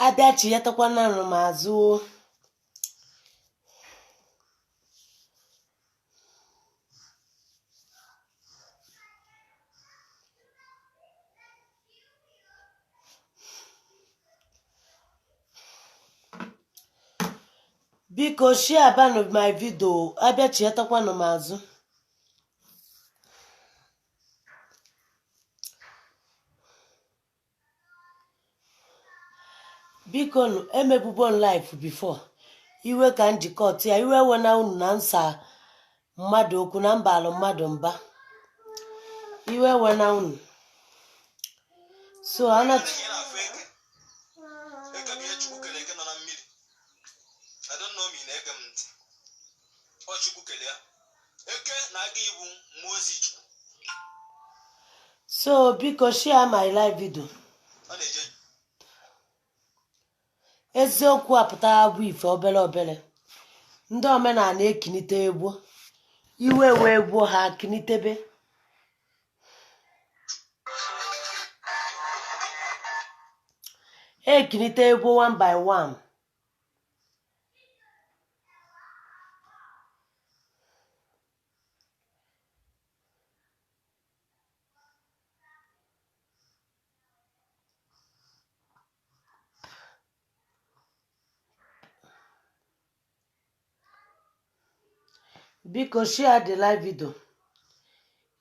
Abịachietakwana m azụ o. Biko share banụ my video. Abịachietakwanụ m azụ. Biko nụ, emebubo m live before. Iwe ka m jikọta ya. Iwe wena unu na nsa mmadụ okwu na mba alụ mmadụ mba. Iwe wena unu. So ana Ị na-afụ eke. Eke bụ ihe Chukwu kere eke nọ na mmiri. I don't know ma ị na-ege m ntị. Ọ Chukwu kere ya. Eke na-aga ibu mmụọ ozi Chukwu. So biko share my live video. Ọ na-eje Eziokwu apụtara bụ ife obere obere. Ndị omenala ekinite egwu. Iwe wee gbuo ha kinitebe. Ekinite egwu one by one. Biko share the live video.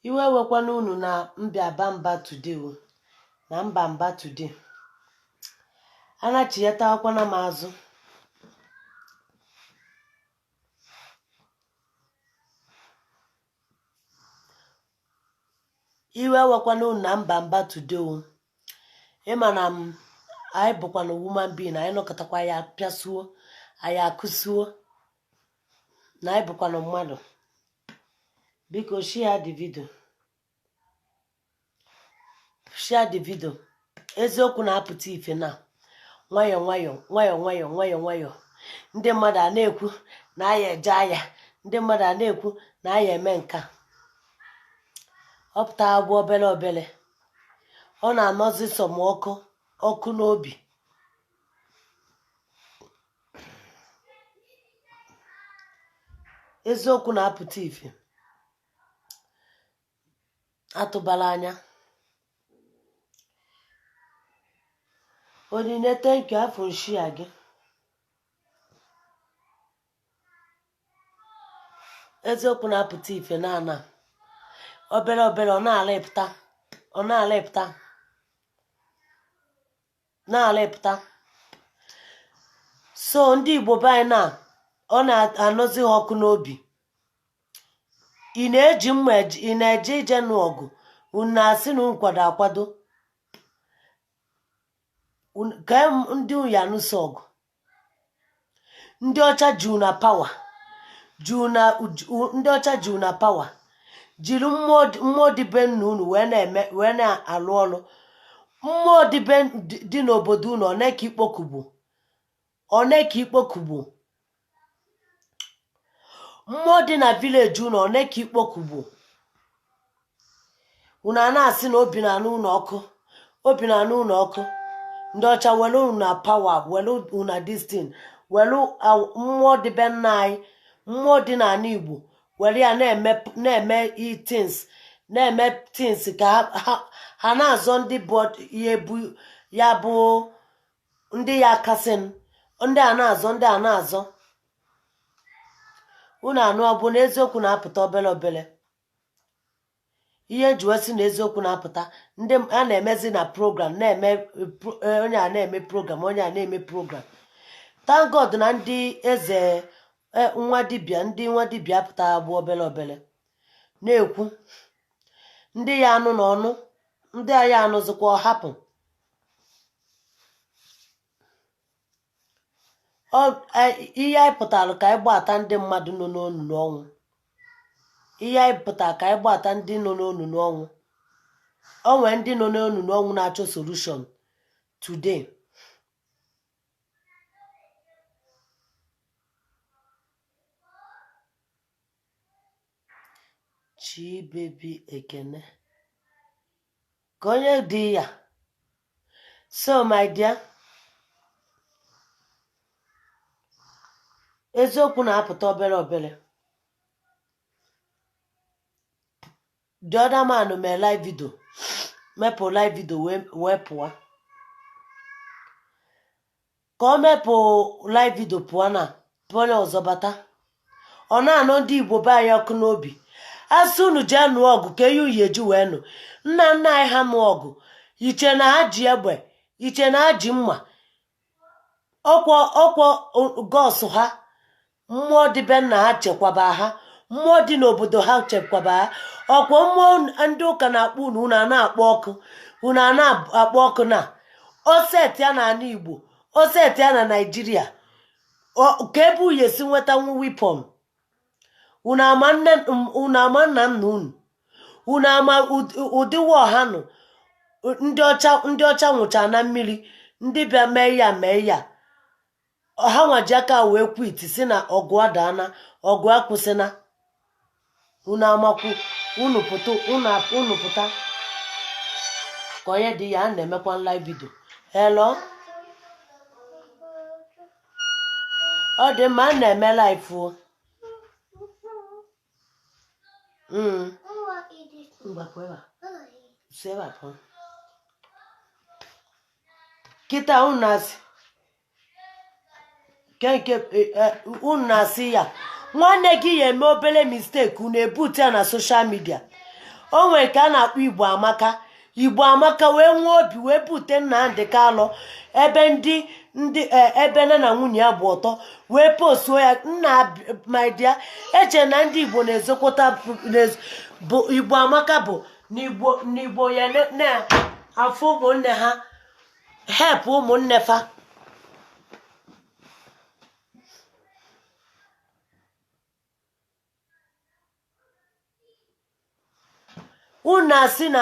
Iwe wekwana unu na mbịa ba mba today o. Na mba mba today. Anachiyetakwana m azụ. Iwe wekwana unu na mba mba today o. Ịma na m anyị bụkwana woman being, anyị nọkọtakwa ya pịasuo, anyị akụsuo na anyị bụkwana mmadụ. Biko share the video. Share the video. Eziokwu na-apụta ife na nwayọ nwayọ nwayọ nwayọ nwayọ nwayọ. Ndị mmadụ a na-ekwu na aya eje aya. Ndị mmadụ a na-ekwu na aya eme nka. Ọ pụtara bụ obere obere. Ọ na-anọzi sọm ọkụ ọkụ n'obi. Eziokwu na-apụta ife. Atụbala anya. Onyinye, thank you, afọ nshia gị. Eziokwu na-apụta ife na ana obere obere. Ọ na-alịpụta, ọ na-alịpụta, na-alịpụta. So ndị Igbo be anyị na ọ na-anọzi ha ọkụ n'obi. Ị na-eji mma ị na-eje ije nụ ọgụ. Unu na-asị na unu kwado akwado. Ka ndị unu ya anụso ọgụ. Ndị ọcha ji una power, ji una ndị ọcha ji una power, jiri mmụọ mmụọ dị be nna unu wee na-eme, wee na-alụ ọrụ. Mmụọ dị be dị n'obodo unu, ọ na-eke ikpokugbu, ọ na-eke ikpokugbu. Mmụọ dị na village unu, ọ na-eke ikpokugbu. Unu a na-asị na obi na-anụ unu ọkụ, obi na-anụ unu ọkụ. Ndị ọcha were unu na power, were una this thing, were mmụọ dị be nna anyị, mmụọ dị n'ala Igbo, were ya na-eme things, na-eme things ka ha na-azọ ndị bụ ihe bụ ya bụ ndị ya kasị ndị a na-azọ, ndị a na-azọ. Unu anụ ọ bụ na eziokwu na-apụta obere obere. Ihe nji wee sị na eziokwu na-apụta, ndị a na-emezi na program na-eme onye a na-eme program, onye a na-eme program. Thank God na ndị eze nwa dibịa, ndị nwa dibịa apụtara bụ obere obere na-ekwu. Ndị ya anụ na ọnụ, ndị a ya anụzikwa, ọ hapụ. Ihe anyị pụtara ka anyị gbata ndị mmadụ nọ n'onunu ọnwụ. Ihe anyị pụtara ka anyị gbata ndị nọ n'onunu ọnwụ. O nwee ndị nọ n'onunu ọnwụ na-achọ solution today. Chibebi Ekene ka onye dị ya. So my dear, eziokwu na-apụta obere obere. The other man mee live video, mepụ live video wee pụọ. Ka ọ mepụ live video pụọ na pụọ, onye ọzọ bata, ọ na-anụ ndị Igbo be anyị ọkụ n'obi. Asị unu jee nụọ ọgụ ka eyi uyi eji wee nụ. Nna nna anyị ha nụ ọgụ, iche na ha ji egbe, iche na ha ji mma, ọkwọ gods ha, mmụọ dị be nna ha chekwaba ha, mmụọ dị n'obodo ha chekwaba ha. Ọkwọ mmụọ ndị ụka na-akpọ unu, unu a na-akpọ ọkụ, unu a na-akpọ ọkụ na oset ya n'ala Igbo, oset ya na Naijiria. Ka ebe uye si nweta nwu weapon? Unu ama nne, unu ama nna nna unu, unu ama ụdị war ha nụ. Ndị ọcha, ndị ọcha nwụcha na mmiri, ndị bịa mee ya, mee ya, ha nwaji aka wee quit, si na ọgụ adaana, ọgụ akwụsịna. Unu amakwu, unu pụta, unu pụta ka onye dị ya. A na-emekwa live video. Hello, ọ dị mma, a na-eme live o. Ngwa, pụọ ebe a. Si ebe a pụọ kịta. Unu na-asị ke nke unu na-asị ya nwanne gị ya eme obere mistake, unu ebute ya na social media. O nwere ka a na-akpọ Igbo Amaka. Igbo Amaka wee nwee obi wee bute Nnamdị Kanụ ebe ndị ebe nne na nwunye ya bụ ọtọ, wee postuo ya. Nna, my dear, eche na ndị Igbo na-ezokwata bụ Igbo Amaka bụ n'Igbo, n'Igbo ya na-afụ ụmụnne ha, help ụmụnne fa. Unu asị na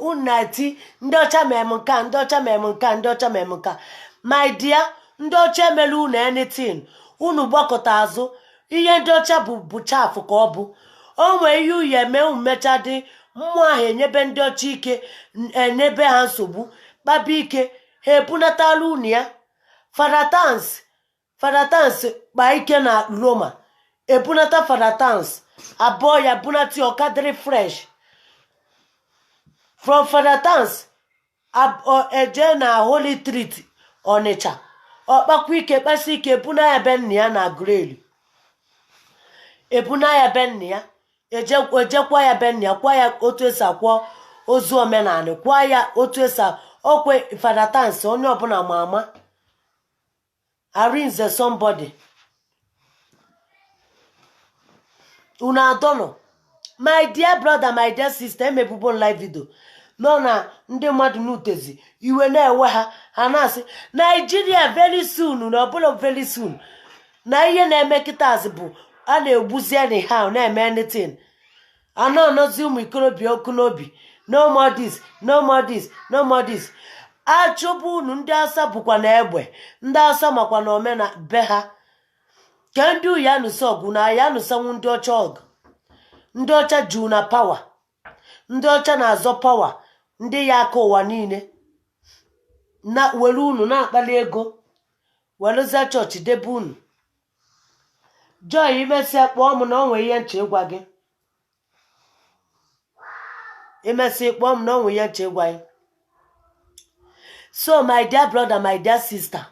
unu na-eti ndị ọcha mere m nke a, ndị ọcha mere m nke a, ndị ọcha mere m nke a. My dear, ndị ọcha emela unu anything. Unu gbakọta azụ, ihe ndị ọcha bụ chaff ka ọ bụ. O nwee ihe uyi eme, unu mecha dị mmụọ ahụ enyebe ndị ọcha ike, enyebe ha nsogbu, kpaba ike, ha ebunatala unu ya. Father Tans, Father Tans kpaa ike na Roma, ebunata Father Tans abụọ ya, bunata ya, ọkadịrị fresh. From Father Tans eje na Holy Trinity Ọnịcha, ọkpakwa ike, kpasi ike, ebuna ya be nna ya na Agreli, ebuna ya be nna ya, ejekwa ya be nna ya, kwa ya otu esi akwọ ozu omenala, kwa ya otu esi okwe. Father Tans, onye ọbụla ma ama Arinze somebody. Unu adọnọ. My dear brother, my dear sister, emebubo live video nọ na ndị mmadụ n'utezi iwe na-ewe ha, ha na-asị Nigeria very soon, na ọbụla very soon, na ihe na-eme kịtazi bụ a na-egbuzi anyhow, na-eme anything, a na-anọzi ụmụ ikorobịa ọkụ n'obi. No more this, no more this, no more this. Achụbụ unu. Ndị asa bụkwa na egbe, ndị asa makwa na omena be ha ka ndị uyi anụsa ọgụ na ya anụsanwu ndị ọcha ọgụ. Ndị ọcha juu na power, ndị ọcha na-azọ power, ndị ya aka ụwa niile na were unu na-akpali ego, werezie chọọchị debe unu. Joy, imesịa kpọọ m na ọ nwee ihe nche ịgwa gị. Imesịa kpọọ m na ọ nwee ihe nche ịgwa gị. So my dear brother, my dear sister,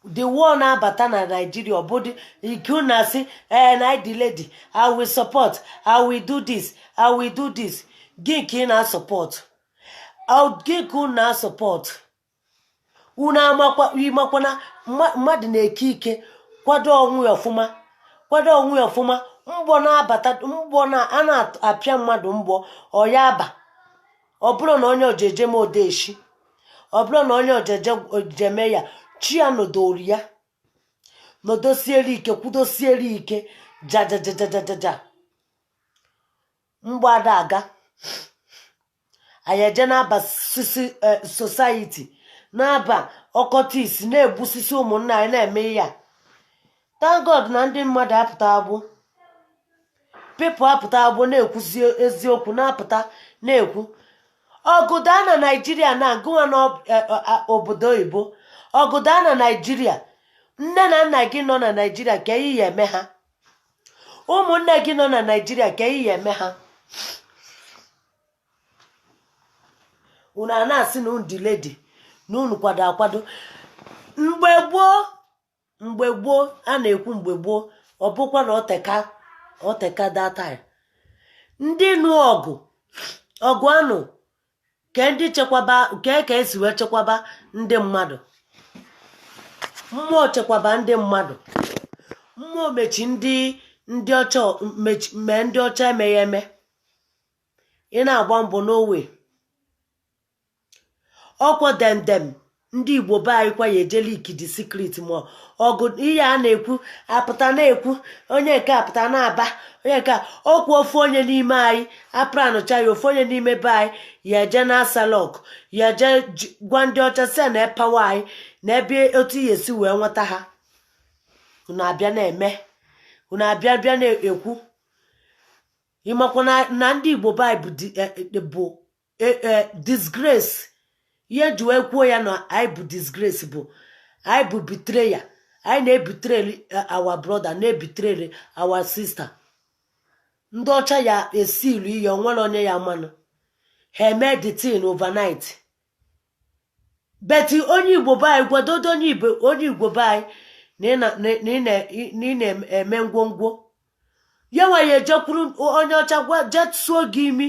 the war na-abata na Nigeria, ọbụdị ike unu na-asị ee na I lady, I will support, I will do this, I will do this. Gị nke ị na-support, gị ka unu na-support. Unu amakwa, ịmakwa na mmadụ na-eke ike, kwado onwe ya ọfụma, kwado onwe ya ọfụma. Mgbọ na-abata, mgbọ na a na-apịa mmadụ mgbọ, ọ ya aba. Ọ bụrụ na onye ojeje m odeshi, ọ bụrụ na onye ojeje jeme ya, chi ya nọdoro ya, nọdosiere ike, kwudosiere ike, jajajajajaja. Mgbada aga, anyị eje na-aba sisi society, na-aba ọkọta isi, na-egbusisi ụmụnna anyị, na-eme ihe a. Thank God na ndị mmadụ apụta agbụ. People apụta bụ na-ekwuzi eziokwu, na-apụta na-ekwu ọgụ daa na Naijiria na gụnwa na obodo oyibo. Ọgụ daa na Naijiria, nne na nna gị nọ na Naijiria, ka ihe ya eme ha? Ụmụnne gị nọ na Naijiria, ka ihe ya eme ha? Unu a na-asị na unu dị ready, na unu kwado akwado. Mgbe gboo, mgbe gboo a na-ekwu, mgbe gboo, ọ bụkwa na oteka oteka that time, ndị nụ ọgụ, ọgụ anụ ke ndị chekwaba ke ka esi wee chekwaba ndị mmadụ. Mmụọ chekwaba ndị mmadụ. Mmụọ mechi ndị ọcha mechi mee ndị ọcha emeghị eme. Ị na-agba mbọ n'owe ọkwọ demdem. Ndị Igbo be anyị kwa ya ejela ikidi secret ma ọgụ. Ihe a na-ekwu, apụta na-ekwu, onye nke apụta na-aba, onye nke okwu, ofu onye n'ime anyị apranụcha ya, ofu onye n'ime be anyị ya eje na asalọk, ya eje gwa ndị ọcha si na epawa anyị na ebe otu ihe esi wee nweta ha. Unu abịa na-eme, unu abịa bịa na-ekwu. Ịmakwa na ndị Igbo be anyị bụ bụ disgrace. Ihe ji wee kwuo ya na anyị bụ disgrace bụ anyị bụ betrayer. Anyị na-ebetray our brother, na-ebetray our sister. Ndị ọcha ya esi ilu ihe onwere onye ya manụ ha eme the thing overnight. But onye Igbo be anyị gwadodo onye Igbo be anyị na ị na-eme ngwongwo ya nwa ya ejekwuru onye ọcha gwa jetuo gị imi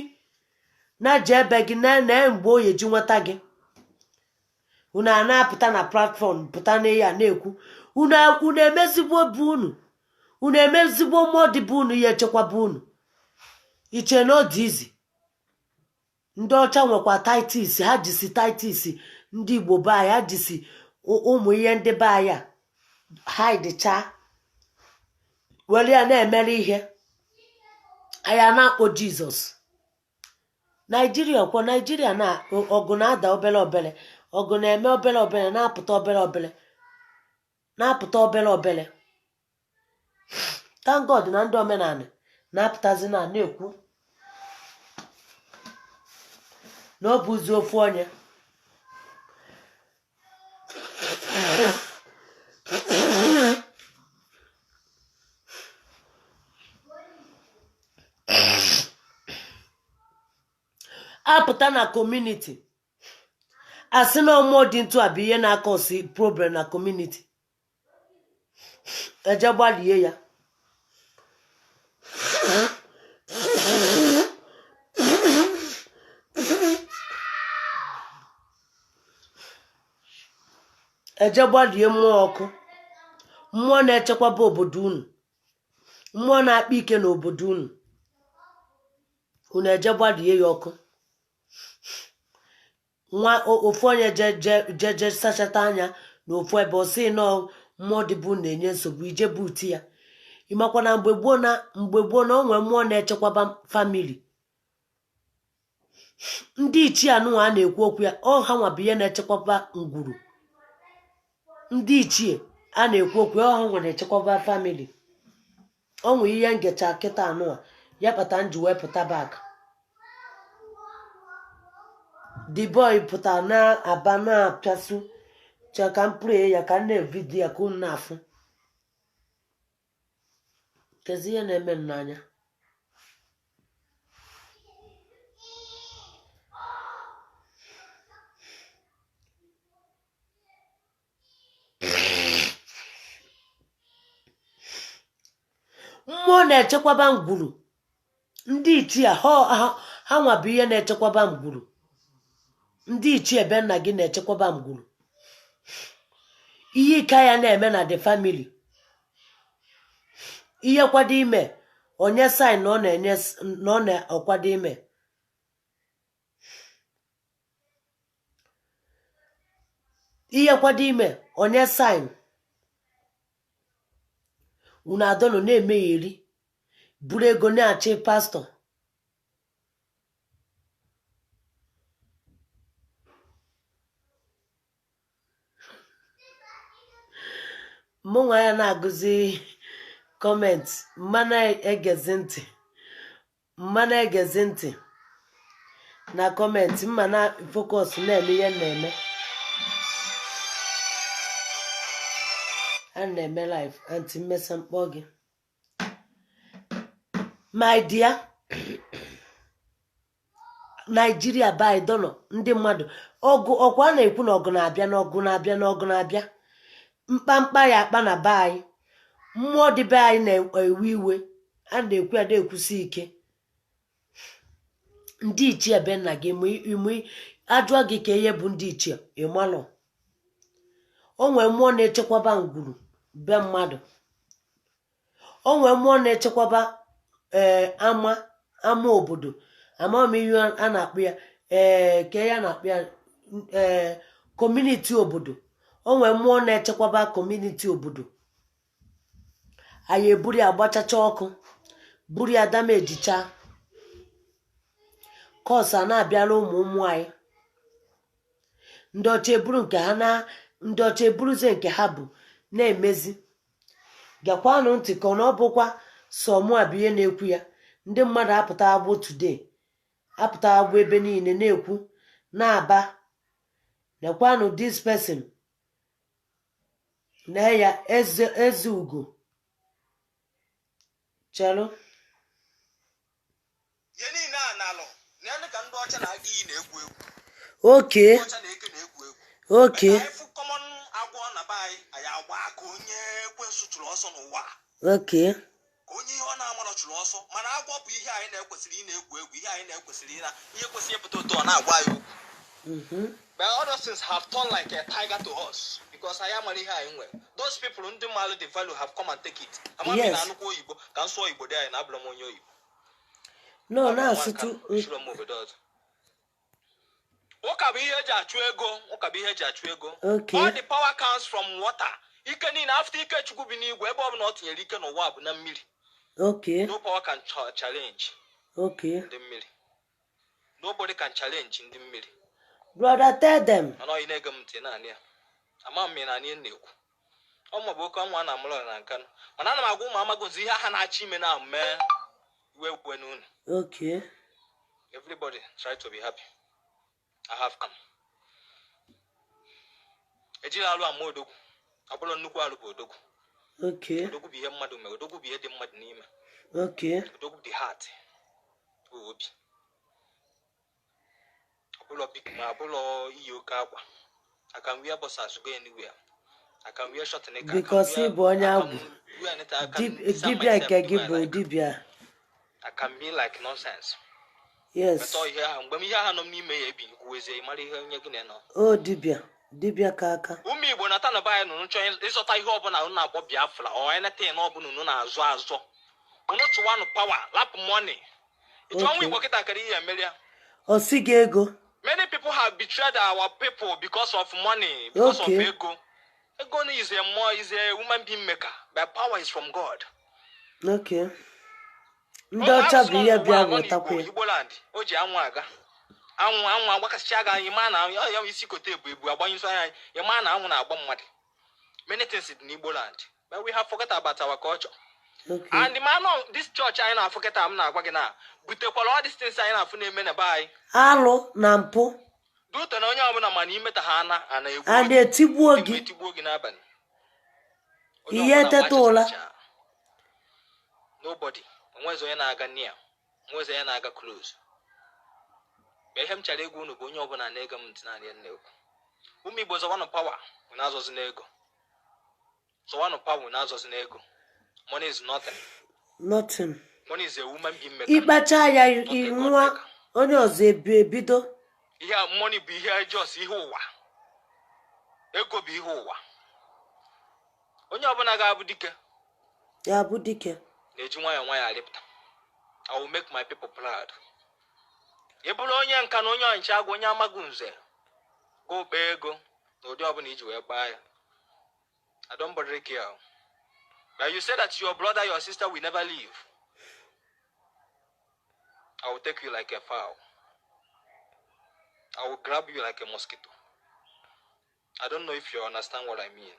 na je ebe gị na mgbe o ji nweta gị. Unu a na-apụta na platform, pụta na ya na-ekwu. Unu emezigbo bụ unu, unu emezigbo mmụọ dị bụ unu ya echekwaba unu. Iche na ọ dị izi. Ndị ọcha nwekwa tactics ha jisi, tactics ndị Igbo be anyị ha jisi ụmụ ihe ndị be anyị a hide were ya na-emere ihe anyị a na-akpọ Jizọs. Naijiria kwa, Naijiria na ọgụ na-ada obere obere, ọgụ na-eme obere obere, na-apụta obere obere, na-apụta obere obere. Thank God na ndị omenala na-apụtazi na na-ekwu na ọ bụzi ofu onye. Apụta na community, asị na ọmụọ dị ntụ a bụ ihe na-acause problem na community, eje gbalie ya. Eje gbalie mmụọ ọkụ, mmụọ na-echekwaba obodo unu, mmụọ na-akpa ike n'obodo unu. Unu eje gbalie ya ọkụ. Nwa ofu onye je je je je sachata anya n'ofu ebe, ọ sị nọọ mmụọ dịbụ na-enye nsogbu, ije buti ya. Ịmakwa na mgbe gboo, na mgbe gboo, na onwe mmụọ na-echekwaba family. Ndị ichie anụnwa a na-ekwu okwu ya, ọ ha nwa bụ ihe na-echekwaba ngwuru. Ndị ichie a na-ekwu okwu ya, ọ ha nwa na-echekwaba family. Ọ nwe ihe ngecha kịta anụnwa ya kpata m ji wee pụta back. The boy pụta na-aba na-apịasụ chọ ka m pray ya, ka m na-evideo ya ka unu na-afụ kezi ihe na-eme m n'anya. Mmụọ na-echekwaba ngwuru. Ndị ichie ha nwa bụ ihe na-echekwaba ngwuru. Ndị ichie ebe nna gị na-echekwaba ngwuru. Ihe ike ya na-eme na the family, ihe kwado ime onye sign na ọ na-enye na ọ na-akwado ime. Ihe kwado ime onye sign, unu adọnọ na-emegheri, buru ego na-achị pastọ. Mụ nwa ya na-agụzi comment, mma na-egezi ntị. Mma na-egezi ntị na comment, mma na focus na-eme ihe m na-eme. A na-eme live. Aunty mmesa mkpọ gị, my dear. Naijiria by dono ndị mmadụ ọgụ ọkwa a na-ekwu na ọgụ na-abịa, na ọgụ na-abịa, na ọgụ na-abịa. Mkpamkpa ya akpa na be anyị, mmụọ dị be anyị na-ewe iwe. A na-ekwu ya, na-ekwusi ike. Ndị ichie be nna gị ịmụ ajụọ gị ka ihe bụ ndị ichie, ịmalụ o nwee mmụọ na-echekwaba ngwuru be mmadụ, o nwee mmụọ na-echekwaba ee ama ama obodo. Ama m ihe a na-akpụ ya, ee, ka ya na-akpụ ya, ee, community obodo. O nwee mmụọ na-echekwaba community obodo. Anyị eburu ya gbachacha ọkụ, buru ya damagecha curse a na-abịara ụmụ ụmụ anyị. Ndị ọcha eburu nke ha na ndị ọcha eburuzie nke ha bụ na-emezi. Gekwanụ ntị ka ọ na ọ bụkwa sọ mụ a bụ ihe na-ekwu ya. Ndị mmadụ apụta agbụ today, apụta agbụ ebe niile na-ekwu na-aba. Nekwanụ this person na ya, eze eze ugo chelụ. Ihe niile a na-alụ na ka ndị ọcha na-aga iyi na-egwu egwu. Ndị ọcha na-eke na-egwu egwu. Anyị fụ common agwọ na be anyị, anyị agba ka onye ekwensu chụrụ ọsọ n'ụwa, ka onye ihe ọ na-amarọ chụrụ ọsọ. Mana agwọ bụ ihe anyị na-ekwesịrị ị na-egwu egwu, ihe anyị na-ekwesịrị ị na ihe kwesịrị ịpụta ụtọ ọ na-agwa anyị okwu. But other things have turned like a tiger to us because anyị amara ihe anyị nwere. Those people ndị maara the value have come and take it. Ama m na anụkwa oyibo ka m sụọ Igbo dị anyị na abụrụ m onye oyibo. No. Abụ m nwa Na-asụtụ. nka, echiro m obodo ọzọ. Ụka bụ ihe eji achụ ego. Ụka bụ ihe eji achụ ego. All the power comes from water. Ike niile, after ike Chukwu bi n'igwe, ebe ọ bụla ọ tinyere ike n'ụwa bụ na mmiri. No power can challenge ndị mmiri. Nobody can challenge ndị mmiri. Brother, tell them. Mana ọ na-ege m ntị naanị ya, ama m na anyị na-ekwu ọmụ bụ oke ọnwa a na-amụrụ na nkanụ. Mana ana m agwa ụmụ amagozi ihe ha na-achọ ime na mee iwe kwe n'unu. Everybody try to be happy. I have come. Ejila alụ ama odogwu. Ọ bụrụ nnukwu alụ bụ odogwu. Odogwu bụ ihe mmadụ mere. Odogwu bụ ihe dị mmadụ n'ime. Odogwu dị heart, bụ obi. Ọ bụrụ big ma ọ bụrụ iyi oke akwa. I can wear boxers go anywhere. I can wear short neck. Because ị bụ onye agwụ. Dibịa nke gị bụ dibịa. I can be like nonsense. But ihe ahụ, mgbe m ihe ahụ nọ m n'ime ya ebi kwuwezie, mara ihe onye gị na-enọ. O dibịa dibịa ka aka. Ụmụ Igbo na tana be anyị nụrụ chọọ ịzọta ihe ọbụla unu na-akpọ Biafra or anything ọbụla unu na-azụ azọ, unu chụwanụ power, lapụ money. Ịchọ nwa Igbo kịta kere ihe emeri ya. Ọ sị gị ego. Many people have betrayed our people because of money, because of ego. Ego is a more is a woman being maker, but power is from God. Okay, ndị ọcha bụ ihe bịa wetakwa ya. Igbo land o ji anwụ aga, anwụ anwụ agbakasịcha gị anya, ịma na anwụ ya isi kote ebu ebu agbanyụsọ anya, ịma na anwụ na-agba mmadụ. Many things dị n'Igbo land, but we have forget about our culture. And the man of this church anyị na-afụ kịta m na-agwa gị na butekwara all these things anyị na-afụ na-eme na be anyị. Alụ na mpụ. Duto na onye ọbụla mana imeta ha ana ana egwu. A na-etigbuo gị. Etigbuo gị n'abalị. Onye Ihe ọbụla teta ụla. gbachachacha. Nobody, onwezi onye na-aga near, onwezi onye na-aga close. Ma ihe m chọrọ ịgwa unu bụ, onye ọbụla na-ege m ntị naanị ya na-ekwu, ụmụ Igbo, zọwanụ power, unu azọzi n'ego. Zọwanụ power, unu azọzi n'ego. Money is nothing. Nothing. Money is a woman being maker. Ịkpacha ya nwa onye ọzọ ebi ebido. Ihe a, money bụ ihe just ihe ụwa. Ego bụ ihe ụwa. Onye ọbụla ga-abụ dike ya bụ dike na-eji nwayọọ nwayọọ arịpụta. I will make my people proud. Ị bụrụ onye nka na onye ọnịcha agwa onye amaghị nze go kpee ego na ụdị ọbụla iji wee gbaa ya, I don't bother care. But you say that your brother, your sister will never leave, I will take you like a fowl. I will grab you like a mosquito. I don't know if you understand what I mean.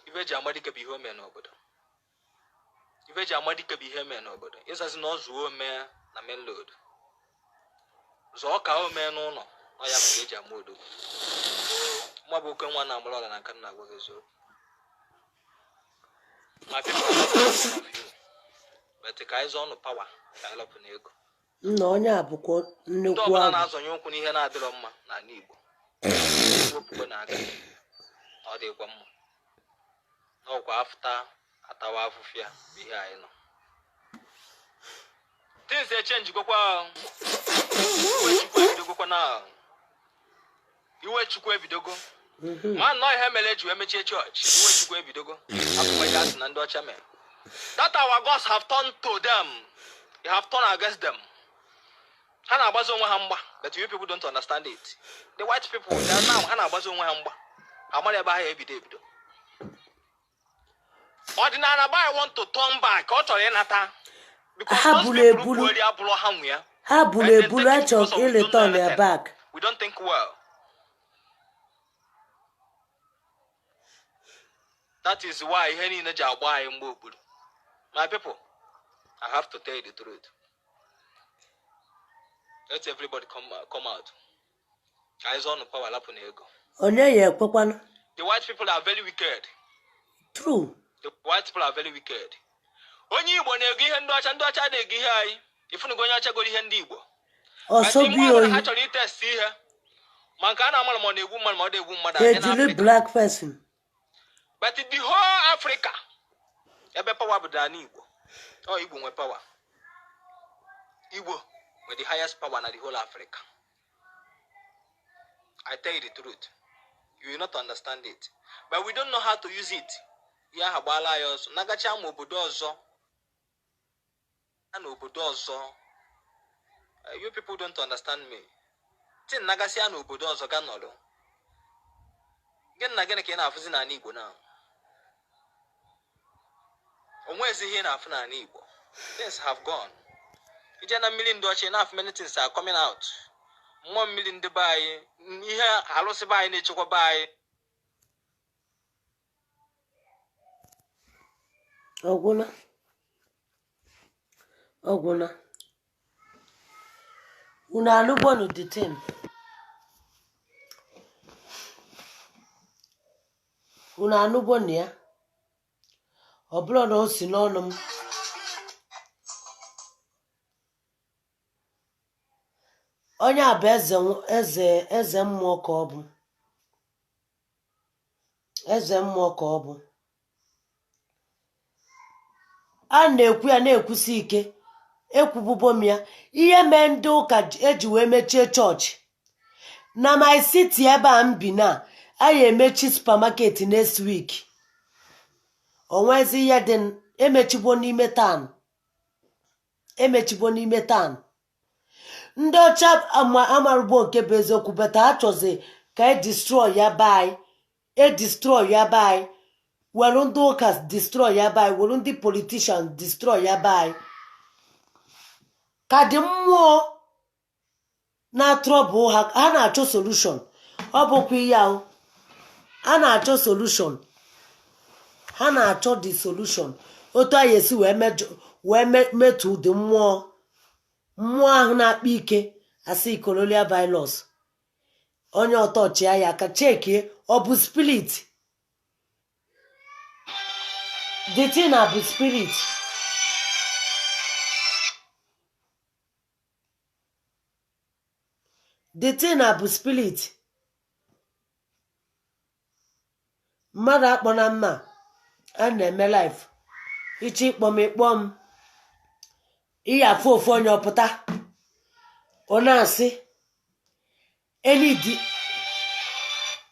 Ife eji amadike bụ ihe o mere n'obodo. Ife eji ama dike bụ ihe mee n'obodo. Ịzazi na ọ zụọ ome na main road, zụọ ka o mee n'ụlọ, ọ ya bụ ka eji ama odogwu. Mma bụ oke nwa na-amụrụ ọla na nka na-agwa gị eziokwu. My people are not of you, but ka anyị zọọ ọnụ power, ka anyị lọpụ n'ego. Nna, onye a bụkwa Ndị nnukwu ọbụla agwụ. na-azọnye ụkwụ n'ihe na-adịrọ mma n'ala Igbo, wepụkwe n'aka, ọ dịkwa mma n'ọkwa afụta atawa afụfịa bụ ihe anyị nọ. Things echange gwakwa. Iwe Chukwu ebidogokwa na iwe Chukwu ebidogo. Ma nnọọ ihe mere eji wee mechie chọọchị, iwe Chukwu ebidogo. Afụkwa ihe asị na ndị ọcha mere, that our gods have turned to them, they have turned against them. Ha na-agbazi onwe ha mgba, but you people don't understand it. The white people, they are now, ha na-agbazi onwe ha mgba, amara ebe ha ebido. Ọdịnala by want to turn back, ọ chọrọ ịnata because Ha those buru people ebulu. kwuori abụrụ ha nwe ya. Ha buru ebulu, achọ ịreturn ya back. We don't think well. That is why ihe niile ji agba anyị mgbe okpuru. My people, I have to tell you the truth. Let everybody come out, ka anyị zọọ nụ power, lapụ na ego. Onye ya ekwekwanụ? The white people are very wicked. True. The white people are very wicked. Onye Igbo na-ego ihe ndị ọcha, ndị ọcha na-ego ihe anyị. Ifunugo onye ọcha goro ihe ndị Igbo? Ọsọ But bi mgbe ọbụla oyi. ha chọrọ itest ihe, ma nke a na-amara ma ọ na-egbu mmadụ ma ọ na-egbu mmadụ Ha anyị na ejiri Afrịka. Black person. But the whole Africa, ebe power bụ n'ala Igbo. Ọ Igbo nwe power. Igbo nwe the highest power na the whole Africa. I tell you the truth, you will not understand it, but we don't know how to use it. Ihe ahụ gbaala anyị ọsọ nagacha ma obodo ọzọ na obodo ọzọ. You people don't understand me. Tin nagasịa n'obodo ọzọ ga nọrọ, gịnị na gịnị ka ị na-afụzi n'ala Igbo na onwezi ihe ị na-afụ n'ala Igbo? Things have gone. Ije na mmiri ndị ọcha, ị na-afụ many things are coming out. Mmụọ mmiri ndị be anyị, ihe alụsị be anyị na-echekwa be anyị. Ọgwụna, ọgwụna. Unu anụgbonu the thing? Unu anụgbonu ya? Ọ bụrụ na o si n'ọnụ m, onye a bụ eze, eze, eze mmụọ ka ọ bụ, eze mmụọ ka ọ bụ. A na-ekwu ya, na-ekwusi ike, ekwububo m ya, ihe mee ndị ụka eji wee mechie chọọchị na my city ebe a m bi na anyị emechi supermarket next week. Onwezi ihe dị emechigbo n'ime town, emechigbo n'ime town. Ndị ọcha amarụgbo nke bụ eziokwu, but ha chọzi ka e destroy ya be anyị, e destroy ya be anyị, were ndị ụka destroy ya be anyị, were ndị politician destroy ya be anyị, ka dị mmụọ na trouble ha. Ha na-achọ solution. Ọ bụkwa ihe ahụ ha na-achọ solution, ha na-achọ the solution otu anyị esi wee mejọ, wee metụ ụdị mmụọ, mmụọ ahụ na-akpa ike. Asị colonial virus, onye ọtọchịa ya aka chekie, ọ bụ spirit. The thing na bụ spirit. The thing na bụ spirit. Mmadụ akpọ na mma a na-eme live. Ịchọ ịkpọ m, ịkpọ m. Ihe afụ ofu onye ọpụta, ọ na-asị enidi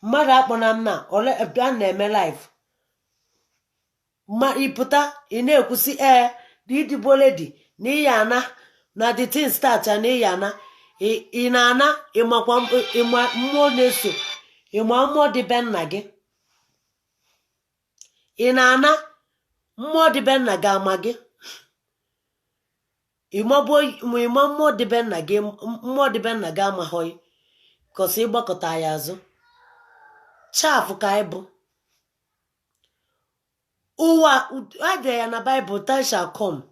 mmadụ akpọ na mma ole a na-eme live. Ma ịpụta, ị na-ekwusi ee na ịdịgbo lady na ịya ana na the thing start na ịya ana, ị na-ana. Ịmakwa ịma mmụọ na-eso, ịma mmụọ dị be nna gị. Ị na-ana mmụọ dị be nna gị, ama gị ịmagbuo ma ịma mmụọ dị be nna gị. Mmụọ dị be nna gị amaghọghị kọsị ịgbakọta ya azụ chafụ ka anyị bụ. Ụwa adị ya na Baịbụl, time shall come.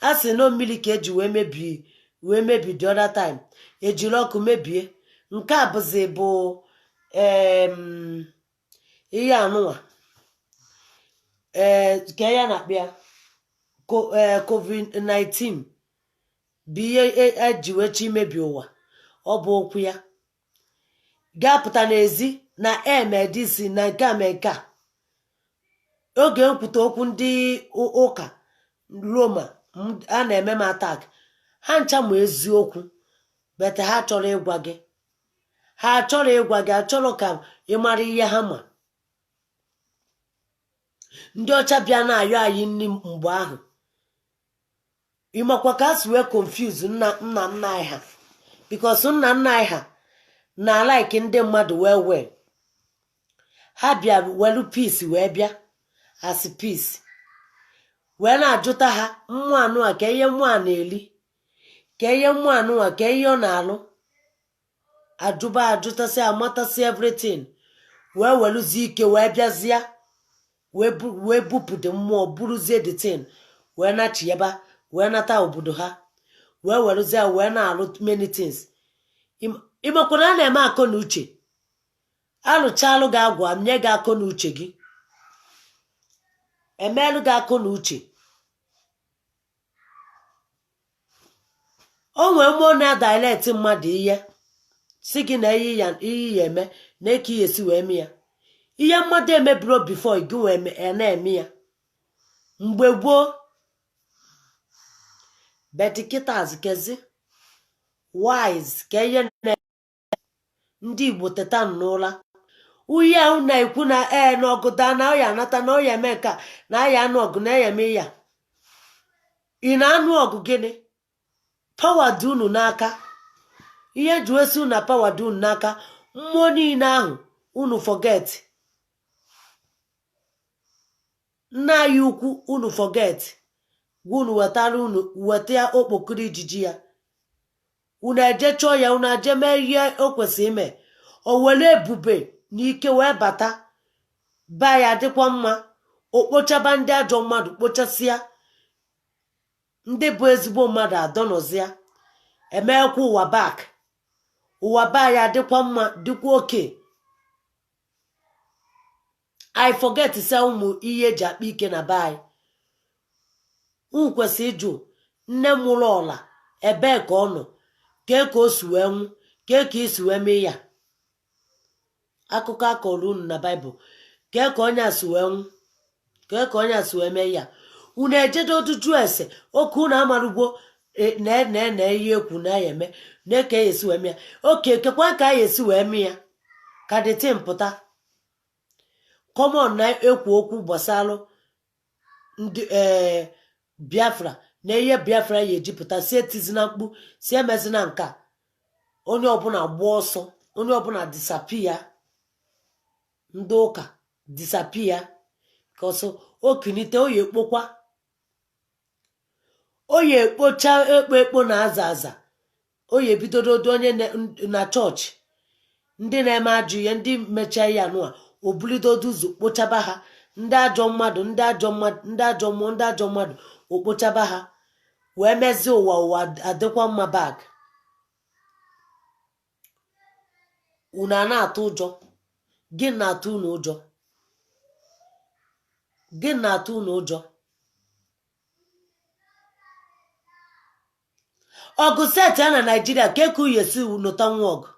A sị na mmiri ka eji wee mebie, wee mebi the other time, ejiri ọkụ mebie. Nke a bụzi bụ ihe anụnwa, ee, ka ya na-akpị ya COVID-19 bụ ihe eji wee chi imebi ụwa. Ọ bụ okwu ya ga-apụta n'ezi na emedisi na nke a mee nke a. Oge nkwute okwu ndị ụka Roma a na-eme m attack. Ha ncha ma eziokwu, but ha chọrọ ịgwa gị, ha chọrọ ịgwa gị, achọrọ ka ị mara ihe ha ma. Ndị ọcha bịa na-ayọ anyị nri mgbe ahụ. Ịmakwa ka a si wee confuse nna nna nna anyị ha, because nna nna anyị ha na like ndị mmadụ wee wee ha bịa welu peace, wee bịa as peace, wee na-ajụta ha mmụọ anụ a, ka ihe mmụọ a na-eli, ka ihe mmụọ anụ a, ka ihe ọ na-alụ. Ajụba, ajụtasị, amatasị everything, wee weluzie ike wee bịazie wee bupụta mmụọ, buruzie the thing, wee nachiaba, wee nata obodo ha, wee weruzie wee na-alụ many things. Ịmakwa na a na-eme akọ na uche, alụchalụ gị agwa, nye gị akọ na uche gị, emelụ gị akọ na uche. O nwee mmụọ na-adirect mmadụ ihe, si gị na ihe ya, ihe ya eme na eke ihe esi wee mee ya, ihe mmadụ emebiro before gị wee na-eme ya mgbe gboo. But kịta kezi wise ka ihe na ndị Igbo teta n'ụla. Uhe ahụ na-ekwu na ee, na ọgụ daa, na ọya anata, na ọya eme nke a, na aya anụ ọgụ, na aya eme ya. Ị na-anụ ọgụ gịnị? Power dị unu n'aka. Ihe ji esi unu na power dị unu n'aka. Mmụọ niile ahụ unu forget, nna anyị ukwu unu forget, gwa unu wetara, unu weta okpokoro ijiji ya, unu eje chọọ ya, unu eje mee ihe o kwesịrị ime. O were ebube na ike wee bata ba ya, dịkwa mma. O kpochaba ndị ajọ mmadụ, kpochasịa ndị bụ ezigbo mmadụ, adọnọzịa, emekwa ụwa back, ụwa ba ya dịkwa mma, dịkwa oke. I forget sa ụmụ ihe eji akpa ike na be anyị. Unu kwesịrị ịjụ nne mụrụ ọla, ebee ka ọ nọ, kee ka o si wee nwụ, kee ka isi wee mee ya. Akụkọ akọrọ unu na Baịbụl, kee ka onye a si wee nwụ, kee ka onye a si wee mee ya. Unu ejedodu jụọ ese oke unu amarugwo na na na ihe ekwu na ya eme na ka esi wee mee ya. Oke kekwa ka ya esi wee mee ya ka the thing pụta common. Na-ekwu okwu gbasalụ ndị ee Biafra na ihe Biafra ya ejipụta, si etizina mkpu, si emezina nke a. Onye ọbụla gba ọsọ, onye ọbụla disappear, ndị ụka disappear ka ọsọ okunite. Oyi ekpokwa, oyi ekpocha, ekpo ekpo na aza aza. Oyi ebidododo onye na chọọchị, ndị na-eme ajọ ihe, ndị mechaa ya nụa, o bulidodo ụzọ kpochaba ha. Ndị ajọ mmadụ, ndị ajọ mmadụ, ndị ajọ mmụọ, ndị ajọ mmadụ, o kpochaba ha, wee mezie ụwa, ụwa adịkwa mma back. Unu a na-atụ ụjọ gị, na-atụ unu ụjọ gị, na-atụ unu ụjọ. Ọgụ set ya na Naijiria ka eke uye si nụta nwa ọgụ,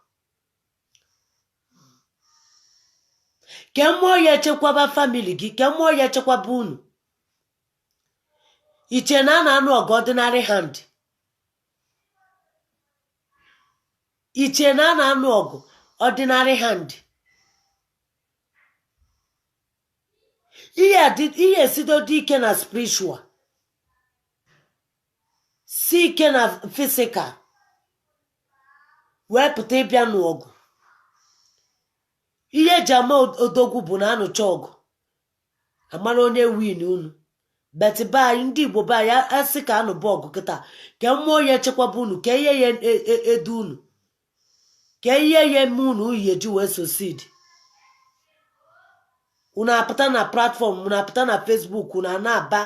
ke mmụọ ya echekwaba family gị, ke mmụọ ya echekwaba unu. Iche na a na-anụ ọgụ ordinary hand? Iche na a na-anụ ọgụ ordinary hand? Ihe esidodo ike na spiritual, si ike na physical, wee pụta ịbịa n'ọgụ. Ihe eji ama odogwu bụ na anụcha ọgụ, amara onye win unu. But be anyị, ndị Igbo be anyị, asị ka anụba ọgụ kịta, ka mmụọ ya echekwaba unu, ka ihe ya edu unu, ka ihe ya eme unu uyi eji wee succeed. Unu apụta na platform, unu apụta na Facebook, unu a na-aba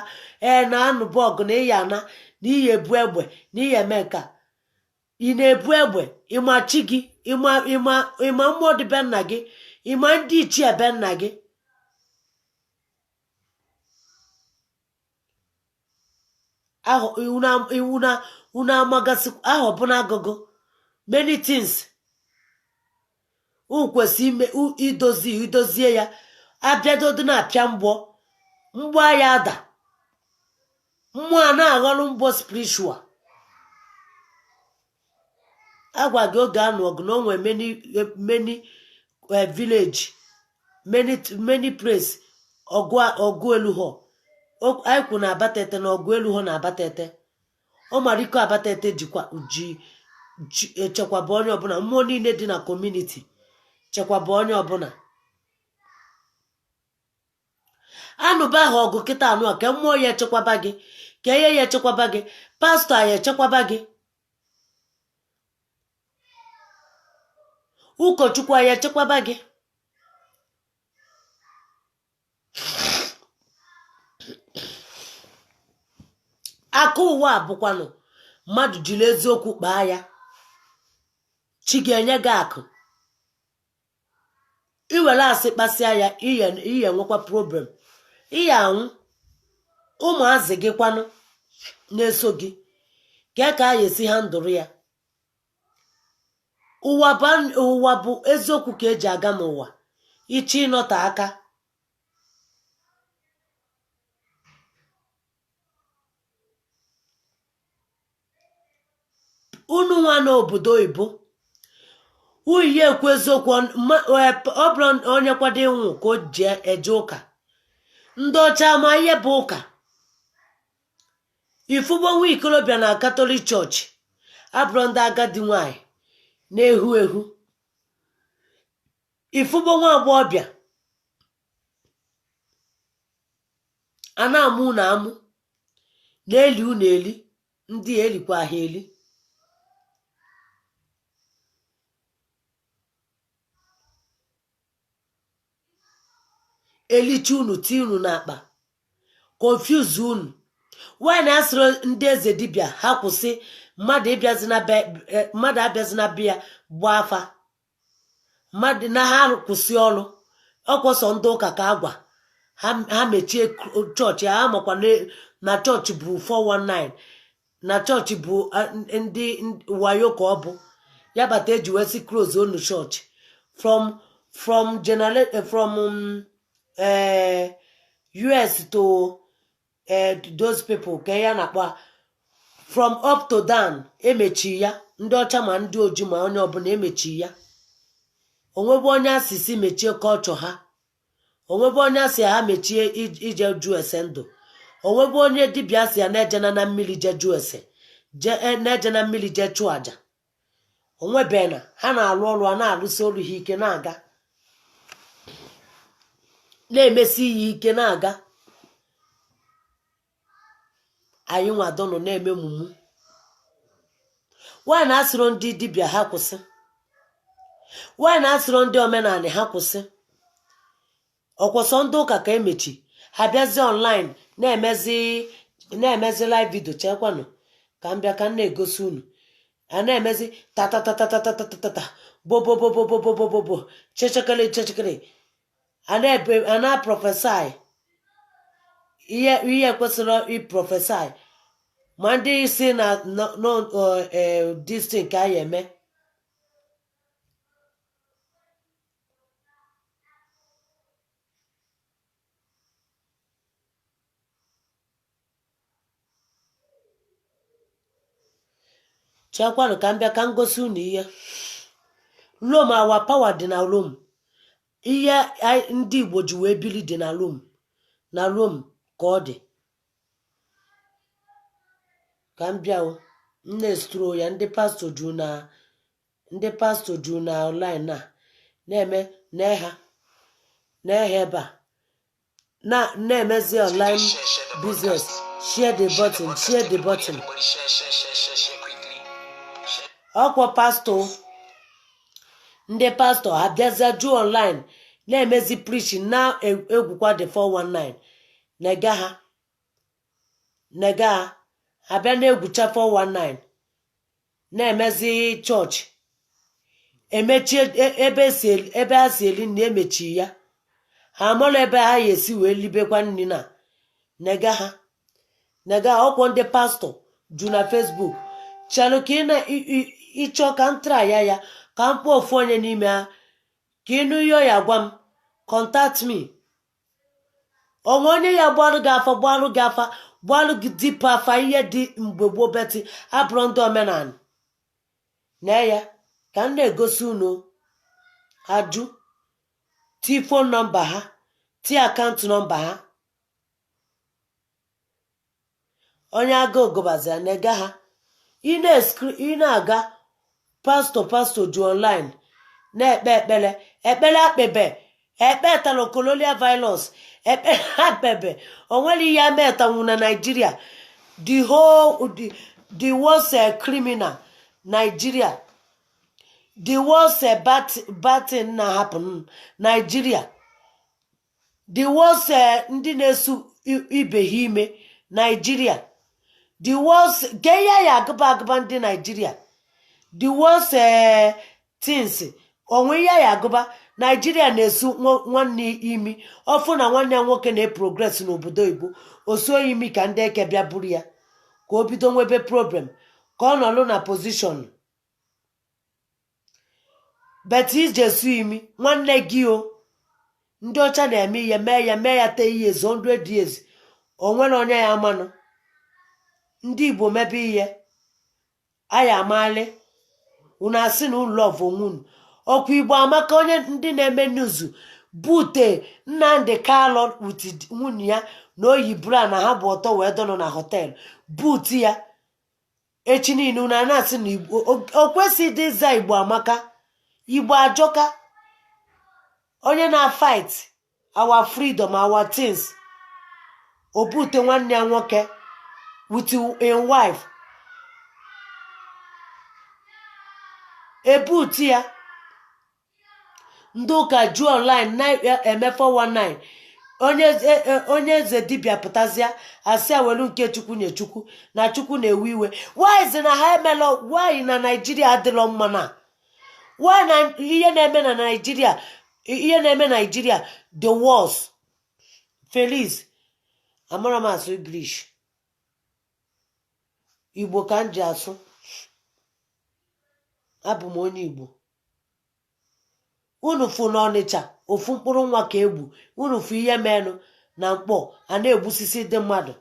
ee na anụbụ ọgụ na ịya ana na iyi ebu egbe na iyi eme nka. Ị na-ebu egbe, ịma chi gị, ịma ịma ịma mmụọ dị be nna gị, ịma ndị ichie be nna gị. Ahụ unu amagasị ahụ ọbụna agụgụ many things unu kwesị ime idozi idozie ya. Abịadodo na-apịa mgbọ, mgbọ ya ada, mmụọ a na-aghọrọ mgbọ spiritual. Agwa gị oge anụ ọgụ na o nwere many many village, many many place ọgụ ọgụ elu họ. Anyị kwu na Abatete na ọgụ elu họ na Abatete. Ọ mara iko Abatete jikwa ji ji echekwaba onye ọbụla, mmụọ niile dị na community chekwaba onye ọbụla. Anụba ahụ ọgụ kịta anụ a ka mmụọ ya echekwaba gị, ka ihe ya echekwaba gị, pastọ ya echekwaba gị, ụkọchukwu ya echekwaba gị. Aka ụwa a bụkwanụ mmadụ jiri eziokwu kpaa ya, chi ga-enye gị akụ. Iwere asị kpasịa ya, ihe nwekwa problem, ihe anwụ. Ụmụazị gị kwanụ na-eso gị ka ka a esi ha ndụrụ ya. Ụwa bụ eziokwu ka eji aga n'ụwa. Ichi ịnọte aka, unu nwa n'obodo oyibo uyi ekwu eziokwu. Ọ bụrụ onye kwado ịnwụ ka o ji eje ụka, ndị ọcha ama ihe bụ ụka. Ifugbo nwa ikolobịa na Catholic chọọchị abụrụ ndị agadi nwanyị na-ehu ehu. Ifugbo nwa agbọghọbịa a na-amụ unu amụ, na-eli unu eli, ndị elikwa ha eli. Elicha unu, tie unu n'akpa, confuse unu. Nwaanyị asịrị ndị eze dibịa ha kwụsị mmadụ ịbịazi na be mmadụ, abịazi na be ya gbaa afa mmadụ na ha kwụsị ọrụ. Ọkwọsọ ndị ụka ka agwa ha, ha mechie chọọchị ha. Makwa na chọọchị bụ 419, na chọọchị bụ ndị wayo ka ọ bụ ya bata eji wee sị close onu chọọchị from general from US to those people ka ya na-akpọ from up to down emechi ya. Ndị ọcha ma ndị ojii ma onye ọbụla emechi ya. Onwebe onye asịsị mechie kọlchọ ha, onwebe onye asị ha mechie ije jụ ese ndụ, onwebe onye dibịa asị ya na-ejena na mmiri je jụ ese, na-eje na mmiri je chụọ aja. Onwebena ha na-alụ ọrụ a, na-alụsi ọrụ ha ike, na-aga na-emesi ya ike na-aga. Anyị nwadonụ na-eme mumu. Nwaanyị na-asịrọ ndị dibịa ha kwụsị, nwaanyị na-asịrọ ndị omenala ha kwụsị. Ọkwọsọ ndị ụka ka emechi, ha bịazie online na-emezi live video. Chekwanụ ka m bịa ka m na-egosi unu. A na-emezi tatatatatatatatata, bobobobobobobobo, chechekele chechekele, a na-ebe a na-prophesy ihe ihe kwesịrị ịprophesy. Ma ndị si na no this thing ka a ya eme. Chekwanụ ka m bịa ka m gosi unu ihe. Rome, our power dị na Rome. Ihe ndị Igbo ji wee bili dị na Rome, na Rome ka ọ dị. Ka m bịa o, m na-estro ya. Ndị pastọ juru na ndị pastọ juru na online a na-eme na ha ebe a na na-emezi online Share, share the business. broadcast. Share the Share the button, broadcast. share the Everybody, button. everybody, share, share, share, share, share quickly. Share. Ọkwa pastọ, ndị pastọ abịazịa ju online Na-emezi preaching, na-egwukwa the 419. Nega ha, nega ha, abịa na-egwucha 419, na-emezi chọọchị, emechie ebe ha si eli nri, emechi ya. Ha amara ebe ha ya esi wee libekwa nri. Na nega ha, nega ha. Ọkwọ ndị pastọ ju na Facebook. Chelụ ka ị na ịchọ ka m try ya, ka m kpọọ ofu onye n'ime ha ka ịnụ ihe ọ ya gwa m. Contact me. Onwe onye ya gbalụ gị afa, gbalụ gị afa, gbalụ gị dipụ afa, ihe dị mgbe gboo, beti abụrụ ndị omenala na ya ka m na-egosi unu. Ajụ ti phone number ha, ti account number ha. Onye agụụ gụbazia. Nega ha. Ị na-aga pastọ, pastọ ju online na-ekpe ekpere, ekpere akpebe ekpe tara colonial virus, ekpere akpebe onwere ihe ametanwu na Nigeria. The whole the worst criminal Nigeria, the worst bad thing na happen Nigeria, the worst ndị na-esu ibe ha ime Nigeria, the worst ke ihe ya agụba agụba ndị Nigeria, the worst things onwe ihe ya agụba Nigeria na-esu nwanne imi ọfụ na nwanne ya nwoke na-eprogress n'obodo oyibo, osuo imi ka ndị eke bịa buru ya, ka o bido nwebe problem, ka ọ nọlụ na position. But ije su imi nwanne gị o, ndị ọcha na-eme ihe mee ya, mee ya 10 years, 100 years, o nwere onye ya amanụ. Ndị Igbo mebe ihe aya amali unu, asị na ụlọ onwe unu ọkwa Igbo amaka. Onye ndị na-eme news bute Nnamdi Kanu with nwunye ya na oyi bra na ha bụ ọtọ wee dọnọ na hotel but ya echi niile, unu a na-asị na Igbo o kwesịghị ịdị ịza Igbo amaka. Igbo ajọka. Onye na-fight our freedom, our things, o bute nwanne ya nwoke with a wife, ebute ya. Ndị ụka ju online na-eme 419. Onye onye eze dibịa pụtazịa, asị ya welu nke Chukwu nye Chukwu, na Chukwu na-ewe iwe. Why na ha emela? Why na Naijiria adịlọ mma? Na why na ihe na-eme na Naijiria, ihe na-eme Naijiria, the worst? Felix, amara m asụ English, Igbo ka m ji asụ. Abụ m onye Igbo. Unu fụ n'Ọnịcha, ofu mkpụrụ nwa ka egbu. Unu fụ ihe menụ na Mkpọ, a na-egbusisi ndị mmadụ,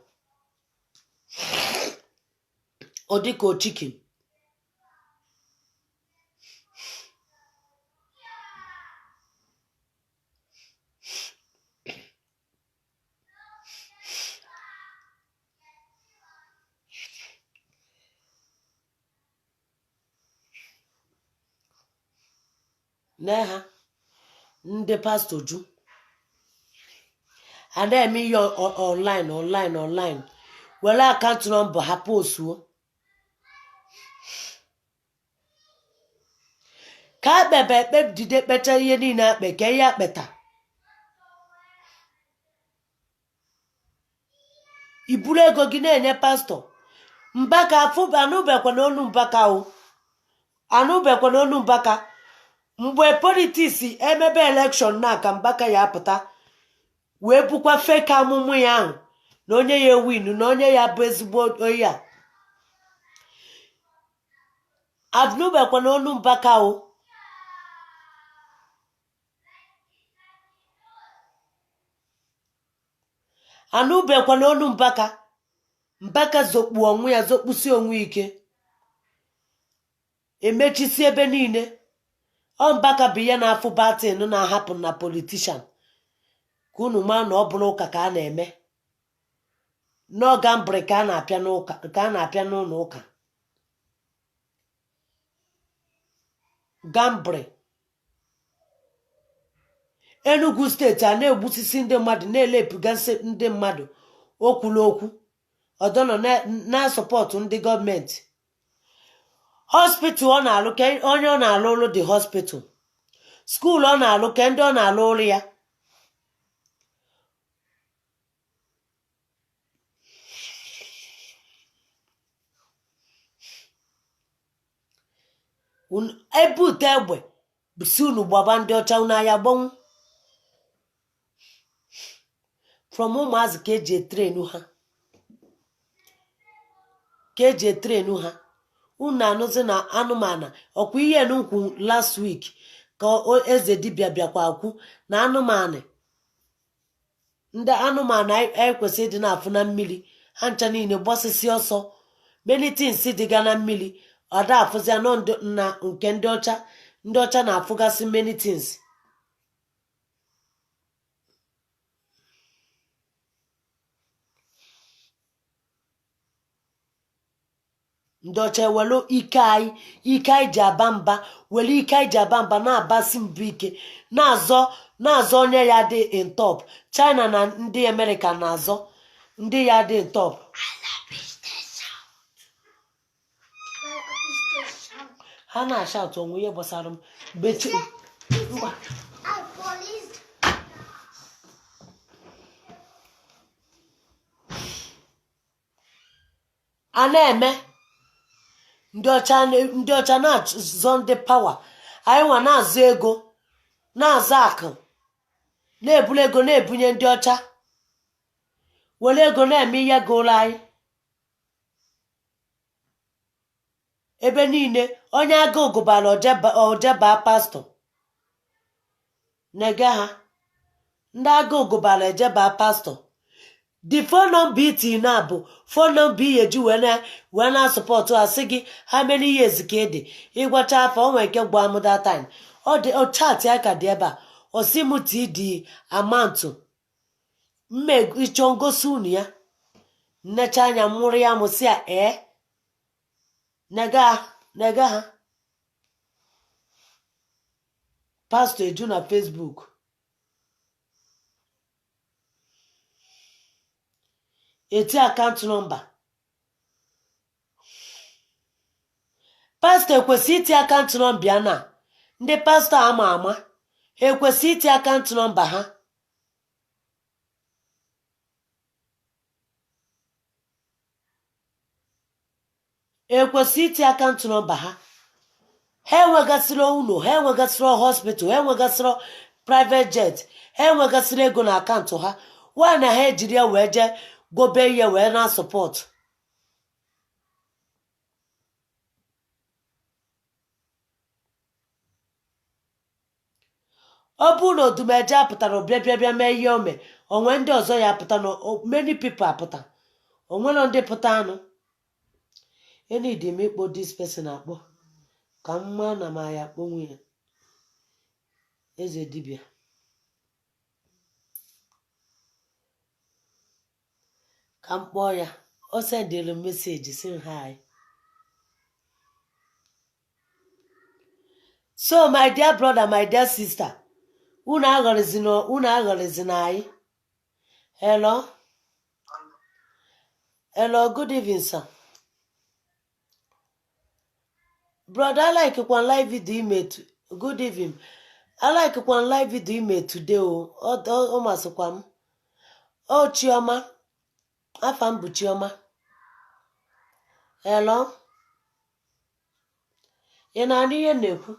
ọ dịka ochikin. Nee ha, ndị pastọ ju a na-eme ihe online, online, online, were account number ha postuo ka akpebe ekpe jide kpecha ihe niile akpe ka ihe akpeta. Iburu ego gị na-enye pastọ Mbaka. Afụ anụbekwa n'olu Mbaka o, anụbekwa n'olu Mbaka. Mgbe politics emebe election na ka Mbaka ya apụta wee bukwa fake amụmụ ya ahụ na onye ya ewinu, na onye ya bụ ezigbo onye a. Anụbekwa n'olu Mbaka o. Anụbekwa n'olu Mbaka. Mbaka zokpu onwe ya, zokpusi onwe ike, emechisi ebe niile. Ọ Mbaka bụ ihe na-afụ batin na-ahapụ na politician, ka unu maa na ọ bụrụ ụka ka a na-eme n'ọgambri, ka a na-apịa n'ụka, ka a na-apịa n'ụlọ ụka gambri. Enugu Steeti a na-egbusisi ndị mmadụ, na-elepụgasị ndị mmadụ, okwula okwu ọdọnọ na-asupport ndị gọọmenti. Hospital ọ na-alụ, ka onye ọ na-alụ ụlụ dị hospital. School ọ na-alụ, ke ndị ọ na-alụ ụlọ ya. Ebute egbe si unu gbaba ndị ọcha, unu aya gbanwu. From ụmụazị ka eji etrainu ha, ka eji etrainu ha. Unu anụzi na anụmanụ ọkwa ihe nkwu last week ka eze dibịa bịakwa kwu na anụmanụ, ndị anụmanụ anyị kwesịrị ịdị na-afụ na mmiri, ha ncha niile gbasịsị ọsọ. Many things dịga na mmiri ada afụzi nọ na nke ndị ọcha. Ndị ọcha na-afụgasị many things. Ndị ọcha ewelu ike anyị, ike anyị ji aba mba, were ike anyị ji aba mba na-abasi mbụ ike, na-azọ na-azọ onye ya dị in top. China na ndị Amerịka na-azọ ndị ya dị in top. Ha na-ashout onwe ihe gbasara m mgbe ngwa. A na-eme ndị ọcha na-azọ ndị power, anyị nwa na-azụ ego, na-azụ akụ, na-eburu ego na-ebunye ndị ọcha, were ego na-eme ihe gụrụ anyị ebe niile. Onye agụụ gụbara ojeba pastọ na-ege ha. Ndị agụụ gụbara ejeba pastọ. The phone number iti na bụ phone number ihe eji wee na support ha, sị gị how many years ka ị dị, ịgwacha afọ o nwere nke gwa m that time. Ọ dị ọ chat ya ka dị ebe a. Ọ sị m ti dị amount mme ịchọ ngosi unu ya. Nnecha anya mụrụ ya, mụ sị ya ee, nega nega ha pastọ eju na Facebook. Eti account number pastọ, ekwesị iti account number ya na ndị pastọ ama ama ha ekwesị iti account number ha. Ekwesị iti account number ha. Ha enwegasịrị ụlọ, ha enwegasịrị hospital, ha enwegasịrị private jet, ha enwegasịrị ego na akaụntụ ha. Why na ha ejiri ya wee jee gobe ihe wee na support? Ọ bụrụ na Odumeje apụtara bịa bịa bịa mee ihe ome onwe, ndị ọzọ ya apụta na many people apụta, onwere ndị pụta anụ. Enidi m ịkpọ this person, akpọ ka m maa na ma ya akpọ nwunye eze dibịa ka m kpọọ ya. O sendịrị m message si m hi. So my dear brother, my dear sister, unu aghọrịzina, unu aghọrịzina anyị. Hello, hello, good evening, sir. Brother, I like kwa live video ime. Good evening. I like kwa live video ime today o. Ọ masịkwa m. O Chioma, afa m bụ Chioma. Hello, ị na-anụ ihe m na-ekwu?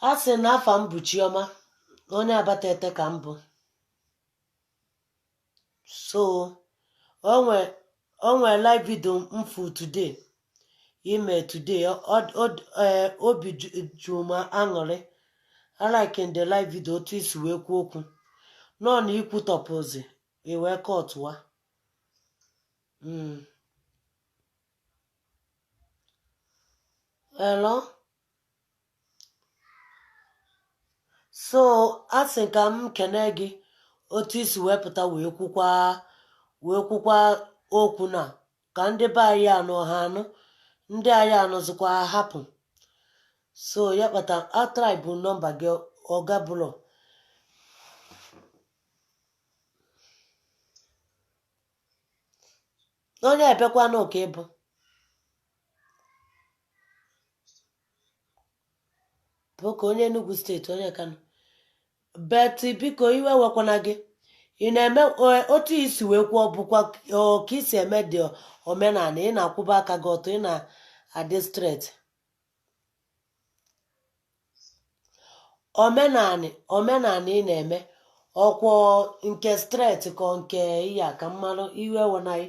A sị na afa m bụ Chioma, onye Abatete ka m bụ. So o nwe live video m fu today, ime today. Obi juru m aṅụrị. I like in the live video otu isi wee kwuo okwu nọ na ikwutọpụzi i wee kọtụwa. Hello, so a sị ka m kene gị otu isi wee pụta wee kwukwa okwu na ka ndị be anyị anụ ha anụ, ndị anyị anụzikwa ha hapụ. So ya kpata atrai bụ nọmba gị ọga bụlọ. Onye ebekwanụ ka ịbụ? Biko, onye Enugu Steeti, onye Kano, but biko, iwe wekwana gị. Ị na-eme otu isi wee kwuo, bụkwa ka isi eme dị omenala. Ị na-akwụba aka gị ọtọ, ị na-adị straight. Omenala, omenala ị na-eme, ọkwọ nke straight ka nke iya ka mmalụ. Iwe wenaghị.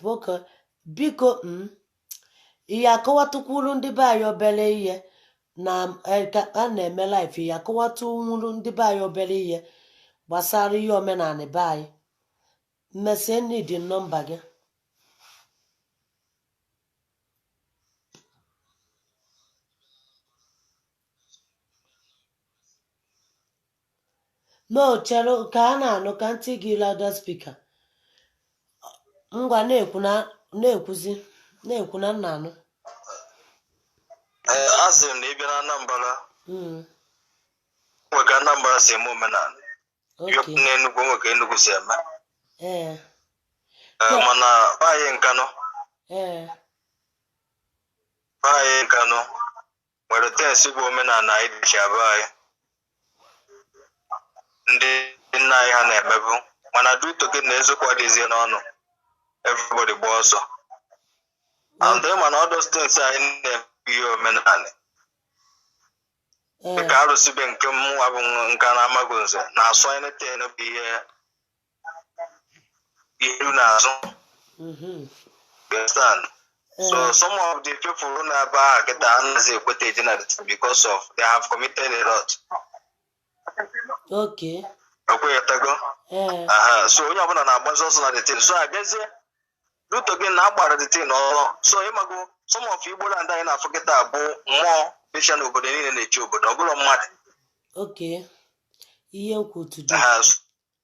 Nwoke, biko, ihe akọwatụkwuru ndị be anyị obere ihe na ka a na-eme live. Ihe akọwatụwuru ndị be anyị obere ihe gbasara ihe omenala be anyị. Mmesie nidi nọmba gị. No, chere ka a na-anụ ka ntị gị louder speaker. Ngwa, na-ekwu na na-ekwuzi, na-ekwu na nna anụ. Ee, a sị m na ị bịa na Anambra, nwe ka Anambra si eme omenala. Ịbịa n'Enugu, nwe ka Enugu si eme. Ee, mana be anyị Nkanụ, be anyị Nkanụ nwere things bụ omenala anyị dịchi be anyị, ndị nna anyị ha na-emebu, mana due to gị na eziokwu adịghịzie n'ọnụ, everybody gba ọsọ. And mana all those things anyị na-eme, ihe omenala, dịka arụsị be nke mụnwa bụ nka na amaghị nze na-asọ anything bụ ihe ihu na-azụ. You understand? So some of the people na-ebe ahụ kịta anaghịzi ekweta eje na the thing because of they have committed a lot. Ekweghịtago? Ee. Aha, so onye ọbụla na-agbazi ọsọ na the thing. So abịazie due to gị na agbara the thing ọrụ, so ịmago some of Igbo land anyị na-afụ kịta bụ mmụọ dịcha n'obodo niile na-eche obodo, ọ bụrụ mmadụ. Okay, ihe m kwu today. Aha,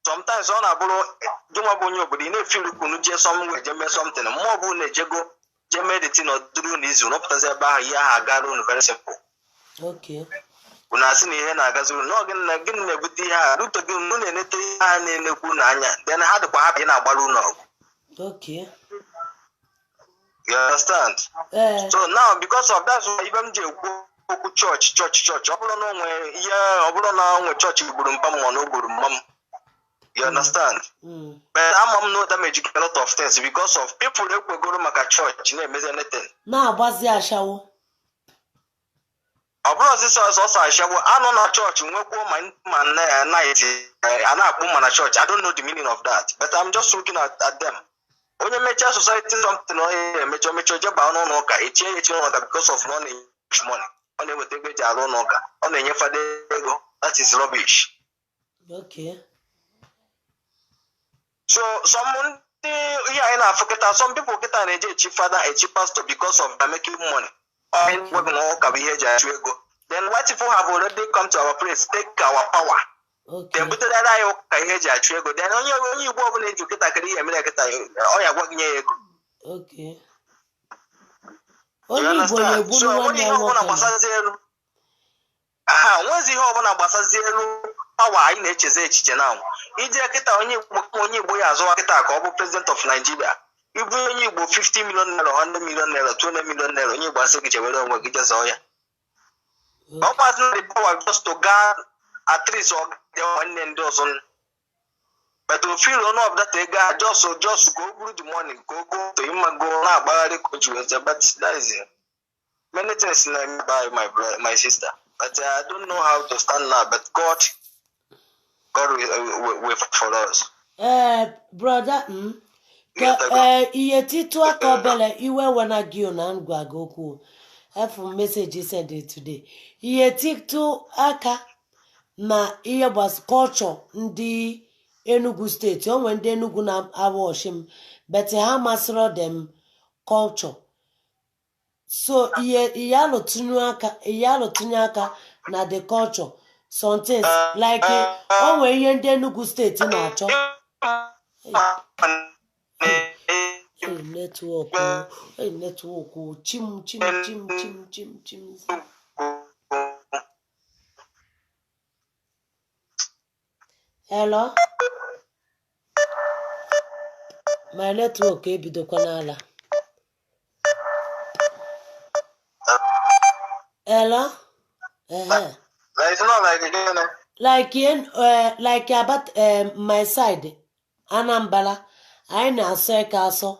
sometimes ọ na-abụrụ gịnwa bụ onye obodo, ị na-efeel kwunu jee somewhere, jee mee something, mmụọ bụ na-ejego jee mee the thing, ọ dụrụ unu izu rụpụtazi ebe ahụ, ihe ahụ agara unu very simple. Unu asị na ihe na-agazi unu nọọ. Gịnị gịnị na-ebute ihe a? Due to gị unu na-enete ihe ha na-enekwu unu anya, then ha dịkwa happy na-agbara unu ọgụ. You understand? Ee. So now, because of that's why ibe m ji ekwu okwu chọọchị, chọọchị, chọọchị, ọ bụrụ na o nwee ihe, ọ bụrụ na o nwee chọọchị gburu mpa m ma na o gburu mma m, you understand? But ama m no damage a lot of things because of people ekwegoro maka chọọchị na-emezi anything. Na-agbazi ashawo. Ọ bụrụ ọsịsọ ọsọ ashawo anọ na chọọchị nwekwuo ma night a na-akpụ ma na chọọchị. I don't know the meaning of that, but I'm just looking at them. Onye mechaa society something, onye emecha omecha oje baa n'ụlọ ụka, echie ya echi n'ụlọ ụka because of na ọ na-enye money, ọ na-eweta ego eji arụ ụlọ ụka, ọ na-enye fada ego. That is rubbish. So some ndị ihe anyị na-afụ kịta, some people kịta na-eje echi fada, echi pastor because of they're making money. Ọ gwa gị na ụka bụ ihe eji achụ ego. Then white people have already come to our place, take our power, then butere anyị ụka ihe eji achụ ego. Then onye Igbo ọbụla eji kịta kịrị ihe mere kịta, ọ ya gwa gị nye ya ego. You Onye Igbo understand? na-egburu So nwanne nwere ya ihe ọbụla nwoke na gbasazi elu aha, nwezi ihe ọbụla gbasazi elu power anyị na-echezi echiche na ije kịta. Onye Igbo ya azụwa kịta ka ọ bụ president of Nigeria, ibu onye Igbo 50 million naira, 100 million naira, 200 million naira, onye Igbo asị gị chewere onwe gị, jezọọ ya. Ọ gbazi na the power just to gaa at least ọ ga nwanne ndị ọzọ, but o feel ọnụ of that ego ahụ just ka o buru the money ka o go to ịmago na-agbagharị ka o ji weta. But that is it. Many things na by my brother, my sister, but I don't know how to stand now, but God will fight for us. Ee, brother ka ee, ihe titụ aka obere iwe wena gị na ngwa gị okwu efu message send today. Ihe titụ aka na ihe gbas culture ndị Enugu Steeti, o nwere ndị Enugu na-awọchi m, but ha masịrị them culture. So ihe alụtụnye aka na the culture, somethings like o nwere ihe ndị Enugu Steeti na-achọ. Hey, network o. Hey, network o. Chim chim chim chim chim chim. Hello, my network ebidokwa n'ala. Hello. Ehe. Like, it's not like again. Like in like about my side, Anambra, anyị na-asọ eke asọ.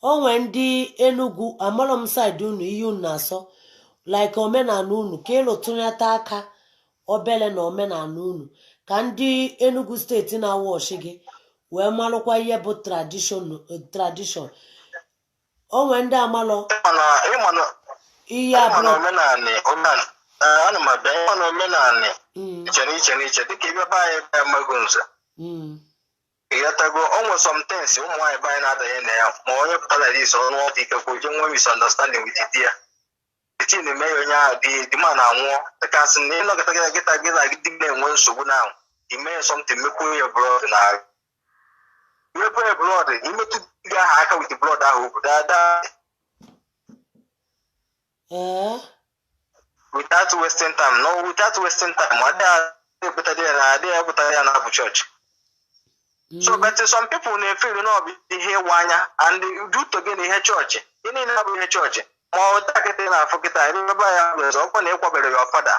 O nwee ndị Enugu, amarọ m side unu ihe unu na-asọ, like omenala unu, ka ịlụtụnyata aka obele na omenala unu, ka ndị Enugu Steeti na-awọchi gị wee marụkwa ihe bụ tradition. O nwee ndị amalọ Ịma na ịma na ihe ịma na abụrụ. Omenanị, omenanị. Ee, ana m abịa ịma na omenanị iche na iche na iche, dịka ịbịa be anyị ebe amaghị nze. Ịghọtago, o nwere some things ụmụ nwaanyị be anyị na-adanye na ya, ma onye pụtara like this, ọnụ ọdụ ikekwe oje nwee misunderstanding with di ya, the thing eme ya, onye ahụ di di ma na-anwụọ, dịka asị na ịnọkọta gị gịta gị na di gị na-enwe nsogbu na ime ya something, mekwuo ya blood na imepe ya blood, imetụ gị ahụ aka with blood ahụ dada. Without wasting time, no, without wasting time, adịghị ekwetara ya na adịghị ekwetara ya na abụ chọọchị. So but some people na-efeel na ọ bụ ihe ịwa anya, and due to gị na ihe chọọchị, ihe niile abụ ihe chọọchị, ma ọ taa kịta ị na-afụ kịta ebe ebe ya bụ ọzọ, ọkwa na ịkwabere ya fada,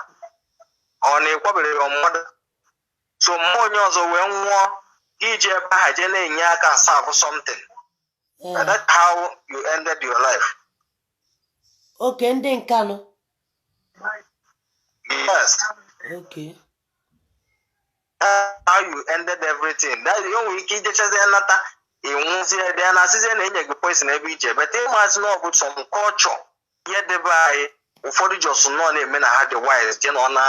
ọ na ịkwabere ya mmadụ, so mmụọ onye ọzọ wee nwụọ, iji ebe ahụ jee na-enye aka serve something. That's how you ended your life. Oke ndị Nkanụ. Yes. That's how you ended everything. That o nwere ike ijechazie nata, ịnwụzie dị ya na asịzie na enye gị poison ebe ije, but ịmasị na ọ bụ some culture, ihe debe anyị ụfọdụ just nọ na-eme na ha dị wise, je nọ na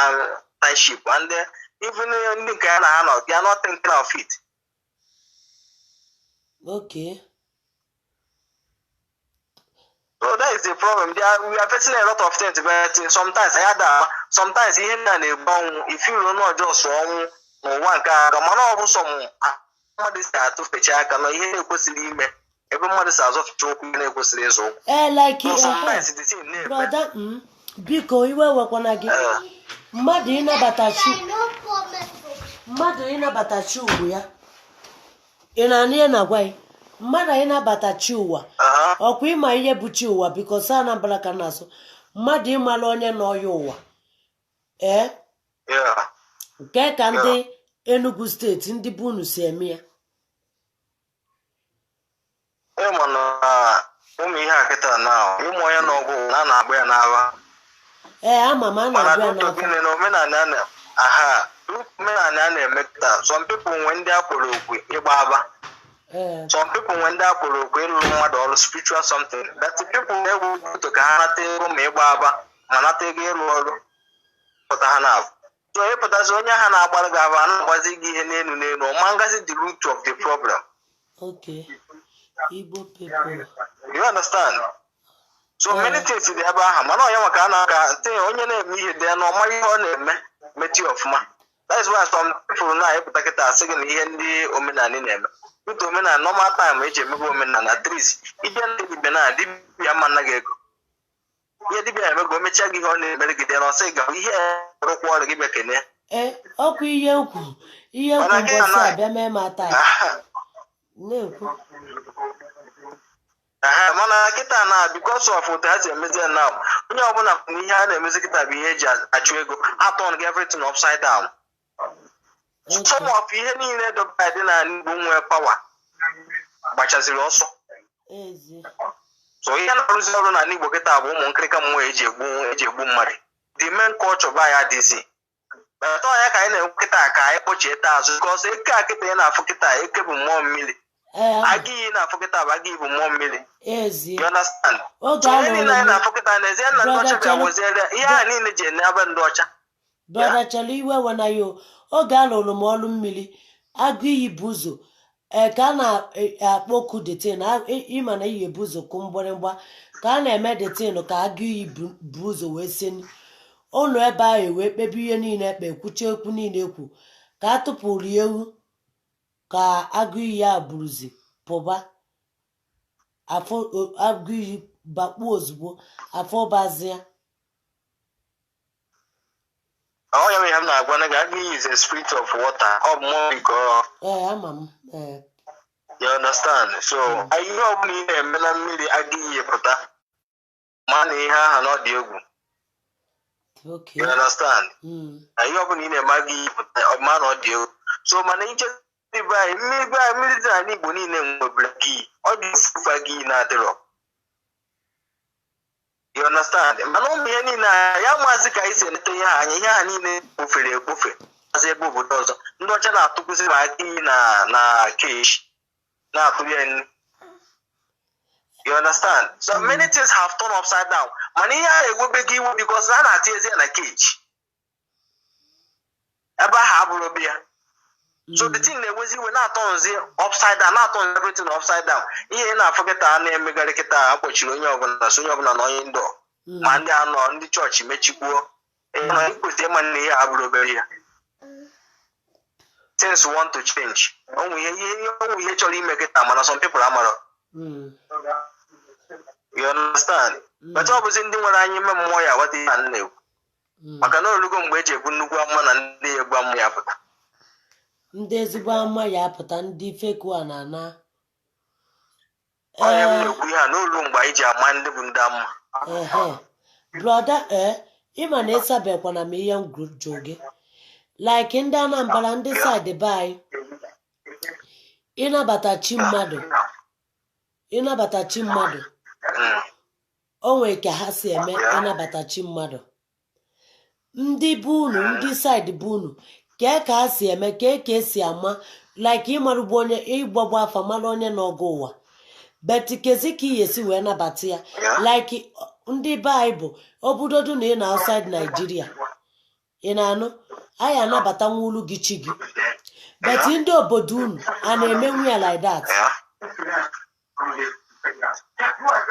township, and even ndị nke ya na ha nọ, they are not thinking of it. So that is the problem. We are facing a lot of things, but sometimes I had sometimes ihe ndị a na-egbu ọnwụ, if you know, just ọnwụ n'ụwa nke aka, mana ọ bụ some mmadụ si atụfecha aka na ihe na-ekwesịrị ime, ebe mmadụ si azọfecha ụkwụ ihe na-ekwesịrị ịzụ ụkwụ. Ee, like So sometimes the thing na-eme. Brother, biko, iwe wekwana gị. Mmadụ ịnabata chi, mmadụ ịnabata chi ugwu ya, ị na-anụ ihe na-agwa gị? Mmadụ ịnabata chi ụwa. Ọkwa ịma ihe bụ chi ụwa? Because Anambra ka na-asụ, mmadụ ịmala onye nọ ya ụwa, ee. Nke ka ndị Enugu Steeti, ndị bụ unu si eme ya? Ịma na ụmụ ihe a kịta na ịmụ onye n'ọgwụ na a na-agba ya n'agha. Ee, ama m, a Mana na-agwa ya due to n'afọ. Gịnị na omenala a na aha omenala a na-eme kịta, some people nwe ndị akpọrọ okwe ịgba aba. Some people nwe ndị akpọrọ okwe ịlụrụ mmadụ ọrụ spiritual something, but the people na-ewu moto ka ha nata ego, ma ịgba aba ma nata ego ịrụ ọrụ pụta ha na-abụ. So ịpụtazi, onye ha na-agbara gị aba, a na-agbazi gị ihe n'elu n'elu, ọma ngazi the root of the problem. Okay, Igbo people. You understand? So many things dị ebe ahụ, mana onye maka a na-aka ntị, onye na-eme ihe dị ya na ọma ihe ọ na-eme metụ ya ọfụma. That is why some people na-epụta kịta asị gị na ihe ndị omenala na-eme ụtụ omenala, normal time eji emebe omenala, at least ije ndị dibịa na dibịa ma anaghị ego ihe dibịa eme ka o mechaa gị ihe ọ na-emere gị dị na ọsị ga ihe rụkwa ọrụ gị bịa kene. Ee, ọkwa ihe nkwu, ihe nkwu. Mana gị Mbọsị na- abịa mee m ata na-ekwu. Aha, mana kịta na because of otu ha si emezi ya now, onye ọbụla na ihe a na-emezi kịta bụ ihe eji achụ ego, atọn gị everything upside down. Some of ihe niile dọba dị n'ala Igbo nwee power gbachaziri ọsọ. Ezi. So ihe na-arụzi ọrụ n'ala Igbo kịta bụ ụmụ nkịrịka mmụọ eji egbu mmadụ. The main culture be anyị adịzi. But ọ ya ka anyị na-ekwu kịta ka anyị kpọchie taa azụ, because eke a kịta ị na-afụ kịta, eke bụ mmụọ mmiri. Agụ iyi na-afụ kịta bụ agụ iyi bụ mmụọ mmiri. Ezi. You understand? Oge So a ihe niile lụrụ anyị m na-afụ kịta n'ezie na ndị Brother ọcha bịa Chelu- weziere ihe a niile ji ene ebe ndị ọcha. Brother Chelu, iwe wena ya o. Oge a lụrụ m ọlụ mmiri, agụ iyi bụ ụzọ ee ka a na-akpọku detin, ịma na iyi ebu ụzọ kụ mgbịrịgba ka a na-eme detin, ka agụ iyi bụ ụzọ wee seni ụlọ ebe ahụ wee kpebe ihe niile ekpe, kwuchie okwu niile ekwu, ka a tụpụrụ ya ewu, ka agụ iyi a buruzi pụba afọ agụ iyi bakpuo ozugbo afọ bazia. Ọ ya mere. Ihe m na-agwa na gị, agụ iyi is a spirit of water. Ọ bụ mmụọ nke ọ. Ee, ama m, ee. You understand? So ihe ọbụla ị na-eme na mmiri, agụ iyi pụta, ma na ihe ahụ na ọ dị egwu. You understand? Mm. Na ihe ọbụla ị na-eme, agụ iyi pụta, ọ ma na ọ dị egwu. So mana iche be anyị, mmiri be anyị, mmiri dị n'ala Igbo niile nwebere agụ iyi. Ọ dị ofufe agụ iyi na-adịrọ. You understand? Mana ụmụ ihe niile a, ya maazị ka anyị si eleta ihe ha anya, ihe ha niile kpofere ekpofe maazị ebe obodo ọzọ ndị ọcha na-atụkwụsị ma aka iyi na cage na-atụrụ ya nri. You understand? So many things have turned upside down. Mana ihe a na-ewebego iwe because a na-atịnyezi ya na cage ebe ahụ abụrụ obi ya. So the thing na-ewezi iwe, na-atọnzi upside down, na-atọ everything upside down. Ihe ị na-afụ kịta a na-emegharị kịta, a kpọchiri onye ọbụla, so onye ọbụla na onye ndọ ma ndị anọ ndị chọọchị mechikwuo. Na ikwesịrị ịma na ihe a bụrụ obere ya. Things want to change. Onwe ihe chọrọ ime kịta, mana some people amarọ. You understand? But ọ bụzi ndị nwere anya ime mmụọ ya aghọta ihe a m na-ekwu, maka na olugo mgbe eji ebu nnukwu amụma na ndị ya egbu amụma ya pụta. Ndị ezigbo ama ya apụta, ndị fake a na-ana. Onye m na-ekwu ihe a n'olu mgbe anyị ji ama ndị bụ ndị amụma. Ehe, brother, ee, ịma na ịsabekwana m ihe m jụ gị, like ndị Anambra, ndị side be anyị, ịnabata chi mmadụ, ịnabata chi mmadụ, o nwere ka ha si eme ịnabata chi mmadụ. Ndị bụ unu, ndị side bụ unu, kee ka ha si eme, kee ka esi ama, like ịmarụgbu onye ịgbagbu afa, mara onye n'ọgụ ụwa, but kezi ka ị esi wee nabata ya? Like ndị be anyị bụ obudodu na ị na outside Nigeria, ị na-anụ, anyị anabata nwulu gị chi gị, but ndị obodo unu a na-emenwu ya like that?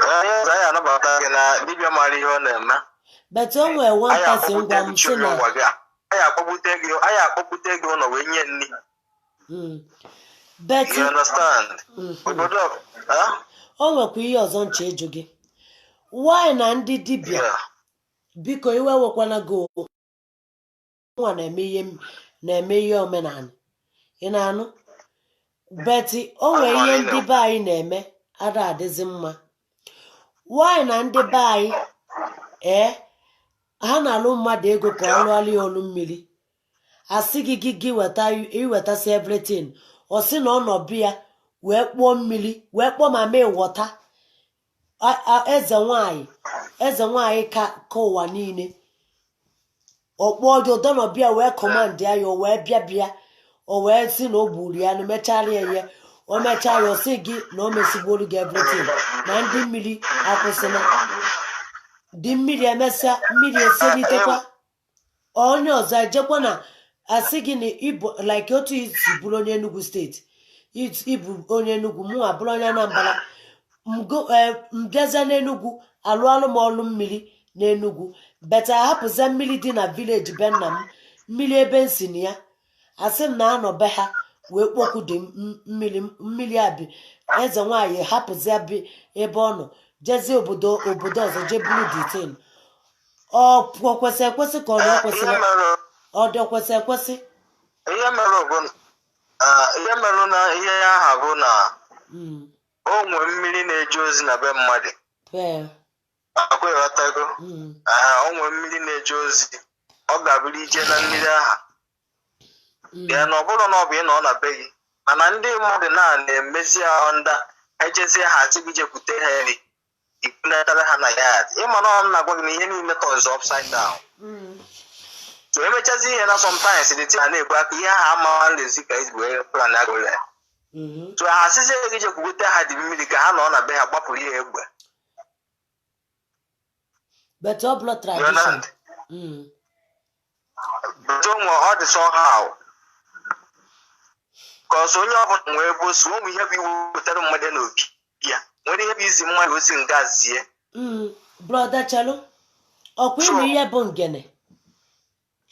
Ee, anyị anabata gị na dibịa mara ihe ọ na-eme. But o nwere one Anyị person akpọgbute gwa m gị chi sị na ụwa gị, anyị akpọgbute gị ụlọ wee nye nri. But You understand? Obodo, huh? O nwekwa ihe ọzọ nche ịjụ gị. Why na ndị dibịa, biko iwe wekwana gị o, nwa na-eme ihe omenala, ị na-anụ, but o nwere ihe ndị be anyị na-eme ada adịzi mma. Why na ndị be anyị, ee, ha na-alụ mmadụ ego ka ọ lụọla ya olu mmiri, asị gị gị weta, iwetasị everything, ọ sị na ọ nọ bi ya wee kpụọ mmiri, wee kpọọ mama ịwọta eze nwanyị, eze nwanyị ka ụwa niile, ọ kpọọ gị ụdọnọbịa wee command ya, o wee bịa, o wee sị na o gburu ya na mechara ya ihe o mechaa ya, ọ sị gị na o mesigbolu gị everything, na ndị mmiri akwụsịna dị mmiri, emesịa mmiri eselitekwa, onye ọzọ ejekwa na asị gị na ịbụ, like otu isi bụrụ onye Enugu Steeti, ịbụ onye Enugu, mụ abụrụ onye Anambra, mbịazia n'Enugu alụalụ m ọlụ mmiri n'Enugu, better ahapụzia mmiri dị na village be nna m, mmiri ebe m si na ya, asị m na anọ be ha wee kpoku dị mmiri, mmiri abi eze nwaanyị, hapụzia bi ebe ọ nọ, jezie obodo ọzọ jee buru detin. Ọ kwesị ekwesị ka ọ na ọ kwesịrị? Ihe mere Ọ dị kwesị ekwesị? Ihe mere na ihe aha bụ na o nwee mmiri na-eje ozi na be mmadụ. Akwa ịghọtago? Aha, o nwee mmiri na-eje ozi, ọ ga-abụrụ ije na mmiri aha ya na ọ bụrụ na ọ bụ ị nọ na be gị, mana ndị mmadụ na-emezi ya nda ejezie ha, asị gị jekwute ha nri, ikwunatara ha na ya. Ịma na ọ m na-agwa gị na ihe niile turns upside down. So emechazi ihe na sometimes the thing a na-ebu aka ihe ahụ ama nlezi ka esi wee plan agụrụ ya. So ha asịzie gị jekwute ha dị mmiri ka ha nọ na be ha gbapụrụ ya egbe. But ọ bụla You tradition. understand? But onwe ọ dị somehow, cause onye ọbụla nwee ebe o si, ụmụ ihe bụ iwu wetara mmadụ n'obi ya, nwere ihe bụ izi mmadụ ozi nga zie. Brother, chelu, ọkwa ịmụ ihe bụ ngene,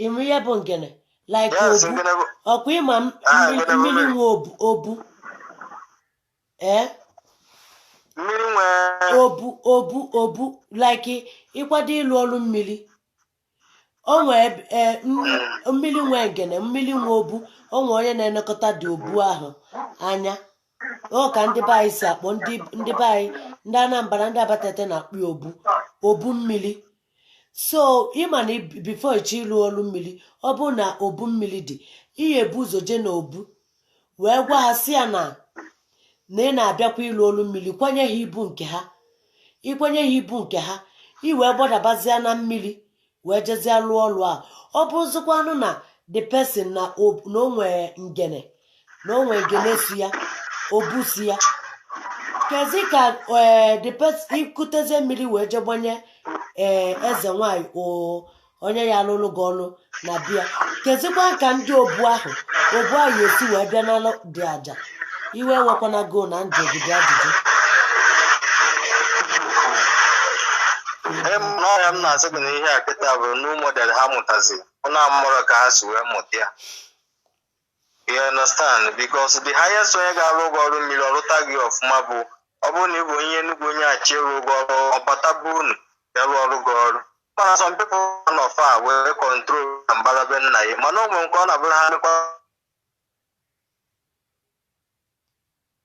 ịmụ ihe bụ ngene, like Yes, obu. Ngene bụ Ọkwa ịma Ah, mmiri ngene bụ mmiri mmiri. nwe obu, obu, ee. Mmiri nwee Obu, obu, obu, like ịkwado ịlụ ọrụ mmiri. O nwee mmiri nwe ngene, mmiri nwe obu. O nwee onye na-elekọta dị obu ahụ anya. Ọ ka ndị be anyị si akpọ, ndị be anyị, ndị Anambra, ndị Abatete na-akpọ ya obu, obu mmiri. So ịma na before ịchọ ịlụ ọrụ mmiri, ọ bụrụ na obu mmiri dị, ihe ebu ụzọ jee na obu wee gwa ha, si ya na ị na-abịakwa ịlụ ọrụ mmiri, kwanye ha ibu nke ha. Ịkwanye ha ibu nke ha, i wee gbadabazie na mmiri wee jezie lụọ ọrụ a. Ọ bụrụzikwanụ na the person na o nwee ngene, na o nwee ngene si ya, obu si ya, kezi ka the person ikutezie mmiri wee jee gbanye eze nwanyị, o onye ya alụlụ gị ọlụ na bịa, kezikwa ka ndị obu ahụ esi wee bịa n'alụ dị aja? Iwe ewekwana go na njụ gị ajụjụ. N'ọhịa m na-asị gị na ihe a kịta bụ new model ha mụtazi. Ọ na-amụrụ ka ha si wee mụta ya. You understand? Because the highest onye ga-arụ ụgwọ ọrụ mmiri ọrụta gị ọfụma bụ ọ bụrụ na ị bụ onye Enugu, onye achị ịrụ ụgwọ ọrụ, ọbata bụ unu ya rụọ ọrụ gị ọrụ. Mana some people nọ far wee control na mbara be nna ya, mana o nwere nke ọ na-abụrụ ha mekwa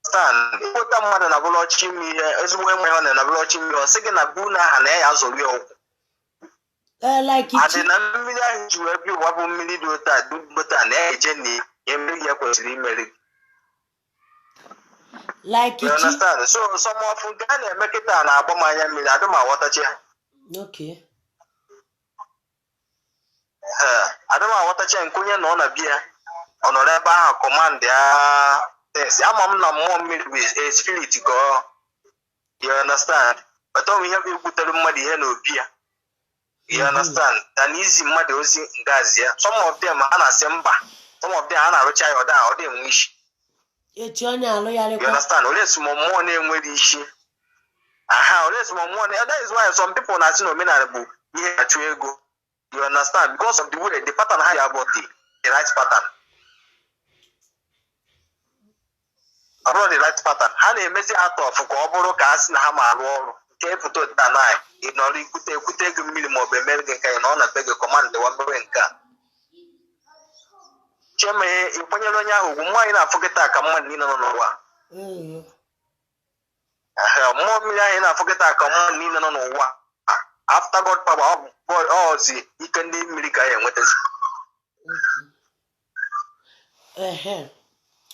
stand ịkpụta mmadụ na bụrụ ọchị ime ihe ezigbo enwe ihe ọ na bụrụ ọchị mmiri, ọ sị gị na bụ na aha na ya azọrọ ya ụkwụ. Like adị na mmiri ahụ ji wee bịa ụwa bụ mmiri dị otu a, dị otu a, na ya eje na ya mmiri ya kwesịrị imeri. Like You chi understand? So some of nke a na-eme kịta na-agba m anya mmiri, adị m aghọtachi ha. Ee, adị m aghọtachi ya. Nke onye nọ na bia, ọ nọrọ ebe ahụ command ya things. Ama m na mmụọ mmiri bụ a spirit ka ọ, you understand? But ọ bụ ihe bụ egbutere mmadụ ihe n'obi ya, you understand, na izi mmadụ ozi ngazi ya. Some of them ha na-asị mba, some of them ha na-arụcha ya, ọ da enwe isi. Echi onye You alụgharịkwa. understand? Olee sị ma mmụọ na-enwere isi aha, olee sị ma mmụọ that is why some people na-asị na omenala bụ ihe achụ ego, you understand? Because of the way the pattern ha ya bụ the right pattern, ọ bụrụ the right pattern ha na-emezi out of ka ọ bụrụ ka a sị na ha ma arụ ọrụ nke pụta ụta na ị nọrọ ikwute ekwute ego mmiri maọbụ emere gị nke anyị na ọ na be gị command wa mere nke a chema ịkwanyere onye ahụ ugwu. Mmụọ anyị na-afụ kịta ka mmadụ niile nọ n'ụwa. Ehe, mmụọ mmiri ahụ ị na-afụ kịta ka mmadụ niile nọ n'ụwa. After God power, ọ bụ ọzi ike ndị mmiri ka ya enwetazi. Ehe,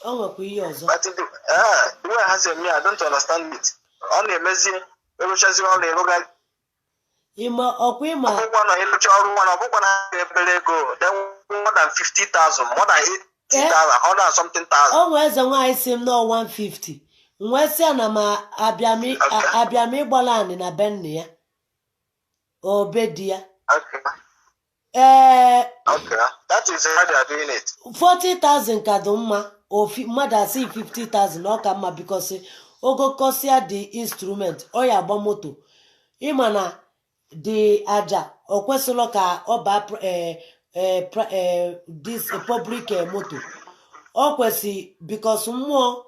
o nwekwa ihe ọzọ. But the way ha si eme ya, I don't understand it. Ọ na-emezi ịrụchazi ọrụ ịrụga Ịma ọkwa ịma. Ọbụkwa na ịrụcha ọrụ nwa na ọbụkwa na ha ga-ebere ego then more than 50,000, more than 80,000, hundred and something thousand. O nwee eze nwaanyị si m nọọ 150, m wee sị ya na ma abịa m abịa m ịgbala anị na be nna ya, obe di ya. Ee. Okay. That is how they are doing it. 40,000 ka dị mma. Ofi mmadụ asị 50,000 ọ ka mma because ogo kọsịa dị instrument, ọ ya agba moto. Ịma na dị aja, ọ kwesịrọ ka ọ baa this public moto. Ọ kwesị because mmụọ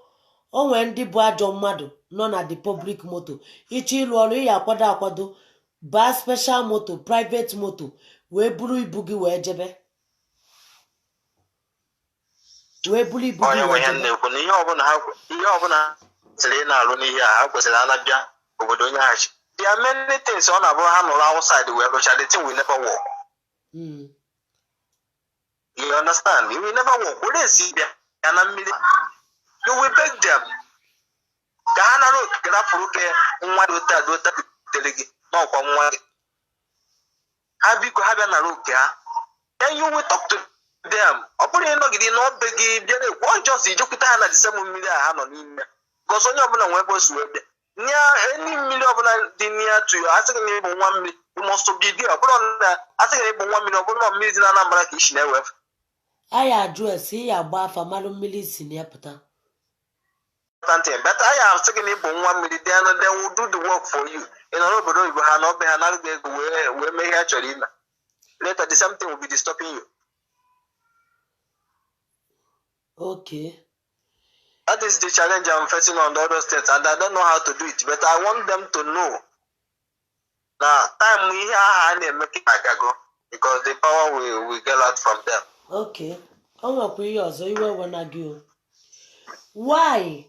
o nwee ndị bụ ajọ mmadụ nọ na the public moto. Ịchọ ịlụ ọrụ, ị ya akwado akwado baa special moto, private moto, wee buru ibu gị wee jebe, wee buru ibu gị Onye nwe wee ihe m jebe. na-ekwu na ihe ọbụla ha kwesịrị ị na-arụ n'ihe a, ha kwesịrị anabịa obodo onye ha chi. There are many things ọ na-abụrụ ha nọrọ outside wee rụcha, the thing will never work. You understand? It will never work. Were esi bịa ya na mmiri, you will beg them ka ha nara okike rapụrụ gị nwa dị otu a dị otu a butere gị n'ọkwa nwa gị ha, biko ha bịa nara oke ha. Then you will talk to them. Ọ bụrụ ịnọgide n'ọbe gị bịa na-ekwu, ọ just ijekwute ha na the same mmiri a ha nọ n'ime, because onye ọbụla nwee ebe o si wee bịa nya. Any mmiri ọbụla dị near to you, asị gị na ịbụ nwa mmiri, you must be there. Ọ bụrụ na asị gị na ịbụ nwa mmiri, ọ bụrụ na mmiri dị na Anambra ka isi na-ewefu. A ya ajụ ese, ị ya agba afa malụ mmiri si na ya pụta. Something but anyị asị gị na ịbụ nwa mmiri, then they will do the work for you. Ị nọ n'obodo oyibo, ha na ọbe ha nara gị ego wee mee ihe ha chọrọ ime. Later the same thing will be disturbing you. That is the challenge I'm facing on the other states, and I don't know how to do it, but I want them to know na time ihe ahụ a na-eme ka agago. Because the power will get out from them. Okay, o nwekwa ihe ọzọ, iwe wena gị o. Why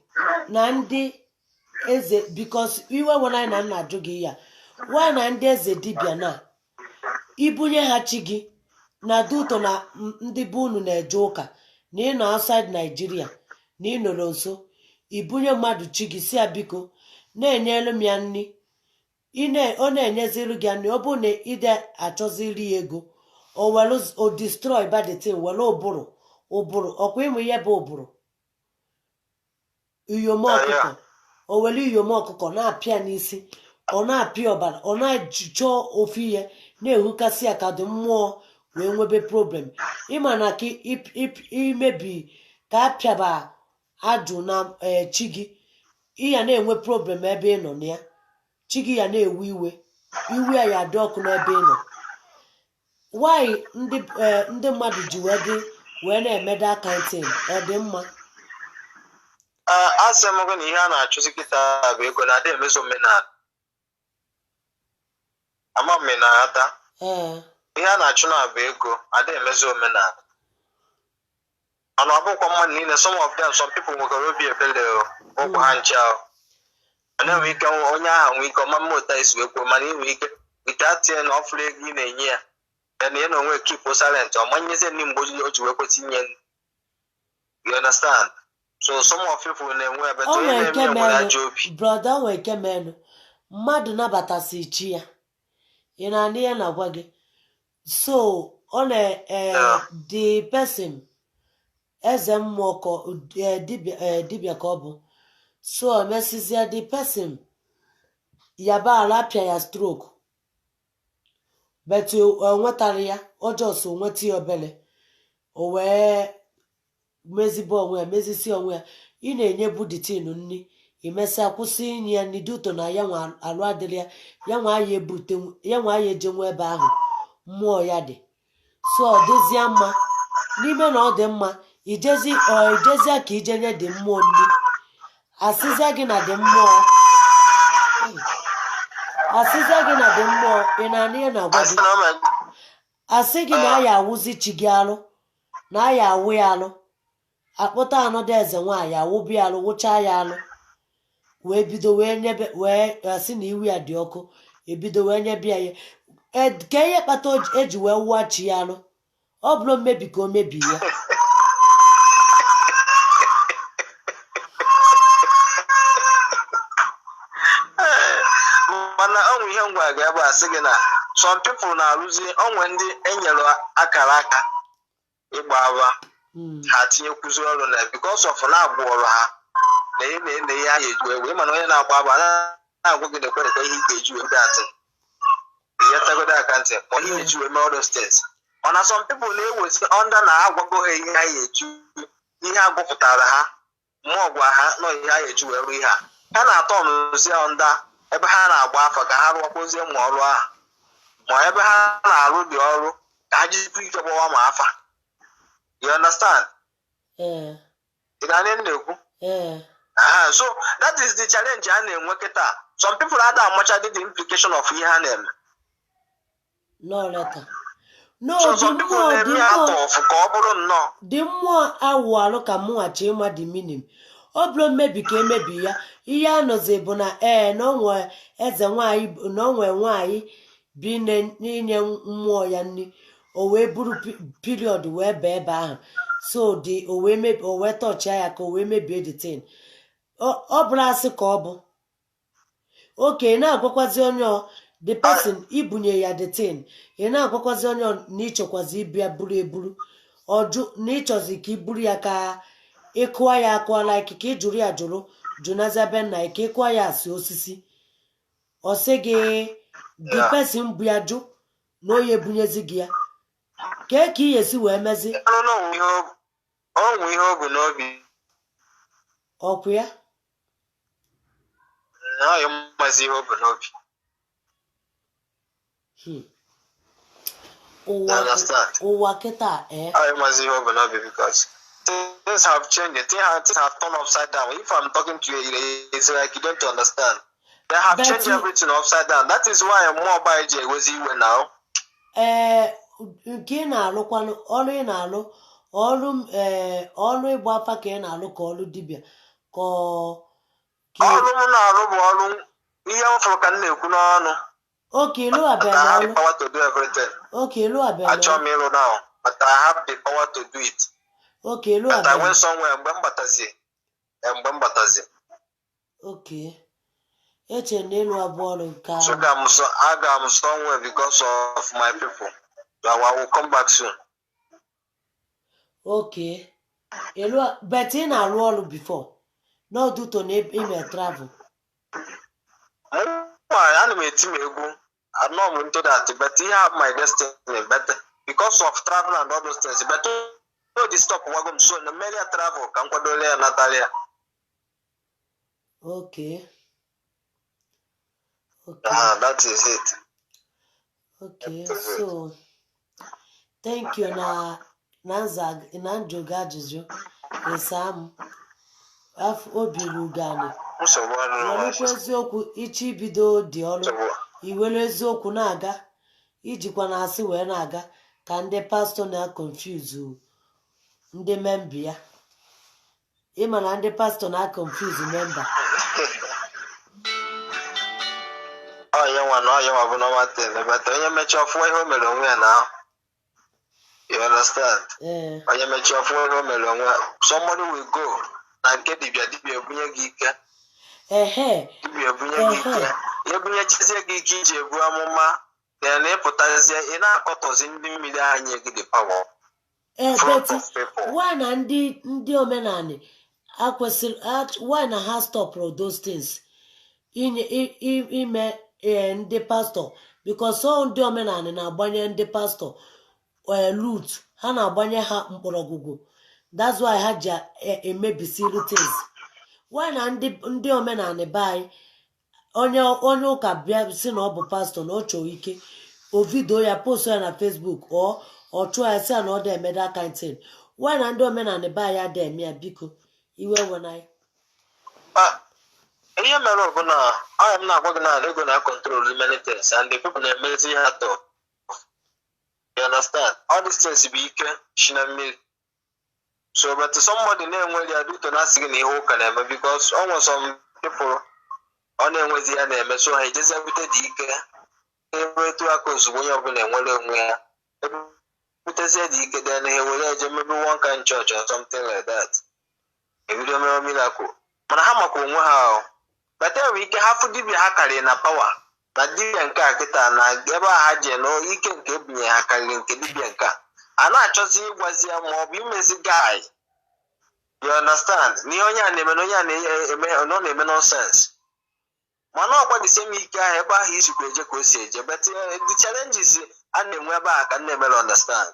na ndị eze, because iwe wena anyị na nna ajụ gị ya, why na ndị eze dibịa na ibunye ha chi gị na dị ụtọ na ndị be unu na-eje ụka, na ị nọ outside Nigeria, na ị nọrọ nso, ibunye mmadụ chi gị, si ya biko na-enyelu m ya nri, ọ na-enyeziri gị ya nri, ọ bụrụ na ide achọziri ya ego, o welu o destroy bad thing, were ụbụrụ ụbụrụ ọkwa ịmụ ihe bụ ụbụrụ iyom ọkụkọ, o were iyom ọkụkọ na-apịa n'isi, ọ na-apịa ọbara, ọ na-achọ ofu ihe na-ehukasị ya ka dị mmụọ wee nwebe problem. Ịma na ka imebi ka apịaba ajụ na chi gị, ị ya na-enwe problem ebe ị nọ na ya, chi gị ya na-ewe iwe, iwe ya ya dị ọkụ n'ebe ị nọ. Why ndị ndị mmadụ ji wee dị wee na-eme that kind thing? Ọ dị mma? Asị m gị na ihe a na-achụzi kịta bụ ego na-adị emeso omenala. Ama m na aghọta. Ee. Ihe a na-achụ na bụ ego, adị emezi omenala. Mana ọ bụkwa mmadụ niile. Some of them, some people nwekwara obi ebere o, ụkwụ ha nche ahụ. Mana enwe ike onye ahụ nwee ike ọma mma ụta isi wee kwuo, mana inwe ike without ya na ọfụrụ ego ị na-enye ya, ya na ya na onwe keep silent, ọ manyezie ndị mgbe o ji wee kwesị inye. You understand? So some of people na-enwe ebe O onye nwere na-eme nke ya nwere menụ ajọ obi. Brother, o nwere nke menụ, mmadụ nabatasị chi ya, ị na-anụ ihe na-agwa gị? So ọ na the person, eze mmụọ ka dibịa, dibịa ka ọ bụ, so o mesizie, the person yaba ala, apịa ya stroke, but o nwetara ya ọjọọ, so nweta ya obere, o wee mezibe onwe ya, mezisi onwe ya. Ị na-enyebu the thing nri, imesịa kwụsị inye ya nri dị ụtọ na ya nwa alụ adịrị ya, ya nwa ya ebute, ya nwa ya ejenwe ebe ahụ mmụọ ya dị. So ọ dịzịa mma n'ime na ọ dị mma ijezi, ọ ijezie ka ijenye dị mmụọ nri, asịzịa gị na dị mmụọ, asịzịa gị na dị mmụọ, ị na-anụ ihe na-agwa Asị gị? na ọ ma. Asị gị na aya awụzi chi gị alụ, na aya awụ ya alụ, akpụta anọdụ eze nwaanyị awụbi ya alụ, wụchaa ya alụ, wee bido wee nyebe, wee asị na iwu ya dị ọkụ, ebido wee nyebe ya ihe. Ka ihe kpata eji wee wụọ chi ya alụ, ọ bụrụ mmebi ka o mebi ya. Mana ọ nwe ihe ngwa ga ebe a sị gị na some people na-arụzi onwe ndị enyere akara aka ịgba ava, ha tinyekwuzi ọrụ na because of na agwọrọ ha na ihe na ihe ha ga-eji wee mana onye na-agba ava na-agwa gị na-ekwe ekwe ihe ị ga-eji wee atị ihe tagodo aka ntị, ma ihe ga-eji wee mee all those things. Mana some people na-ewezi under na agwago ha ihe ha ga-eji, ihe agwọpụtara ha, mmụọ gwa ha nọ ihe ha ga-eji wee rụọ ihe a, ha na-atọ ọnụzie under ebe ha na-agba afa ka ha rụọkwazie ma ọrụ ahụ, ma ebe ha na-arụ dị ọrụ ka ha jikwa ike gbawa ma afa. You understand? Ee. Ị ga na-ekwu? Ee. Aha, so that is the challenge a na-enwe kịta. Some people ada amacha the implication of ihe ha na-eme. No letter no. So dị some people mmụọ dị na-eme ya mmụọ atọ ọfụ ka ọ bụrụ nnọọ. Dị mmụọ awụ alụ ka mụnwachi ịma dị minim, ọ bụrụ mmebi ka emebi ya, ihe anọzi bụ na ee, na onwe eze nwanyị, na onwe nwanyị bi n'inye mmụọ ya nri, o wee buru period wee bee ebe ahụ, so dị o wee mebi, o wee tọchịa ya ka o wee mebie the thing. Ọ bụrụ asị ka ọ bụ oke na-agwakwazi onye ọ the person ibunye ya the thing, ị na-agwakwazi onye ọ na ịchọkwazi ịbịa buru eburu ọjụ, na ịchọzi ka i buru ya ka ịkụọ ya akụọ, like ka ị jụrụ ya jụrụ jụnazia be nna ya ka ịkụọ ya asị osisi, ọ sị gị the person bụ ya jụ na onye ebunyezi gị ya kee ka ị esi wee mezi. Ọnụ na onwe ihe o bu n'obi. Ọkwụ ya. Na ọ mmazi ihe o bu n'obi. Ụwa. You understand? Ụwa kịta ee. Ọ mmazi ihe o bu n'obi because things have changed. Things have turned upside down. If I'm talking to you, it's like you don't understand. They have But changed you- everything upside down. That is why mmụọ ọba ji ewezi iwe now. Ee. Nke ị na-alụkwanụ, ọrụ ị na-alụ, ọrụ ọrụ ịgba afa ka ị na-alụ, ka ọrụ dibịa, ka ọ ka Ọrụ m na-arụ bụ ọrụ ihe m fụrụ ka m na-ekwu n'ọnụ. Okay, But ịlụghabeghị I have the ọrụ. power to do everything. Okay, ịlụghabeghị Achọrọ ọrụ. m ịrụ now, but I have the power to do it. Okay, But I ịlụghabeghị. went somewhere mgbe m batazi, mgbe m batazi. Okay, eche na ịlụ abụọ ọrụ nke So ahụ. aga m somewhere because of my people. So I will come back soon. Okay, ịlụ, but ị na-arụ ọrụ before, not due to na ime travel? Mụnwa, ana m eti m egwu. Anọ m into that, but ihe have my destiny, but because of travel and all those things, but no dey stop wago m, so na mmeri ya travel ka m kwadole ya natara ya. Okay. Ah, that is it. Okay. That is it. So thank you na nza na njụga ajụjụ ịsa m afọ obi rugani. Nsogbu adịrọ. Welụkwa eziokwu ịchọ ibido dị ọrụ. Nsogbu. Iwere eziokwu na-aga, ijikwa na asị wee na-aga ka ndị pastọ na-confuse ndị member ya. Ịma na ndị pastọ na-confuse member. Ọ ya nwa na ọ ya nwa bụ normal thing, but onye mechaa ọfụwa ihe o mere onwe ya na, you understand? Ee. Onye mechaa ọfụwa ihe o mere onwe ya. Somebody will go na nke dibịa, dibịa ebunye gị ike. Dibịa ebunye gị ike. Ya ebunyechazie gị ike iji ebu amụma, then ịpụtazie, ị na-akọtọzi ndị mmiri ahụ nye gị the power front But of people. why na ndị omenani akwesịrị, why na ha stopụrụ those things inye ime ndị pastọ? Because ọ ndị omenani na-agbanye ndị pastọ root, ha na-agbanye ha mkpọrọgwụgwụ. That's why ha ji emebisiri things. Why na ndị omenani be anyị, onye ụka bịa si na ọ bụ pastọ, na ọ chọrọ ike, o video ya, post ya na Facebook, ọ chụọ ya, si ya na ọ dị eme that kind thing? Why na ndị omenani be anyị adị eme ya? Biko, iwe wena anyị. Ah, ihe mere bụ na ọ m na-agwa gị na ego na control many things, and the people na-emezi ihe atọ, you understand? All these things bụ ike shi na mmiri. So but somebody na-enwere ya duto na asị gị na ihe ụka na-eme, because ọ nwere some people ọ na-enwezi ya na-eme, so ha ejezi bute dị ike ebe etu aka ozugbo onye ọbụla enwere onwe ya, ebutezie dị ike, then ha ewere eje mebe one kind church or something like that, ebido mewe miracle. Mana ha makwa onwe ha o, but enwere ike ha fụ dibịa ha karịrị na power, na dibịa nke a kịta na ebe a ha je na ike nke ebunye ha karịrị nke dibịa nke a, a na-achọzi ịgwazi ya ma ọ bụ imezi guy, you understand, na ihe onye a na-eme, na onye a na-eme na ọ na-eme nonsense. Mana ọkwa the same ike ahụ ebe ahụ isikwa eje ka o si eje. But the challenges a na-enwe ebe a ka m na-emere understand.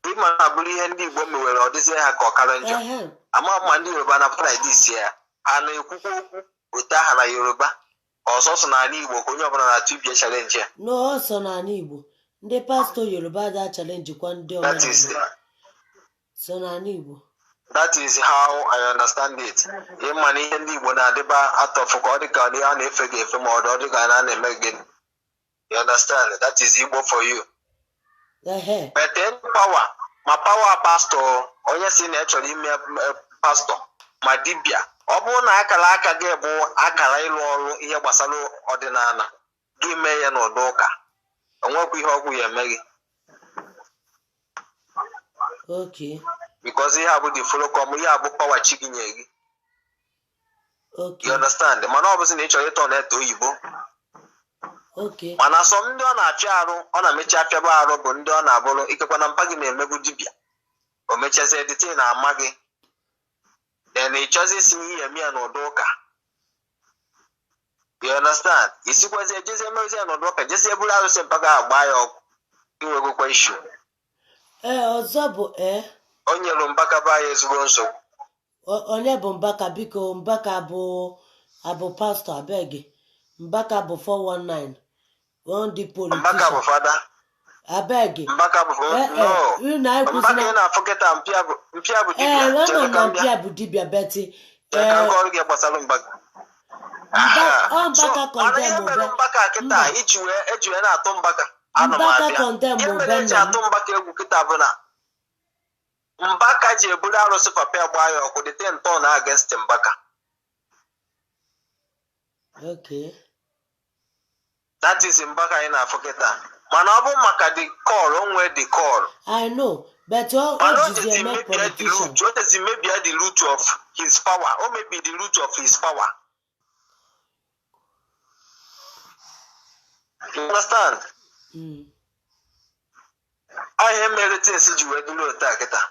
Ịma na abụrụ ihe ndị Igbo mewere, ọ dịzie ha ka ọ kara njọ. Ama ma ndị Yoruba na like ya, ha na-ekwukwa okwu otu aha na Yoruba, ọsọsọ n'ala Igbo ka onye ọbụla na-atụ ibie challenge ya. No, ọsọ n'ala Igbo. Ndị pastọ Yoruba da challenge kwa ndị That is omenala so n'ala Igbo. That is how I understand it. Ịma na ihe ndị Igbo na-adịba atọfụ ka ọ dị ka a na-efe gị efe, ma ọ dị ka a na-eme gị, you understand? That is Igbo for you. But then power, ma power pastor, onye si na ya chọrọ ime pastọ ma dibịa, ọ bụrụ na akara aka gị bụ akara ịlụ ọrụ ihe gbasara ọdịnala gị, mee ya n'ụdị ụka, onwekwa ihe ọgwụ ya eme gị. Because ihe a bụ the follow come, ihe a bụ power chi gị nye gị. You understand? Mana ọ bụzi na ị chọrọ ịtọ na-ete oyibo. Mana sọ ndị ọ na-apịa arụ, ọ na-emechi apịaba arụ bụ ndị ọ na-abụrụ ikekwa na mpa gị na-emegbu dibịa, o mechazie edite na ama gị, then ị chọzi isi ihe eme ya n'ụdị ụka, you understand? Isikwazie jezie emezi ya n'ụdị ụka, jezie buru arụsị mpa gị agba ya ọkụ, inwegokwa issue. Ee, ọzọ bụ O nyere Mbaka ya ezigbo nsogbu. Onye bụ Mbaka? Biko, Mbaka bụ abụ pastọ? Abeg, Mbaka bụ 419 ndị Mbaka bụ politician. Fada. Abeg. Mbaka bụ ee no. Unu Mbaka ekwuzina. Ị na-afụ kịta, mpịa bụ mpịa bụ dibịa. Ama Chere m ka na m bịa. mpịa bụ dibịa, but Chere ka m gụọrọ gị gbasara Mbaka. Mba, Aha. ọ So Mbaka mana ihe condemn mere be Mbaka kịta mba. iji wee eji wee na-atụ Mbaka. Ana m Mbaka abịa. condemn Ihe be mere eji nna m. atụ Mbaka egwu kịta bụ na Mbaka ji eburu arụsị papa ya gbaa ya ọkụ, the thing turn against Mbaka. That is Mbaka anyị na-afụ kịta, mana ọ bụ maka the call o nwee, the call. I know, but o Mana o jizi jezi eme mebie the politician. root, o jezi mebie the root of his power, o mebi the root of his power, you understand? Mm. Ọ ihe mere things ji wee dịrị otu a kịta.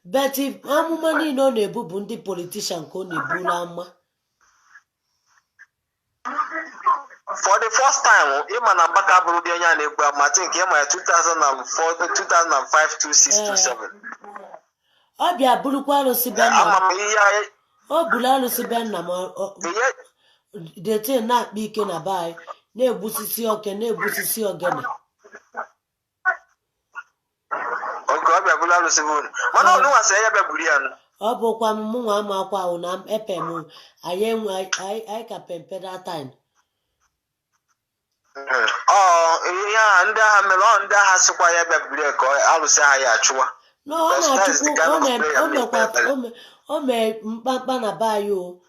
But if amụma niile ọ na-ebu bụ ndị politician ka ọ na-eburu ama. For the first time, ịma na Mbaka bụrụ dị onye a na-ebu ama, think ịma ya 2004, 2005, 26, 27. Ọ bịa burukwa arụsị be nna Ama m. m ihe anyị O buru arụsị be nna m, ihe. The thing na-akpa ike na be anyị, na-egbusisi oke, na-egbusisi ogene. Oge ọ bịa bụrụ arụsị bụ unu, mana ọnụnwa sị ya bịa buru ya nụ. Ọ bụkwa m mụnwa ama akwa ahụ na epe m anyị enwe anyị ka pempe that time. Ọ ihe agha ndị agha mere, ọ ndị agha sịkwa ya bịa buru ya ka arụsị agha ya achụwa. No, ọ Because that is the na-achụkwu kind o of prayer o m mekwa na-ekpe ekpere. O mee mkpamkpa na be anyị,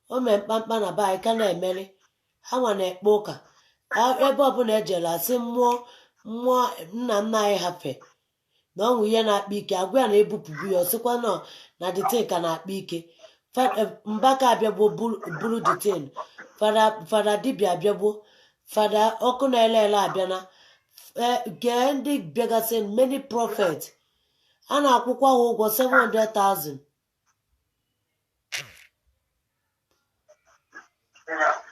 o mee mkpamkpa na be anyị ka na-emeri ha nwa na-ekpe ụka. Ebe ọbụla ejere, asị mmụọ mmụọ nna nna anyị hafe na ọnwụ ihe na-akpa ike, agwa ya na ebupụbu ya, ọsịkwa nọ na the thing ka na-akpa ike. Mbaka abịagbo buru the thing, fada dibịa abịagbo, fada ọkụ na-ele ele abịana. Gee ndị bịagasị, many prophet a na-akwụkwa ha ụgwọ 700,000.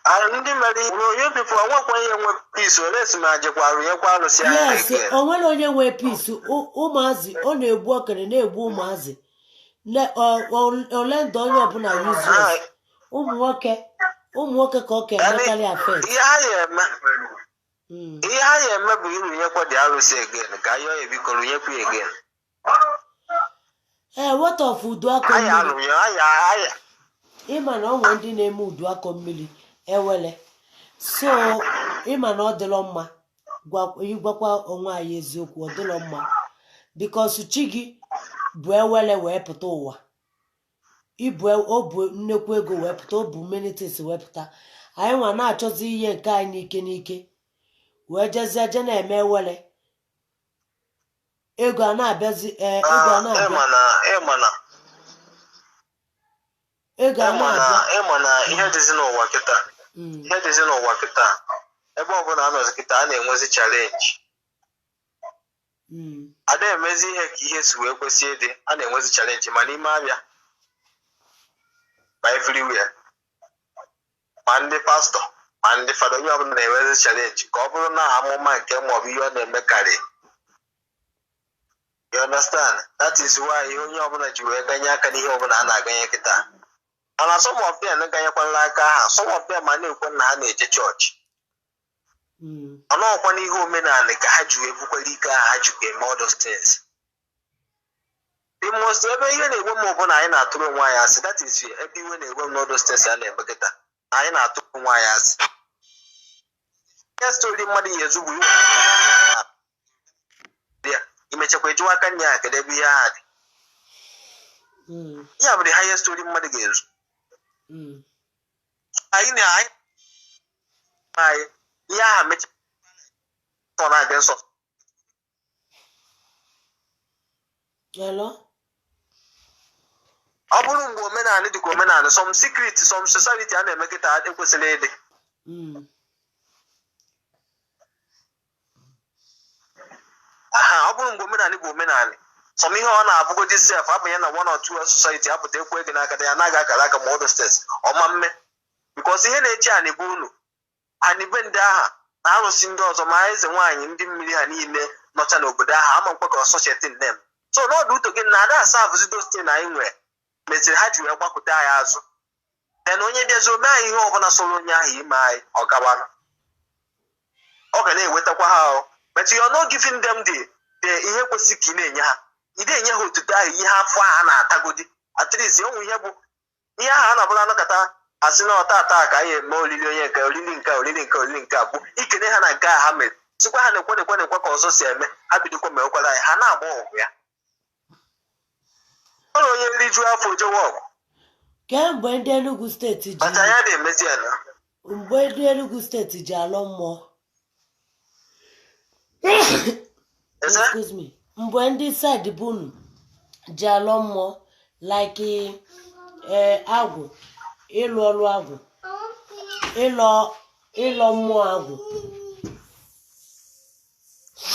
Ah, ndị mere ihe onye people onwekwa ihe nwe peace ole si ma jekwa rụnyekwa arụsị ahụ Yes. again. O nwere onye nwee peace. Ụmụazị ọ na-egbu okere na-egbu ụmụazị. Ole ndụ onye ọbụla useless. Ụmụ nwoke ka ọ ka emekarị affect. Ihe ha ya eme ihe ha ya eme bụ ịrụnyekwa dị arụsị again, ka ayọ ya, biko rụnyekwa ya again. Ee, what of udu akọ Ha ya mmiri? arụnye ha ya ha ya. Ịma na ọ nwee ndị na-eme udu akọ mmiri ewele, so ịma na ọ dịrọ mma. Ịgwakwa onwe anyị eziokwu, ọ dịrọ mma, because chi gị bụ ewele wee pụta ụwa. Ibu o bu nnekwu ego wee pụta, o bu many things wee pụta. Anyị nwa na-achọzi ihe nke anyị n'ike n'ike, wee jezie je na-eme ewele, ego a na-abịazi, ee, ego a Ah, na-abịa. Ịma na Ego a ịma na na-abịa. Ịma na ihe dịzi n'ụwa kịta, ihe dịzi n'ụwa kịta, ebe ọbụla anọzi kịta, a na-enwezi challenge. A na-emezi ihe ka ihe si wee kwesị ịdị, a na-enwezi challenge ma n'ime abịa ma everywhere, ma ndị pastọ ma ndị fada, onye ọbụla na-enwezi challenge ka ọ bụrụ na amụma nke maọbụ ihe ọ na-emekarị, you understand? That is why ihe onye ọbụla ji wee ganye aka n'ihe ọbụla a na-aganye kịta. Mana some of them ganyekwala aka ha, some of them ma na-ekwe na ha na-eje chọọchị. Mana ọkwa n'ihe omenala ka ha ji wee bukwara ike ahụ ha jikwa eme all those things. The most ebe ihe na-egwe m bụ na anyị na-atụrụ onwe anyị asị. That is ebe iwe na-egwe m n'all those things a na-eme kịta, na anyị na-atụrụ onwe anyị asị. Ihe story mmadụ ya ezu bụ iwe ya, imechakwa ejuwa aka nne ya, kedu ebe ihe ahụ dị? Ya bụ the highest story mmadụ ga-ezu. Anyị na anyị ihe aha mecha ọ na-aga nsọ. Hello? Ọ bụrụ mgbe omenala dị ka omenala, some secret, some society a na-eme kịta ekwesịrị ịdị. Aha, ọ bụrụ mgbe omenala bụ omenala, some ihe ọ na-abụgodi sef abanye na one or two society apụta ekwe gị n'aka ya anaghị akara aka ma ọ steps ọma mme, because ihe na-eche anị bụ unu anị be ndị agha na arụsị ndị ọzọ, ma eze nwaanyị, ndị mmiri, ha niile nọcha n'obodo ahụ ama nkwe ka society nnem so n'ọdụ uto gị na ada asa abụzi those things anyị nwere meziri ha ji wee gbakụta anyị azụ. Then onye bịazi ome anyị ihe ọbụla sọrọ onye ahụ ime anyị, ọ gawara, ọ ga na-ewetakwa ha ahụ, but you are not giving them the ihe kwesịrị ka ị na-enye ha. Ị na-enye ha otuto ahụ, ihe afọ ahụ a na-atagodi, at least onwe ihe bụ ihe ahụ a na-abụla anakọta asị na ọta ata ka anyị eme olili onye nke olili nke olili nke olili nke a bụ ikene ha na nke a ha mere. Sịkwa ha na-ekwe na-ekwe na-ekwe ka ọzọ si eme, ha bidokwa mewekwara anyị, ha na-agba ọgụ ya. Ọ na onye nriju afọ jewe ọgụ. Kemgbe ndị Enugu Steeti ji Bata ya na-emezi ya na mgbe ndị Enugu Steeti ji alọ mmụọ. Eze? Excuse me, mgbe ndị side bunu ji alọ mmụọ, like agwụ, ịlụ ọrụ agwụ, ịlọ mmụọ agwụ.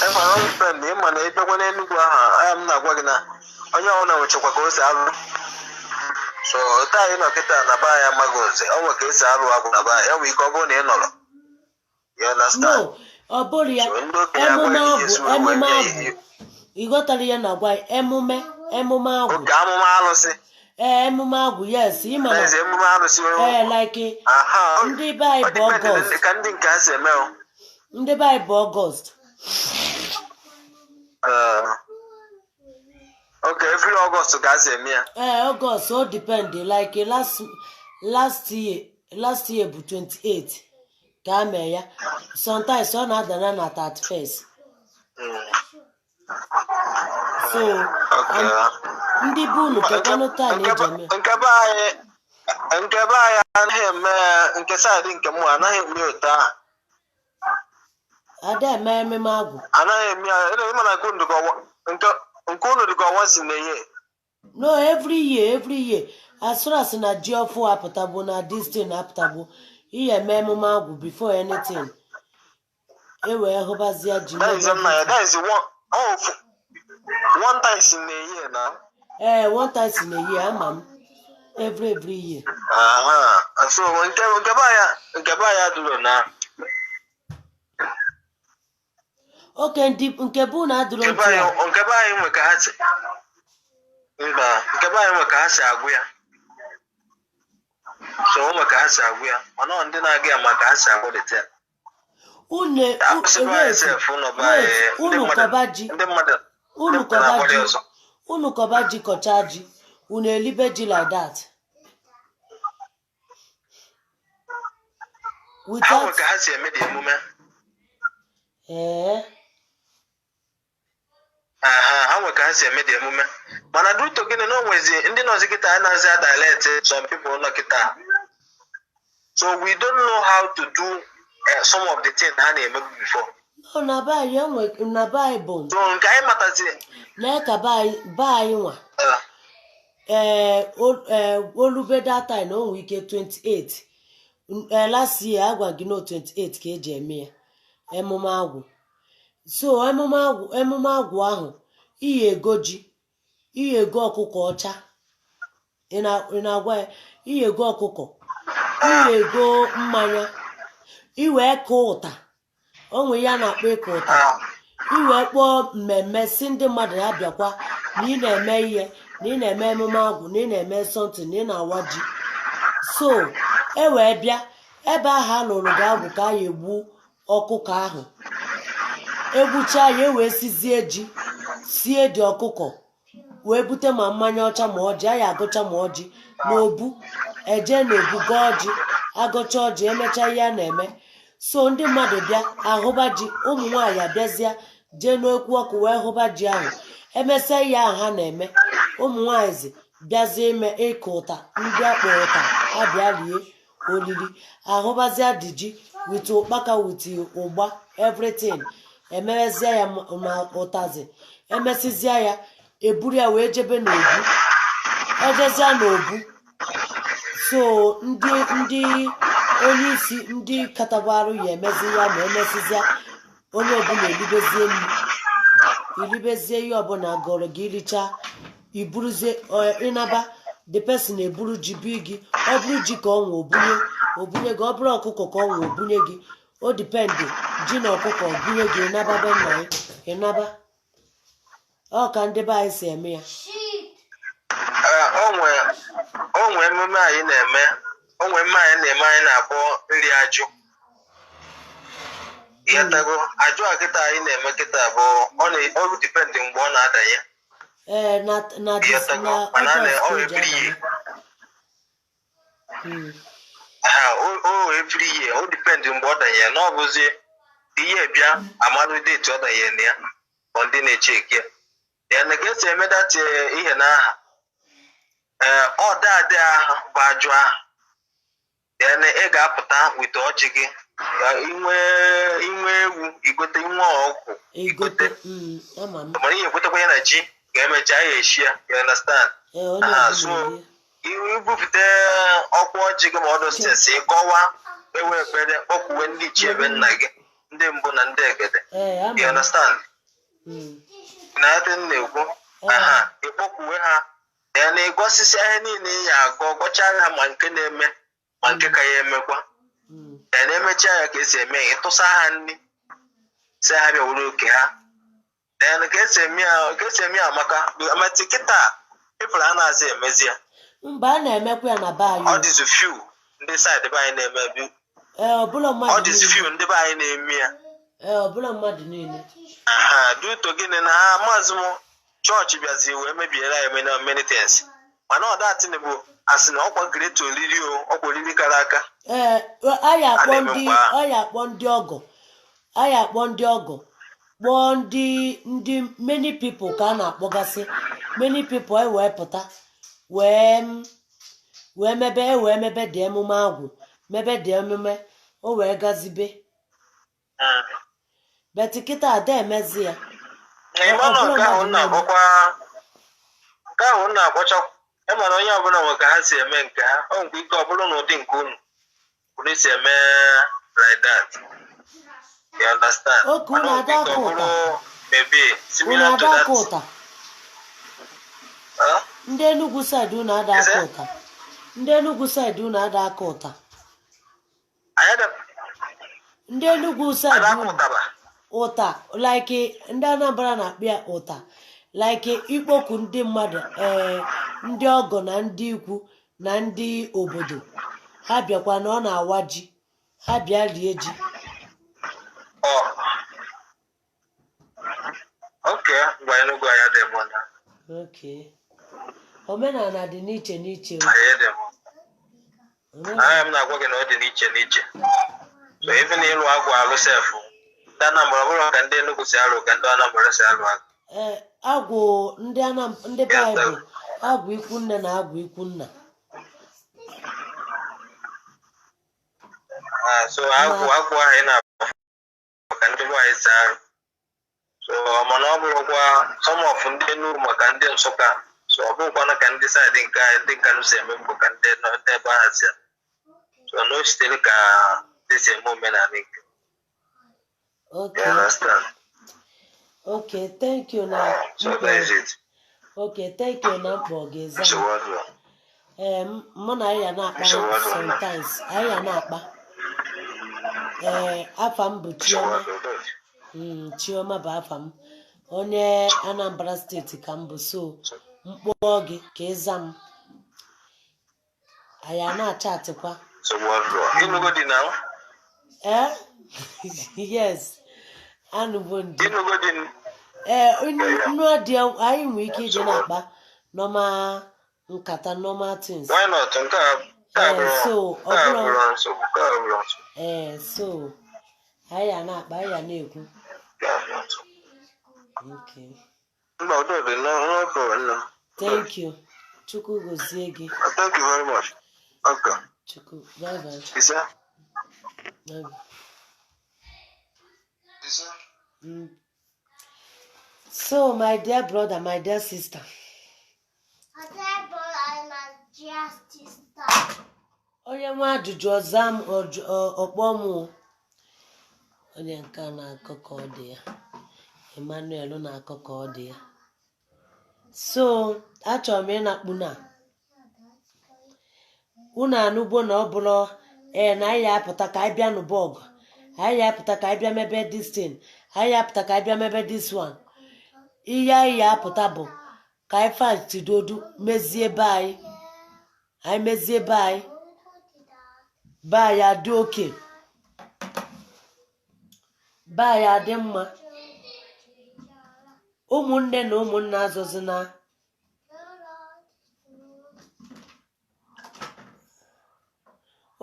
Enwere friend, ịma na ịbịakwa n'Enugwu ahụ anya, m na-agwa gị na onye ọbụla nwechakwa ka o si alụ. So otu anyị nọ kịta na be anyị amaghị oze o nwere ka esi alụ agwụ na be anyị. Enwere ike ọ bụrụ na ị nọrọ, you understand? No, ọ bụrụ ya. So ndị okenye emume agwaghị agwụ ihe esi wee emume wee agwụ, ị ghọtara ihe na-agwa anyị? Emume agwụ. Oke amụma alụsị. Ee, emume agwụ, yes, ịma na Eze emume alụsị o. Ee, like Aha. ndị be anyị Ọ bụ depend August. ka ndị nke ha si eme o. Ndị be anyị bụ August. Okay, every August ka a si eme ya. Ee, August. O depend, like last year bụ 28 ka a mee ya. Sometimes ọ na-adana na 31st. So ndị be unu, kekwanụ taa na eji eme? Nke be anyị anaghị eme ya. Nke side nke mụ anaghị eme otu ahụ. Ada eme ememe agwụ? Anaghị eme ya. Ịma na nke unu dị ka nke unu dị ka ọnwa si na-enye. No, every year, every year, as far as na ji ọfụ apụtagbo na this thing apụtagbo, ihe eme emume agwụ before anything, e wee hụbazie ji. That is mebe na ya everything. That is one, oh, one time in a year na. Ee, one time in a year, ama m every year. Aha, so nke be anyị adịrọ na. Oke ndị nke bụ na adịrọ Nke be ntu a. anyị, nke be anyị nwe ka ha si, mba, nke be anyị nwe ka ha si agwụ ya. So o nwe ka ha si agwụ ya, mana ọ ndị na-agụ ya ma ka ha si agwụ the thing. Unu Asịkwa anyị wait, sef ụlọ be anyị wait, ndị unu mmadụ kọba ji ndị mmadụ ndị unu mmadụ kọba na-agbali ji ọzọ. Unu kọba ji, kọchaa ji, unu elibe ji like that Ha nwe without ka ha si eme dị emume. Ee. Aha, ha nwe ka ha si eme dị emume, mana duto gịnị na onwezi ndị nọzi kịta anaghịzi dialect. Some people nọ kịta, so we don't know how to do some of the things ha na-eme before. No, na be anyị enwe, na be anyị bụ So nke anyị matazi na ka be anyị nwa ee olube that time na o nwere ike 28. Ee, last year agwa gị no 28 ka eji eme ya, emume agwụ. So emume agwụ ahụ, iyi ego ji, iyi ego ọkụkọ ọcha, ị na-agwa ya, iyi ego ọkụkọ, iyi ego mmanya, iwee kụọ ụta onwe ya na-akpọ ịkụ ụta, iwee kpọọ mmemme si ndị mmadụ ya bịakwa na ị na-eme ihe, na ị na-eme emume agwụ, na ị na-eme something, na ị na-awa ji. So e wee bịa ebe ahụ a lụrụ gị agwụ ka a ya egbu ọkụkọ ahụ. Egbuchaa ya, e wee sizie ji, sie dị ọkụkọ, wee bute ma mmanya ọcha ma ọjị a ya agụcha ma ọjị na obu eje na obu gọọ ọjị, agụcha ọjị, emechaa ihe a na-eme. So ndị mmadụ bịa ahụba ji, ụmụ nwaanyị abịazịa jee n'okwu ọkụ wee hụba ji ahụ. Emesịa ihe ahụ ha na-eme, ụmụ nwaanyị bịazie ime ịkụ ụta, ndị akpọ ụta abịa rie olili, ahụbazịa dị ji with ụkpaka, with ụgba, everything. Emerezie ya ma ụtazi, emesịzịa ya, eburu ya wee jebe n'obu, ejezia n'obu. So ndị onye isi ndị katagwarụ ya emezi ya ma emesịzịa, onye ọbụla elibezie nri, ilibezie ihe ọbụla gọrọ gị, ilicha, iburuzie ịnaba. The person eburu ji bi gị, ọ bụrụ ji ka ọ nwe, obunye gị, ọ bụrụ ọkụkọ ka ọ nwe, obunye gị. O depend, ji na ọkụkọ, obunye gị, ịnaba be nna gị, ịnaba. Ọ ka ndị be anyị si eme ya. Ee, o nwe emume anyị na-eme, o nwe emume anyị na-eme, anyị na-akpọ nri ajụ. Ịghọtago? Ajụ a kịta anyị na-eme kịta bụ ọ na ọ depend mgbe ọ na-adanye. Ee, na dis Ịghọtago? na Mana a na August ọ ka o ji every year. adanye. Ha o every year, o depend mgbe ọ danye na ọ bụzi Ihe bịa amalụ date ọ danyere na ya, ọ ndị na-eche eke ya na ka esi eme that ihe na aha. Ee, ọ daadị ahụ bụ ajụ ahụ ya na ị ga-apụta wite ọjị gị ya, inwe ewu igote, inwe ọgwụ igote. Ama m. Mana ihe ekwetekwa ya na ji ga-emecha ya eshi ya, you understand? Ee, onye Aha, ọbụla so erie. Ibupụta ọkwa ọjị gị ma ọ dosins, ịkọwa ewe ekpere, kpọkwuwe ndị ichie ebe nna gị, ndị mbụ na ndị egede. Ee, ama You m. understand? Na ebe m na-ekwu. Ee. Aha, ịkpọkwuwe ha ya na ịgọsịsịa ihe niile ị ya agọ, gọchaa ha, ma nke na-eme ma nke ka ya emekwa. Ya na-emecha ya ka esi eme ya, ịtụsa ha nri, sị ha bịa were oke ha. Then ka esi eme ya amaka amati. Kịta people a na-azị emezi ya. Mba, a na-emekwa ya na be anyị. Ọ O. dịzị few ndị side be anyị na-eme bi. Ee, ọbụla Ọ mmadụ dịzị niile. few ndị be anyị na-eme ya. Ee, ọbụla mmadụ niile. Aha, due to gịnị na ha maazị m chọọchị bịazi wee mebiere anyị many many things, mana ọ datin bụ asị na ọkwa great oriri, o ọkwa oriri kara aka. Ee, anyị akpọ A na-eme ndị mgbe ahụ. anyị akpọ ndị ọgọ, anyị akpọ ndị ọgọ, kpọọ ndị many people ka a na-akpọgasị many people, e wee pụta wee mebe, e wee mebe dị emume agwụ, mebe dị emume, o wee gazibe. But kịta ada emezi ya. Ịma na Ọbụla nke ahụ mmadụ niile. Na-akpọkwa nke ahụ na-akpọcha, ịma na onye ọbụla nwe ka ha si eme nke ha. Ọ nwekwa ike ọ bụrụ na ụdị nke unu unu si eme like that, you understand? Okay, Mana unu ọ nwekwa ike ada ọ aka bụrụ ụta. maybe Unu similar to ada that. aka ụta. Huh? Ndị Enugu side, unu ada aka Is it? ụta. Ndị Enugu side, unu ada aka ụta. Anyị ada. Ndị Enugu side Ada aka unu ụtaba. Ụta, like ndị Anambra na-akpọ ya ụta, like ikpoku ndị mmadụ, ee, ndị ọgọ na ndị ikwu na ndị obodo, ha bịakwa na ọ na-awa ji, ha bịa rie ji. Ọ okay, ngwa, Enugu anyị dị mụ na Okay, omenala dị n'iche n'iche o. Anyị dị mụ. Omenala. Anya m na-agwa gị na ọ dị n'iche n'iche. So even ịlụ agwụ alụ sef, ndị Anambra, ọ bụrụ ka ndị Enugu si alụ ka ndị Anambra si alụ agwụ. Ee, agwụ ndị Anam ndị be anyị bụ agwụ ikwu nne na agwụ ikwu nna. Ah, so agwụ Ma agwụ ahụ ị na-afụ ka ndị be anyị si alụ, so mana ọ bụrụkwa some of ndị Enugu maka ndị Nsụka, so ọ bụrụkwana ka ndị side nke anyị, ndị Nkanụ si eme mbụ ka ndị ebe ahụ si eme. So na o sitere ka ndị si eme omenala nke. You understand? Okay, thank you na So that is it. Okay, thank you na mkpọ ga-eza m. Nsogbu adịrọ. Ee, mụ na anyị ya na-akpa. Nsogbu adịrọ. Sometimes anyị ya na-akpa. Ee, afa m bụ Nsogbu Chioma. adịrọ. Chioma bụ afa m, onye Anambra Steeti ka m bụ. So mkpọọ gị ka ịza m, anyị a na-achatịkwa. Nsogbu adịrọ. Ịnụgo di na Ee, yes, anụbo ndị. Ịnụgo di. Ee, nnu dị, anyị nwere ike ịdị na-akpa normal nkata, normal things. Why not? Nke a Ee, bụrụ so ọ nke a bụrụ bụrụ nsogbu, nke a bụrụ nsogbu. Ee, so anyị a na-akpa, anyị a na-ekwu. Nke a bụrụ nsogbu. Okay. Mba, udo dị, no problem, no. Thank you, Chukwu gozie gị. Thank you very much. Okay. Chukwu, bye bye. Isa. Bye bye. Isa. So my dear brother, my dear sister, My dear brother and my dear sister. Onye nwe ajụjụ ọza m, ọkpọ m o. Onye nke a na-akọ ka ọ dị ya, Emmanuel na-akọ ka ọ dị ya. So achọrọ m ịnakpu na unu anụgbo na ọ bụrụ ee na anyị apụta ka anyị bịa n'ụba ọgụ, anyị apụta ka anyị bịa mebe this thing, anyị apụta ka anyị bịa mebe this one. Ihe anyị ya apụta bụ ka anyị fatidodu mezie be anyị. Anyị mezie be anyị, be anyị adị oke, be anyị adị mma. Ụmụnne na ụmụnna azọzina.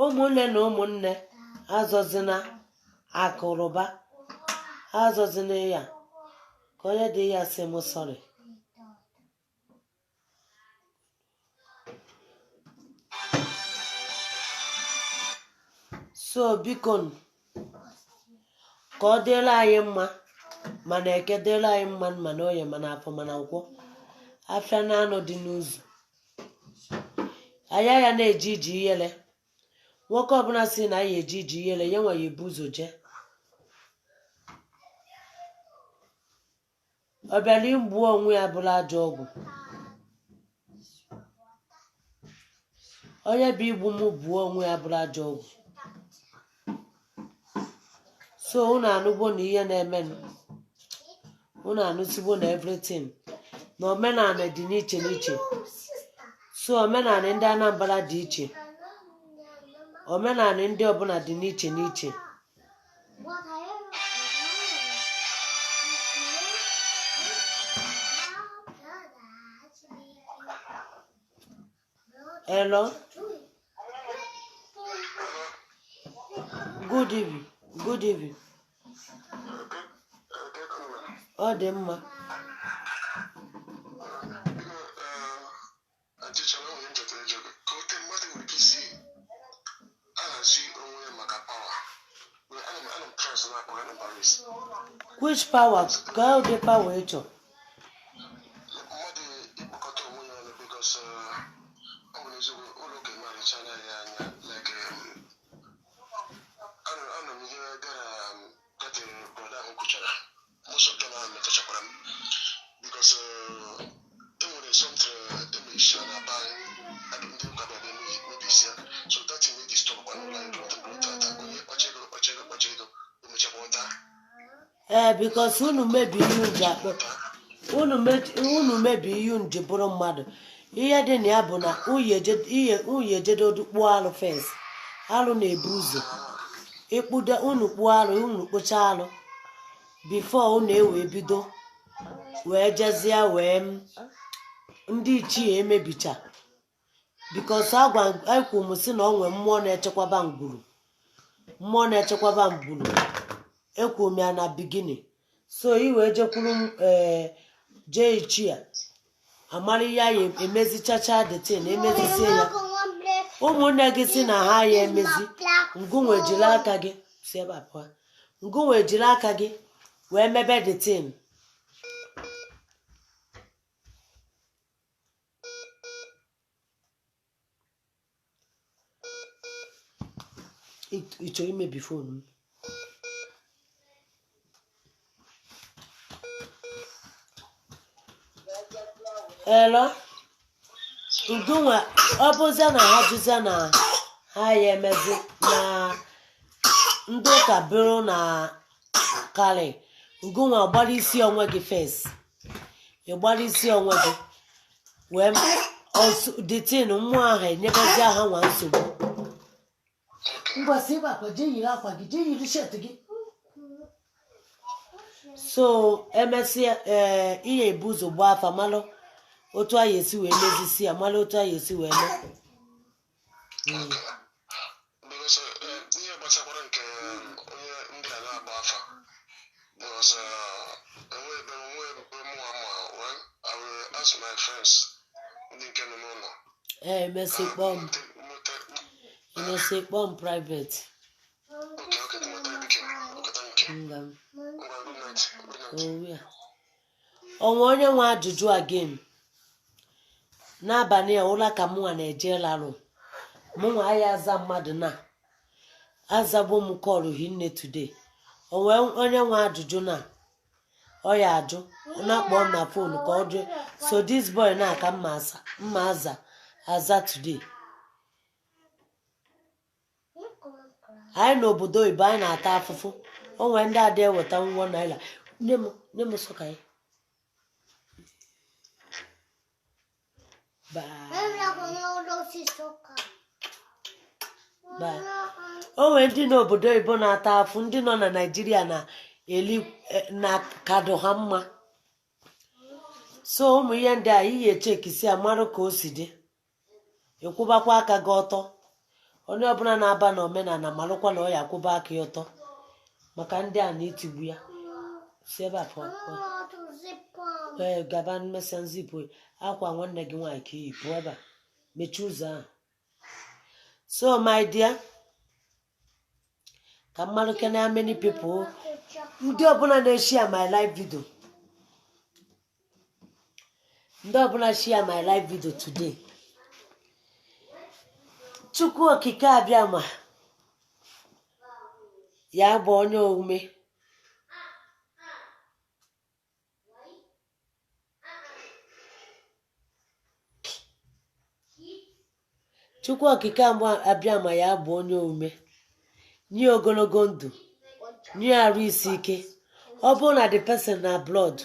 Ụmụnne na ụmụnne azọzina akụrụba. Azọzina ya ka onye dị ya sị m sorry. So biko nụ, ka ọ dịla anyị mma, mana Eke dịla anyị mma, mana Oye, mana Afọ, mana Nkwọ, afịa na anọ dị n'ụzọ anya ya na-eje ije iyele. Nwoke ọbụla si na ya eje ije iyele, ya nwe ya ebu ụzọ jee. Ọ bịara igbu onwe ya bụrụ ajọ ọgwụ. Onye bụ igbu m buo onwe ya bụrụ ajọ ọgwụ. So unu anụgbo na ihe na-emenụ, unu anụsigbo na everything na omenala dị n'iche n'iche. So omenala ndị Anambra dị iche, omenala ndị ọbụla dị n'iche n'iche. Hello, good evening, good evening. Ọ dị mma. Achịcha na nwere ncheta ịjụ gị ka ote mmadụ nwere ike isi ahazi onwe ya maka power. Ana m trans na-akpọ na Paris. Which power? Ka ụdị power ị chọ? Mmadụ ịkpọkọta onwe ya ọnụ, because ọ bụ n'eziokwu, ụlọ ụka emarịchana ya anya, like anụ m ihe gara that brother ahụ kwuchara. Most of them ahụ metụchakwara m, because e nwere something emechara na be anyị, ndị ụka bịa bịa mebisia. So that thing na-edisturb kwa n'ụlọ anyị ruo tata. Onye kpacha ego, kpacha ego, kpacha ego, o mechakwa ọta. Ee, because unu mebi ihe unu ji akpọ unu mebi ihe unu ji bụrụ mmadụ. Ihe dị na ya bụ na unu ejedodu kpụọ alụ first. Alụ na-ebu ụzọ ịkpụdo. Unu kpụọ alụ, unu kpụchaa alụ before unu ewee bido wee jezie wee ndị ichie emebicha, because agwa ekwu m sị na ọ nwee mmụọ na-echekwaba ngwuru, mmụọ na-echekwaba ngwuru. Ekwu m ya na beginning. So i wee jekwuru m, ee, jee ichie amara ihe ya emezichacha the thing, emezisie ya. Ụmụnne gị si na ha ya emezi, ngụnwe jiri aka gị si ebe a pụọ, ngụnwe jiri aka gị wee mebe the thing. Ị chọrọ imebi phone m? Hello, ngụnwa, ọ bụzie na ha jụzie na ha ya emezi na ndị ụka bụrụ na karị, ngụnwa gbara isi onwe gị first. Ịgbara isi onwe gị wee the thing, mmụọ ahụ enyebezi ha nwa nsogbu. Ngwa, si ebe akwa, jee yiri akwa gị, jee yiri shirt gị. So emesịa, ee, ihe ebu ụzọ gbaa afa, malụ otu anyị esi wee mezisi ya, malụ otu anyị esi wee mee. Because ihe gbasakwara nke onye ndị a na-agba afa, because enwe ebe nwe ebe mụnwa ma, well, I will ask my friends ndị nke nọ n'ụlọ. Ee, emesị kpọọ m. Emesị kpọọ m private. Okay, thank you. Okay, thank you. Ngwa. Ngwa, good night, good night. Owu ya onwe onye nwe ajụjụ again n'abalị a, ụla ka mụnwa na-eje larụ. Mụnwa aya aza mmadụ na azagbo m call hinne today. Onwe onye nwe ajụjụ na ọ ya ajụ na kpọọ m na phone ka ọ jụ. So this boy na aka mma asa mma aza aza today. Anyị n'obodo oyibo, anyị na-ata afụfụ. O nwere ndị ada eweta nwa naira. Nne m, nne m, sọ ka anyị. Bye. Bye. O nwere ndị n'obodo oyibo na-ata afụ, ndị nọ na Naijiria na-eli na kadụ ha mma. So ụmụ ihe ndị a iyi echekisi amarụ ka o si dị. Ịkwụbakwa aka gị ọtọ. Onye ọbụla na-aba na omenala, malụkwa na ọ ya akwụba aka ya ọtọ, maka ndị a na-etigbu ya. Si ebe a pụọ, I pụọ. want to zip on. Ee, gaba mmesịa nzipụ akwa nwanne gị nwaanyị ka iyi pụọ ebe a, mechie ụzọ ahụ. So my dear, ka mmadụ kene, how many people, ndị ọbụla na-eshare my live video, ndị ọbụla share my live video today, Chukwu Okike abịa ma ya bụ onye omume. Chukwu Okike abịa ma ya bụ onye omume, nye ogologo ndụ, nye arụ isi ike. Ọ bụrụ na the person na abroad,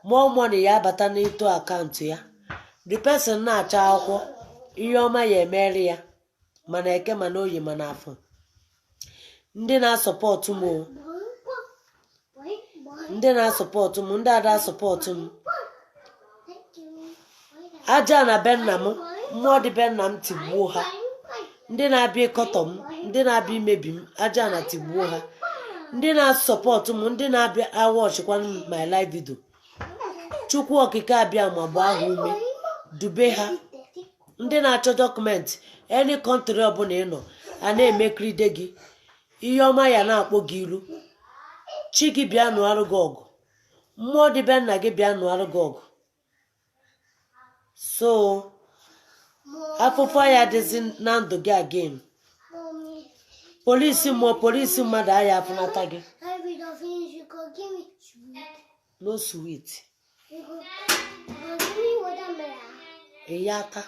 more money ya abata n'ịtụ akaụntụ ya. The person na-achọ akwụkwọ, ihe ọma ya emere ya, mana Eke, mana Oyi, mana Afọ. Ndị na-asọpọtụ m o, ndị na-asọpọtụ m, ndị ada asọpọtụ m, aja na be nna m, mmụọ dị be nna m tigbuo ha. Ndị na-abịa ịkọtọ m, ndị na-abịa imebi m, aja na tigbuo ha. Ndị na-asọpọtụ m, ndị na-abịa awatchịkwa my live video, Chukwu Okike abịa ma gbaa ha ume, dube ha. Ndị na-achọ document, any country ọbụla ị nọ a na-emekiride gị, ihe ọma ya na-akpọ gị ilu. Chi gị bịa nụarụ gị ọgụ, mmụọ dị be nna gị bịa nụarụ gị ọgụ. So afụfụ ya dịzi na ndụ gị again. Mommy, Polisi mmụọ, polisi mmadụ aya afụnata gị. I will finish. You go give me sweet. No sweet. You go give me watermelon. Ịya ata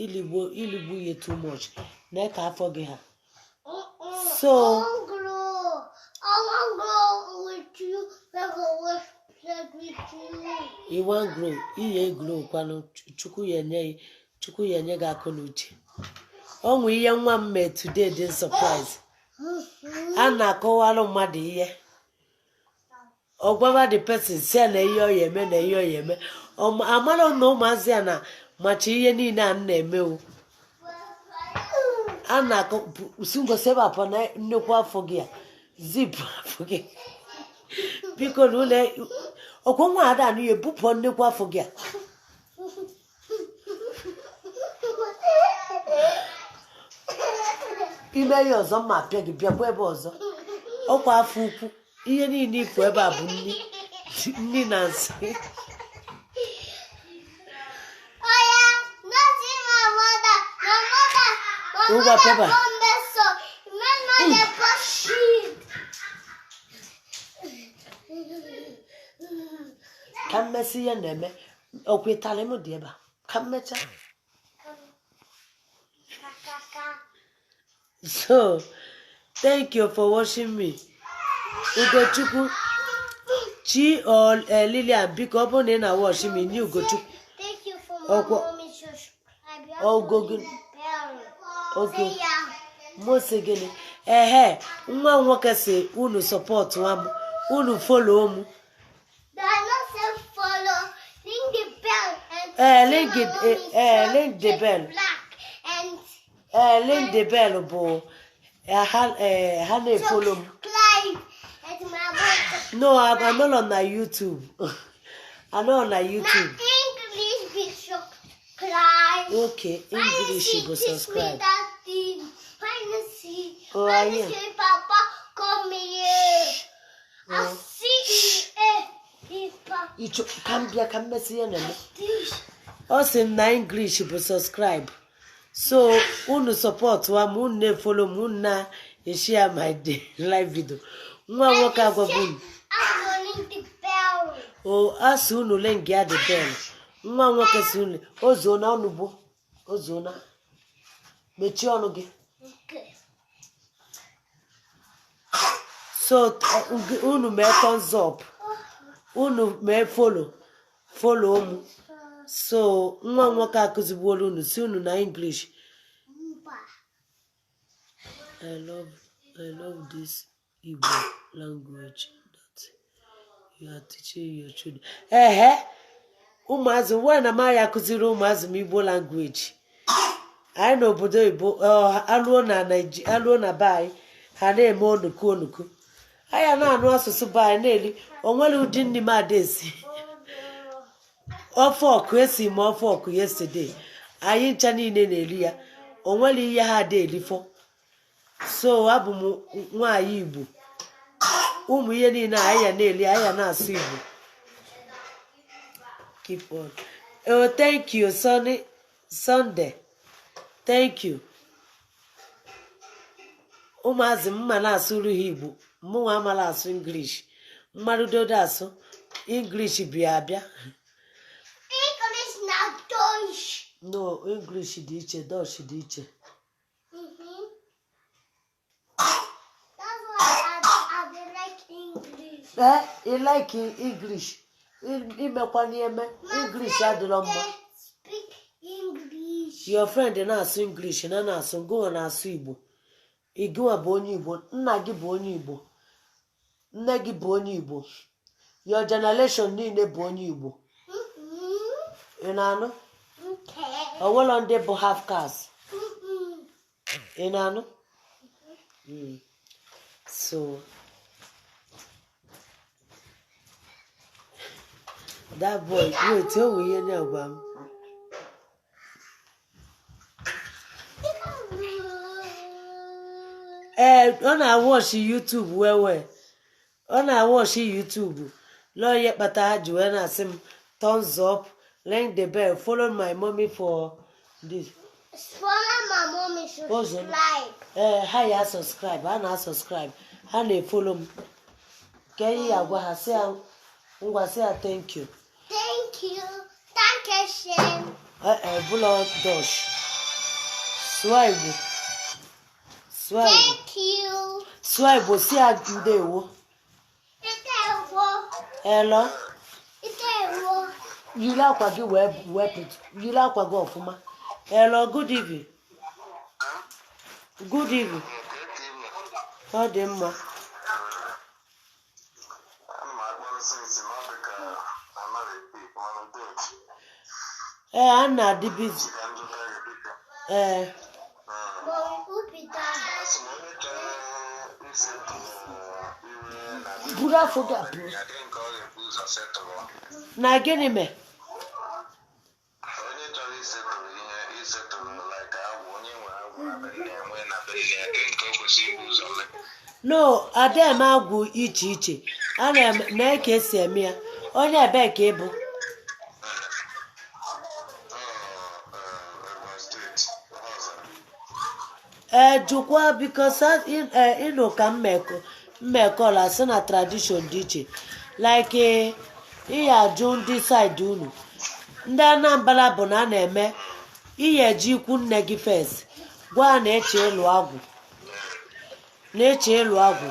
iligbo iligbo ihe too much na ka afọ gị ha. I want grow. I want grow with you. I go with with you. I wan grow, ihe grow kwanụ. Chukwu ya enye, Chukwu ya enye gị akụ na uche. O nwe ihe nwa m mee today dị surprise. A na-akọwalụ mmadụ ihe, ọ gwaba the person si ya na ihe ọ ya eme na ihe ọ ya eme. Amara na ụmụazị a na macha ihe niile a m na-eme o. A na-akọ si ngosi ebe a pụọ na nnukwu afọ gị a, zip afọ gị, biko. Na ụlọ ọkwa nwa ada anụ ya ebupụ nnukwu afọ gị a. Ime ya ọzọ, mma apịa gị. Bịakwa ebe ọzọ, ọkwa afọ ukwu. Ihe niile ifu ebe a bụ nni, nni na nsị. Oh yeah, not see my mother. My mother, my Uba mother pepper. come mess up. My mother put shit. Ka mmesị ihe na-eme, ọkwa ịtalị m dị ebe a ka mmecha. Kaka. So thank you for watching me. Ugochukwu chi or Lilian, biko, ọ bụrụ na ị na-watch me, nye Ugochukwu. Thank you for my mommy subscribe. You have Oh, to go ring good. the bell. Okay. Say yeah. Mụ sị gịnị? Ehe, nwa m nwoke si unu support nwa m, unu follow m. Do I not say follow? Ring the bell and Eh, see ring my it, mommy ring the subscribe bell. black and Ee, ring the bell bụ ha, ee, ha na-efollow m. Subscribe and my mom. No, I'm not on na YouTube. I'm not on na Na YouTube. English be subscribe. Okay, English Why you go see teach me subscribe. that thing? Why you see? Oh, Why I you am. see Papa come here? I Oh. see it. Papa. Icho ka m bịa ka m mesị ihe na-eme. This. Ọ sị m na English bụ subscribe. So unu support wa m, unu na-efollow m, unu na-eshare my live video. Nwa m nwoke agwagbu m. I'm gonna ring the bell. O asị unu ring ya the bell. Nwa m nwoke si unu o zuo na ọnụ bụ o zuo na mechie ọnụ gị. Okay. So unu mee thumbs up, unu mee follow, follow m. So nwa m nwoke akụzigbuola unu si unu na English. Mba. I love this Igbo language that you are teaching your children. Ehe, ụmụazị nwa na m ya akụziri ụmụazị m Igbo language. Anyị n'obodo oyibo, alụọ na Naiji, alụọ na be anyị, ha na-eme onuku onuku. Anyị na-anụ asụsụ be anyị na-eli. Onwere ụdị nri m ada esi. Ofe ọkụ esi m, ofe ọkụ yesterday, anyị ncha niile na-eri ya. Onwere ihe ha ada erifọ. So abụ m nwaanyị Igbo. Ụmụ ihe niile anyị ya na-eli, anyị ya na-asụ Igbo. Keep on. Oh, thank you, Sonny Sunday, thank you. Ụmụazị m ma na-asụrụ ha Igbo. Mụnwa amala asụ English. Mmadụ asụ English bịa abịa. English na Deutsch. No, English dị iche, Dutch dị iche. That's why I dey like English. Ee, ị like English. Imekwana eme English adịrọ mma. They speak English. Your friend na-asụ English na na-asụ, gụnwa na-asụ Igbo. Ịgụnwa bụ onye Igbo, nna gị bụ onye Igbo, nne gị bụ onye Igbo, your generation niile bụ onye Igbo. Ị na-anụ? Okay. Onwero ndị bụ half caste. Ị na-anụ? So that boy, wait, o nwere ihe na-agwa m. Ee, ọ na-awatch YouTube well well. Ọ na-awatch YouTube. Lọọ ihe kpata ha ji wee na-asị m thumbs up, ring the bell, follow my mommy for this. Follow my mommy, subscribe. Ee, ha ya subscribe, ha na-asubscribe, ha na-efollow m. Ka ihe ya gwa ha, sị ya ngwa, sị ya thank you. Thank you. Thank you, Shem. Ee, bụlọ Dutch, sụọ Igbo, sụọ Igbo. Thank you. Sụọ Igbo, si ya ndewo. Ndewo. Hello. Ndewo. Yiri akwa gị wee wepụ, yiri akwa gị ọfụma. Hello, good evening, good evening. Ọ dị mma. Ana m akpọrọ since na ọ dị ka anaghị epick, mana date. Ee, a na-adị busy. Ka njụta gị, biko. Ee. Mommy, who be that? Asị m, onye chọrọ isettle iwe na Buru afọ gị abụọ. ya dị nke ọ ga-ebu ụzọ settle? Na gịnị mee? Onye chọrọ isettle ihe, isettle like agwụ, onye nwe agwụ na be nne ya, nwee na be nne ya, dị nke o kwesịrị ibu ụzọ mee? No, ada eme agwụ iche iche. A na-eme na ka esi eme ya. Onye ebee ka ị bụ? Ebonyi Steeti, Ọzara. Ee, jụkwa because ịnụ ka mmekọ mmekọ la sị na tradition dị iche, like ị ya ajụ ndị side unu. Ndị Anambra bụ na a na-eme ihe eji ikwu nne gị first, gwa ha na eche ịlụ agwụ, na-eche ịlụ agwụ.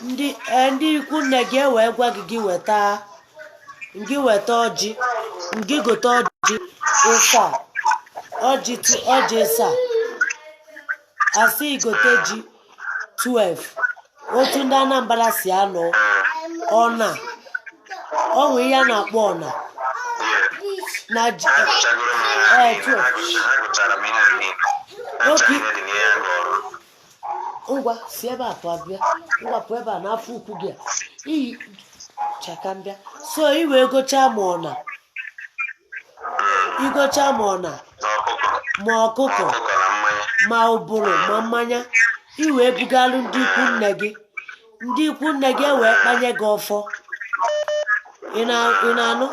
Ndị ndị ikwu nne gị ewee gwa gị, gị weta, gị weta ọjị, gị gote ọjị ịsa, ọjị ọjị ịsa, asị igote ji 12. Otu ndị Anambra si anọ ọna, ọnwe ihe a na-akpọ ọna na ji. Agụchagoro m ihe Ee, niile. 12. Agụchara m ihe niile. Oke. Acha ihe dị n'ihe a gụrụ. Ngwa, si ebe a pụọ, bịa. Ngwa, pụọ ebe a n'afọ ukwu gị a iyi chaka mbịa. So i wee gochaa ma ọna, igochaa ma ọna, Na ọkụkọ. Ma ọkụkọ. Ọkụkọ na mmanya. Ma ụbụrụ ma mmanya, i wee bugalụ ndị ikwu nne gị. Ndị ikwu nne gị ewee kpanye gị ọfọ. Ị na-anụ?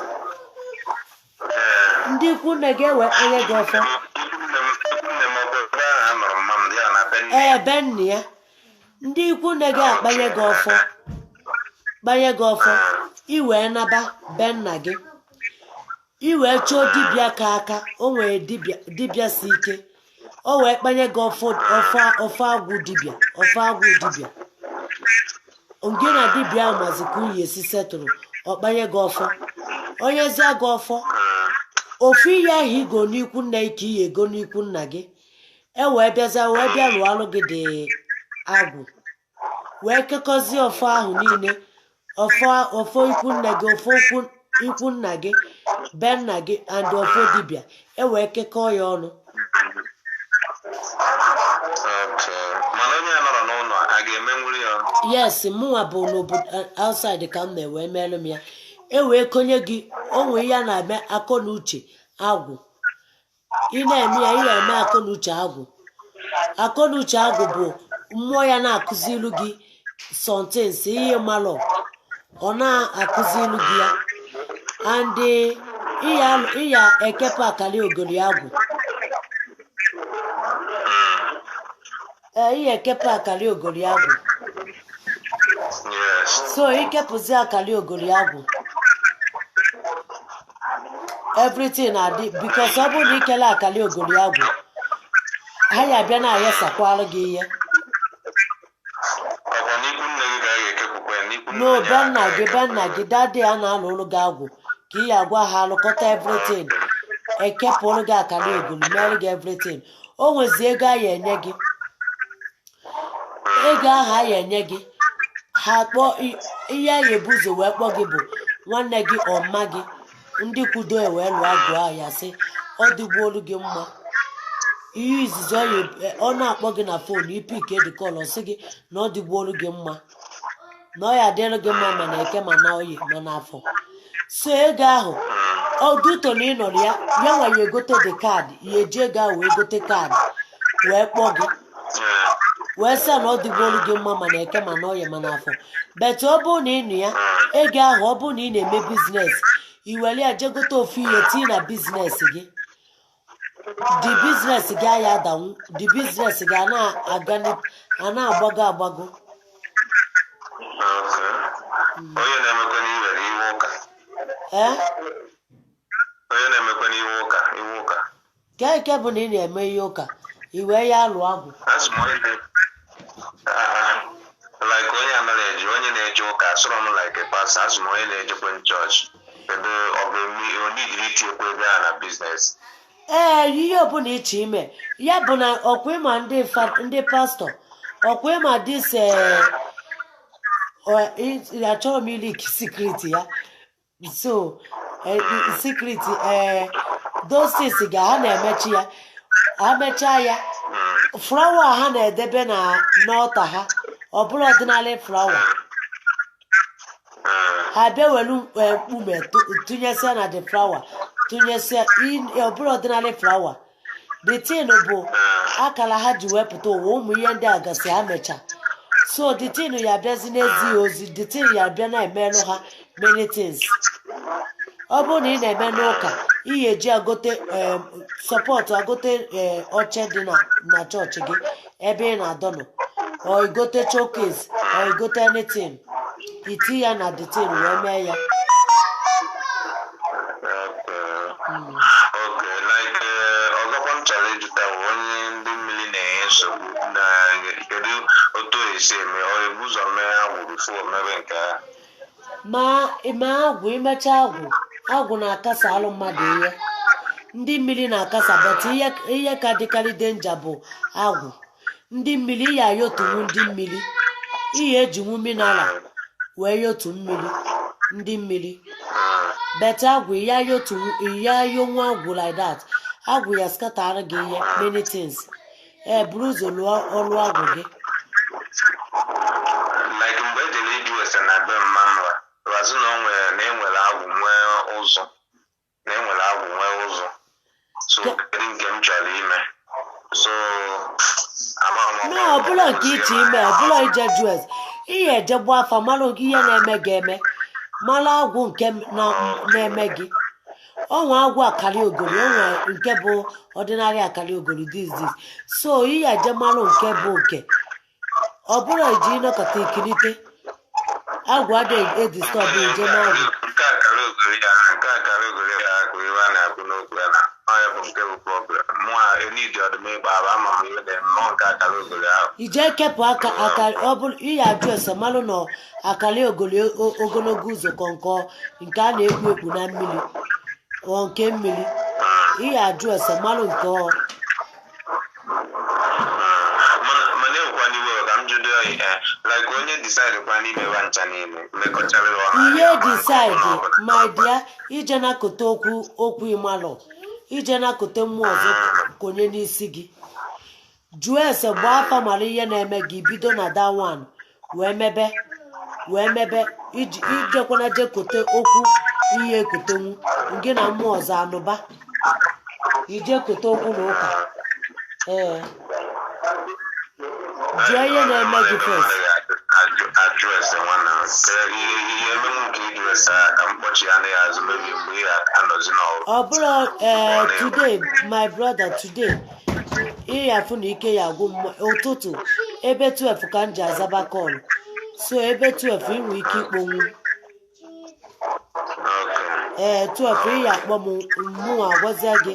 Ee. Ndị ikwu nne gị ewee kpanye gị ọfọ. Ikwu nne m, ọ bụ ebe ahụ a nụrụ mma m ya na be nne? Ee, be nne ya. Ndị ikwu nne gị akpanye gị ọfọ, kpanye gị ọfọ, i wee naba be nna gị. I wee chọọ dibịa ka aka o nwere, dibịa, dibịa si ike, o wee kpanye gị ọfọ, ọfọ, ọfọ agwụ dibịa, ọfọ agwụ dibịa. Gị na dibịa ahụ mazi ka unyi esi setụrụ. Ọ kpanye gị ọfọ, onyezie gị ọfọ, ofu ihe ahụ igo n'ikwu nne gị ka iyi ego n'ikwu nna gị. E wee bịaza wee bịa lụọ alụ gị dị agwụ, wee kekọzie ọfọ ahụ niile, ọfọ, ọfọ ikwu nne gị, ọfọ ikwu nna gị, be nna gị and ọfọ dibịa, e wee kekọọ ya ọnụ. Okay. Mana onye a nọrọ n'ụlọ, a ga-emenwuri ya? Yes, mụnwa bụ n'obodo outside ka m na-ewe meelụ m ya. E wee konye gị onwe ihe a na-eme akọ na uche agwụ. Ị na-eme ya, ị na-eme akọ na uche agwụ. Akọ na uche agwụ bụ mmụọ ya na-akụzilu gị somethings ihe malụ, ọ na-akụzilu gị ya. And ịya ekepụ akali ogori agwụ. Ee, ịya ekepụ akali ogori agwụ. So ikepụzi akali ogori agwụ, everything adị, because ọ bụrụ na ikele akali ogori agwụ, ha ya abịa na-ayasakwalụ gị ihe. Ọkwa n'ikwu nne gị ka a ga-ekepụkwa ya, n'ikwu nne No, onye be ahụ nna ka a gị, be ga-ekepụ nna ya? Gị dadi a na-alụ ụlụ gị agwụ ka ị ya agwa ha alụkọta everything, ekepụrụ gị akara ogori, mere gị everything. O nwezi ego a ya enye gị. Ego ahụ a ya enye gị, ha kpọọ ihe a ya ebu ụzọ wee kpọọ gị bụ nwanne gị, ọmma gị, ndị kwudo e wee lụọ agwụ ahụ, ya sị ọ dịgbuolu gị mma. Ihe izizi ọ na-akpọ gị na phone, i pick the call, ọ sị gị na ọ dịgbuolu gị mma, na ọ ya adịrị gị mma, ma na Eke, ma na Oye, ma na Afọ. So ego ahụ ọdụto na ị nọrọ ya, ya nwa ya egote the card, ya eji ego ahụ wee gote card wee kpọọ gị wee sị na ọ dịgbuolu gị mma, ma na Eke, ma na Oye, ma na Afọ. But ọ bụrụ na ị nụ ya, ego ahụ, ọ bụrụ na ị na-eme business, i were ya jee gote ofu ihe tii na business gị, the business gị aya adanwu, the business gị a na-aga a na-agbago agbago. Okay. Onye na-emekwa n'iwere iwe ụka? Ee. Onye na-emekwa n'iwe ụka, iwe ụka? Ke nke bụ na ị na-eme ihe ụka, i wee ya alụ agwụ? Asị m onye na- Ah, ah. Like onye anaghị eje, onye na-eje ụka, asụrụ m like a pastor, asị m onye na-ejekwe chọọchị, kedu ọ bụ onidiri itinyekwa ego a na business? Ee, ihe ọbụla ịchọ ime ya bụ na ọkwa ịma ndị pastor, ọkwa ịma this achọrọ m i leak secret ya. So secret those things ga ha na-emechi ya, ha mechaa ya, flower ha na-edebe na n'altar ha, ọ bụrụ ordinary flower, ha bịa welu mkpume tụnyesịa na the flower, tụnyesịa ọ bụrụ ordinary flower. The thing bụ akara ha ji wepụta ụwa, ụmụ ihe ndị a gasị ha mecha. So the thing ya abịazi n'ezighị ozi, the thing ya abịa na-emelụ ha many things. Ọ bụrụ na ị na-eme n'ụka, ị ga-eji agote support, agote oche dị na chọọchị gị ebe ị na-adọnọ, or igote showcase, or igote anything, iti ya na the thing wee mee ya. Okay, like ọzọkwa m chọrọ ịjụta bụ onye ndị mmiri na-enye nsogbu na kedu otu o esi eme, ọ ebu ụzọ mee agwụ before mebe nke ahụ? Ma agwụ, imecha agwụ, agwụ na-akasa alụ mmadụ ihe ndị mmiri na-akasa, but ihe ka dịkarị danger bụ agwụ. Ndị mmiri ya ayotunwu, ndị mmiri ihe ejinwu mineral wee yotu mmiri ndị mmiri, but agwụ ya yotu, ya yonwu agwụ like that, agwụ ya scatter gị ihe many things. Ee, buru ụzọ lụọ ọlụ agwụ gị. Like mgbe ejere ịjụ ese na be mma m, razụ na o nwere na enwere agwụ nwee ụzọ, na enwere agwụ nwee ụzọ, so kedu nke m chọrọ ime? So ama m. Na ọbụla nke iche ime, ọbụla ije jụ ese, ihe eje gba afa, mara ihe na-eme gị eme, mara agwụ nke na-eme gị. Onwe agwụ akara ogori, onwe nke bụ ordinary akara ogori, this. So ihe eje malụ nke bụ nke ọ bụrụ iji ịnọkọta ikilite agwụ adịghị e disturb ije n'agwụ. Nke akara ogori ya bụ iwe a na-akụ n'okwu ya na ọ ya bụ nke bụ problem mụ a enidi ọdụm ịkpa abụ, ama m ihe dị mmụọ nke akara ogori ahụ. Ije kepụ aka aka, ọ bụrụ ihe ajụ ese, malụ na akara ogoli ogologo ụzọ kọnkọ nke a na-ekpu ekpu na mmiri, ọ nke mmiri, ihe ajụ ese malụ nke ọ. Mana ewekwa n'iwe ka m jụdo ya, like onye decide kwa n'ime wa ncha niile mekọchara ya ọ Ihe na-arịa decide, my dear, ije na-akụta okwu okwu ịmalụ, ije na-akụta mmụọ ọzọ konye n'isi gị. Jụọ ese, gbaa afa, mara ihe na-eme gị, bido na that one. Wee mebe, wee mebe iji ijekwana je kote okwu ihe ekotenwu gị na mmụọ ọzọ anụba ije kote okwu na ụka. Ee, jụọ ihe na-eme gị first. Ajụ ese nwanna ka ihe emenwu nke ịjụ ese a ka mkpọchi ya anaghị azụ mebi mgbe ị anọzi n'ọrụ. Ọ bụrụ ee, today, my brother, today ịyafụ na ike ya agwụ m. Ụtụtụ ebe 12 ka m ji azaba call, so ebe 12 inwe ike ikponwu. Okay. Ee, 12 ị ya akpọ m, mụnwa agwazia gị.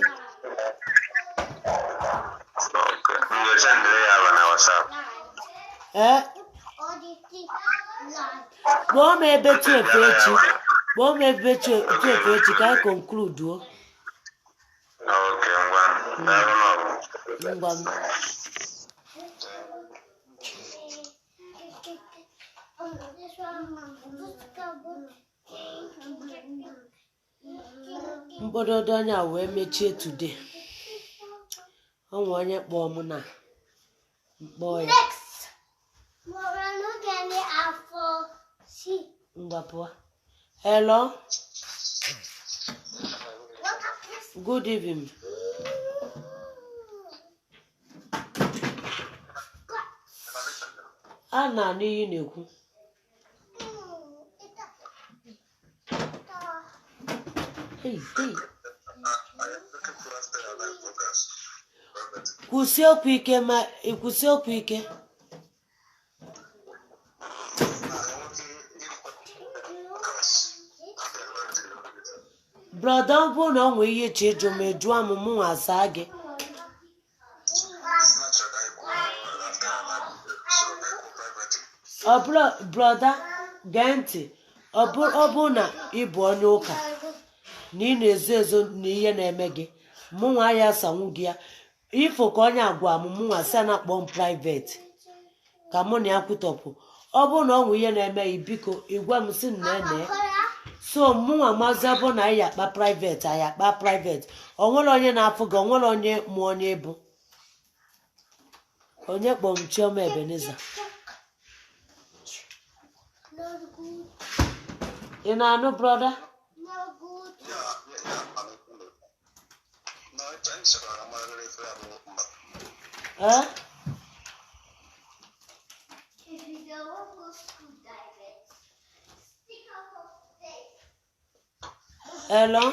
Okay. M ga-esendịrị ya aba na WhatsApp. Ee, kpọọ m ebe 12 echi, kpọọ m ebe 12 echi ka anyị conclude o. Okay, ngwa. Daalụ n'ọgụ. Ngwa m. Mkpọdodo onye a wee mechie today. Ọ nwe onye kpọọ m na mkpọọ ya. Next. We're afọ C. Ngwa, pụọ. Hello. What happened? Good evening. A na-anụ ihe ị na-ekwu. Hey, hey. Looking for after your live broadcast. Kwụsie okwu ike, ma ị kwụsie okwu ike. Brother, ọ bụrụ na ọ nwee ihe iche ịjụ ma jụọ m, mụnwa asaa gị. Ọ bụrụ, brother, gee ntị, ọ bụrụ na ị bụ onye ụka na ị na-ezo ezo na ihe na-eme gị, mụnwa ya asanwu gị ya ifo ka onye agwa m, mụnwa si na akpọ m private ka mụ na ya kwutọpụ. Ọ bụrụ na ọ nwee ihe na-eme gị, biko ịgwa m si nne so mụnwa mazi. Bụ na anyị akpa private, anyị akpa private. O nwere onye na-afụ gị, o nwere onye mụ onye bụ onye kpọọ m Chioma Ebenezer. Not good. Ị na-anụ, brother? Not good. No, nchọrọ amarịrị ife ya bụ mba. Ee. If you don't go school direct, stick up of face. Hello.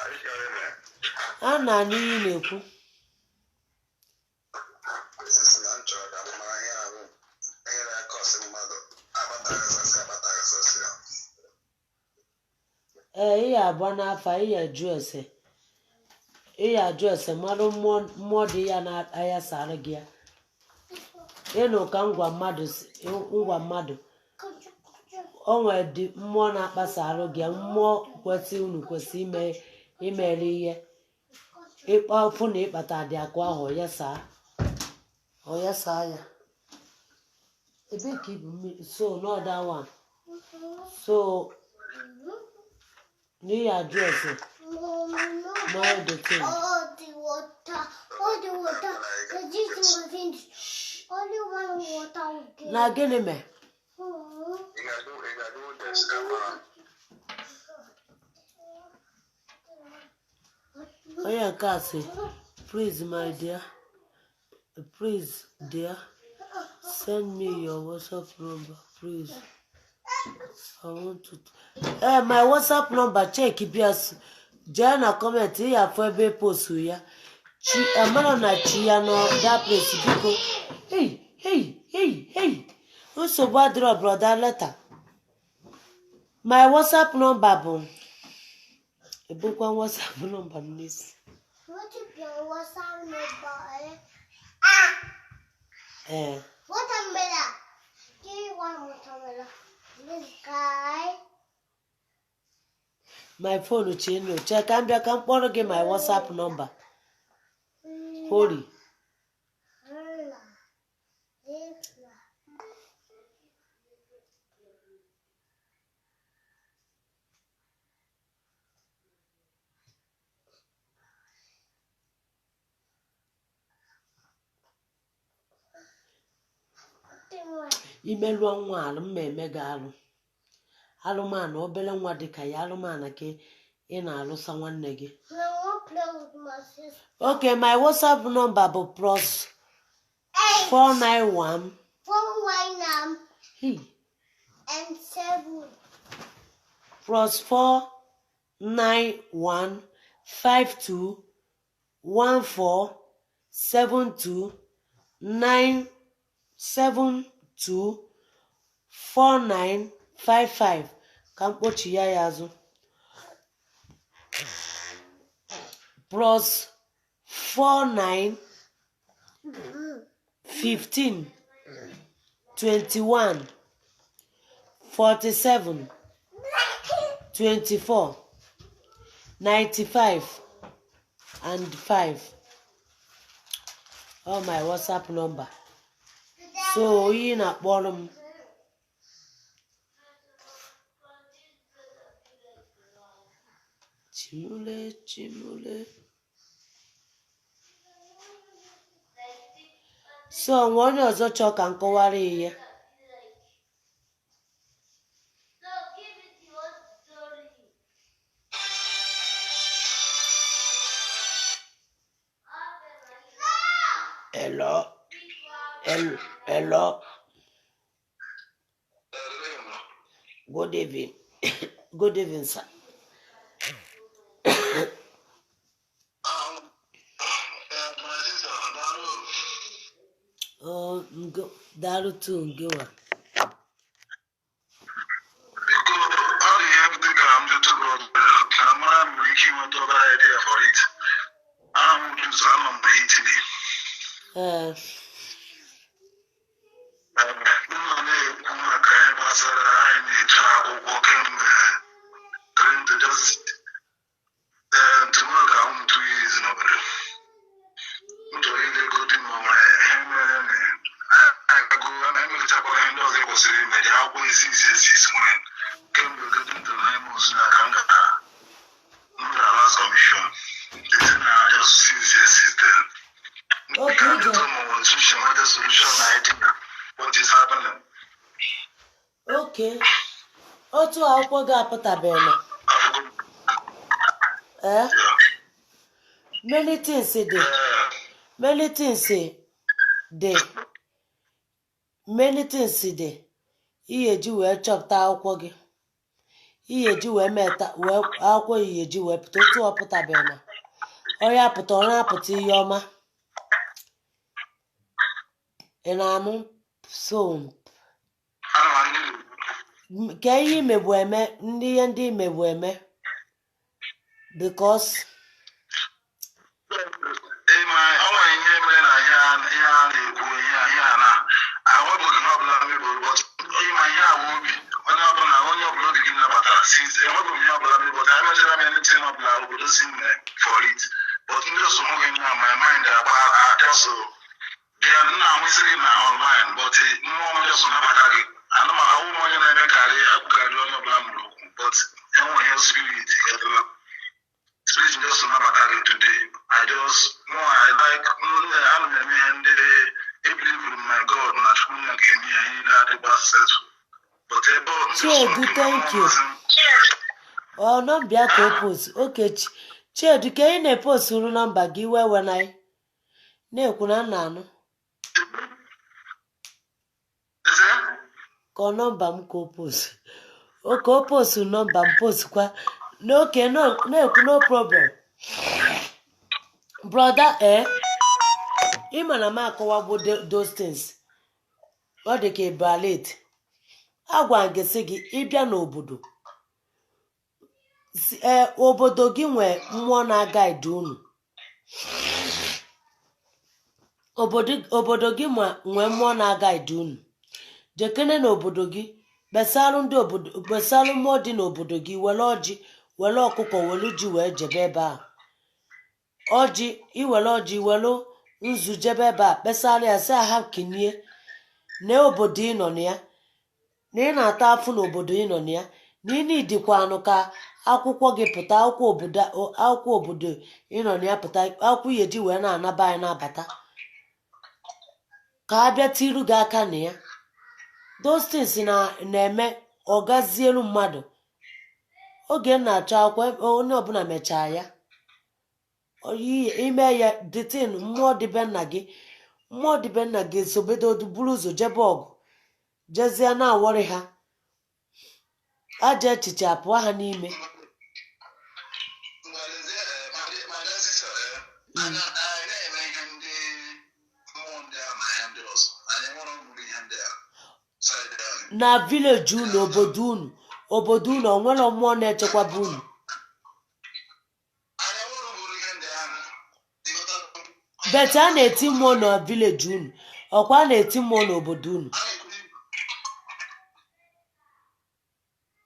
Are you hearing me? A na-anụ ihe ị na-ekwu. Sisi na m chọrọ ka m mara ihe ahụ ihe na-akọsị mmadụ agbataghasasị agbataghasasị ya. Ee, ị ya agba n'afa, ị ya jụ ese, ị ya ajụ ese mmadụ mmụọ, mmụọ dị ya na-aya sara gị ya. Ịnụ ka ngwa mmadụ ngwa mmadụ o nwere dị mmụọ na-akpasa arụ gị ya, mmụọ kwesị unu kwesị ime imere ihe ịkpa fụ na ịkpata dị akụ ahụ ya saa, ọ ya saa ya ebe ka ibu mmiri so n'ọda one so n'ihi ajụ ese Mommy, know the thing. All the water, all the water. The juice was finished. Only one water will get. Na gịnị mee? Ị ga-adụ desk ka mara. Onye nke a sị, "Please, my dear, please dear, send me your WhatsApp number, please. I want to." Eh, my WhatsApp number, check bịa jee na comment, ị ya afụ ebe post ya. Chi amara na chi ya nọ that place, biko. Hey, hey, hey, hey, nsogbu adịrọ, brother. Later, my WhatsApp number bụ ebukwa WhatsApp number m n'isi. What is your WhatsApp number? Eh? Ah, Ee. Watermelon. Give me one watermelon. This guy. My phone chinu chee ka m bịa ka m kpọrọ gị my WhatsApp number. Holy. La. La. Imelụọ nwa alụ mma eme gị alụ alụmanụ obere nwa dịka ya alụmanụ ka ị na-alụsa nwanne gị. I want play with my sister. Okay, my WhatsApp number bụ plus 8, 491 4, 1, hey, and 7. Plus 491 52 14 72 9 72 49 55. Ka mkpochi ya ya azụ, plus 49 15 21 47 24 95 and 5, all my WhatsApp number. So onye na-akpọrọ m, chimule chimule. So onwe onye ọzọ chọọ ka m kọwara ya ihe? So give it your story. Hello, hello, hello. Good evening, good evening, sir. My sister, daalụ. Oh, ngo daalụ tu ngịwa. Biko, ọ dị ihe m dị ka m jụtụ gị obere, ka m mara m nwere ike inweta obere idea for it. Aha m James, anọ m na Italy. M nọ na-ekwu maka ihe gbasara anyị na-eche akwụkwọ kemgbe three just tomorrow ga-ahụ m 2 years n'obodo. M chọrọ ilegodi ma o nwere ihe mere na anyị agago na emechakwara ihe ndị ọzọ e kwesịrị ime dị akwụkwọ isi isi esi isi nwere kemgbe godi ndụ 9 months na ka m gara last commission esi na just since yesterday. Okay, Ka Ije. solution, what the solution idea, what is happening? Okay, otu akwụkwọ gị apụtabeghị na ee many things dị, many things dị, many things dị ihe eji wee chọpụta akwụkwọ gị, ihe eji wee meta wee akwụkwọ ihe eji wee pụta. Otu ọ pụtabeghị na ọ ya pụta, ọ na-apụta ihe ọma. Ị na-anụ? So Ana m anụ. Ka ihe imegbu eme ndị ihe ndị imegbu eme because Ịma ọ nwere ihe mere na ihe a na-ekwu ihe a na ahụbụghị ihe ọbụla mebiri, but ịma ihe a wụ obi onye ọbụla obi gị nabatara. Since enwebụghị ihe ọbụla mebiri, but emechara m anything ọbụla obodo si mee for it, but ndị ọsọ hụghị na my mind agba just bịa nna ahụsị gị na online, but mmụọ m just nabata gị. Ana m ahụ m onye na-emekarị akwụkarị onye ọbụla mụrụ okwu, but enwere ihe spirit edela spirit just nabata gị today. I just no, I like ana m eme ihe ndị e believe in my God na Chukwu nna ga-eme ya ihe niile adịgba settle, but ebe ndị Chiedu, thank you. Ọ nọmba ya ka o post. Oke Chiedu, ka ị na-eposturu nọmba gị wee wena na-ekwu na nna anụ ka ọ nọmba m ka o post. Oke o post nọmba m postkwa n'oke na-ekwu. No problem, brother. Ee, ịma na m akọwagbo those things. Ọ dị ka ịba late. Agwa m gị sị gị ịbịa n'obodo ee obodo gị nwee mmụọ na-agaidi unu. Obodo gị nwee mmụọ na-agaidi unu. Jekene n'obodo gị, kpesalụ ndị obodo, kpesalụ mmụọ dị n'obodo gị. Were ọjị, were ọkụkọ, were ji wee jebe ebe a. Ọjị iwere, ọjị were, nzu jebe ebe a, kpesara ya sị ha kinie na obodo ị nọ na ya, na ị na-ata afụ n'obodo ị nọ na ya, na ị nidikwanụ ka akwụkwọ gị pụta, akwụkwọ obodo ị nọ na ya pụta, akwụkwọ ihe ji wee na-anaba anyị na-abata, ka a bịa tiru gị aka na ya. Those things na na-eme ọ gazielu mmadụ. Oge m na-achọ akwụkwọ, onye ọbụla mechaa ya. Ime ya detin, mmụọ dịbe nna gị, mmụọ dịbe nna gị sobedo buru ụzọ jebe ọgụ, jezie na-awọrị ha ajọ echiche apụọ ha n'ime. Ngwalezie, my dear sister, anyị na-eme ihe ndị mmụọ ndị a na ihe ndị ọzọ. Anyị nwere ọgwụ ihe ndị a. Side anyị. Na village unu, obodo unu, o nwere mmụọ na-echekwaba unu? Anyị nwere ọgwụ ihe ndị ahụ. Ịghọtago? But a na-eti mmụọ na village unu, ọkwa a na-eti mmụọ n'obodo unu? A na-ekwu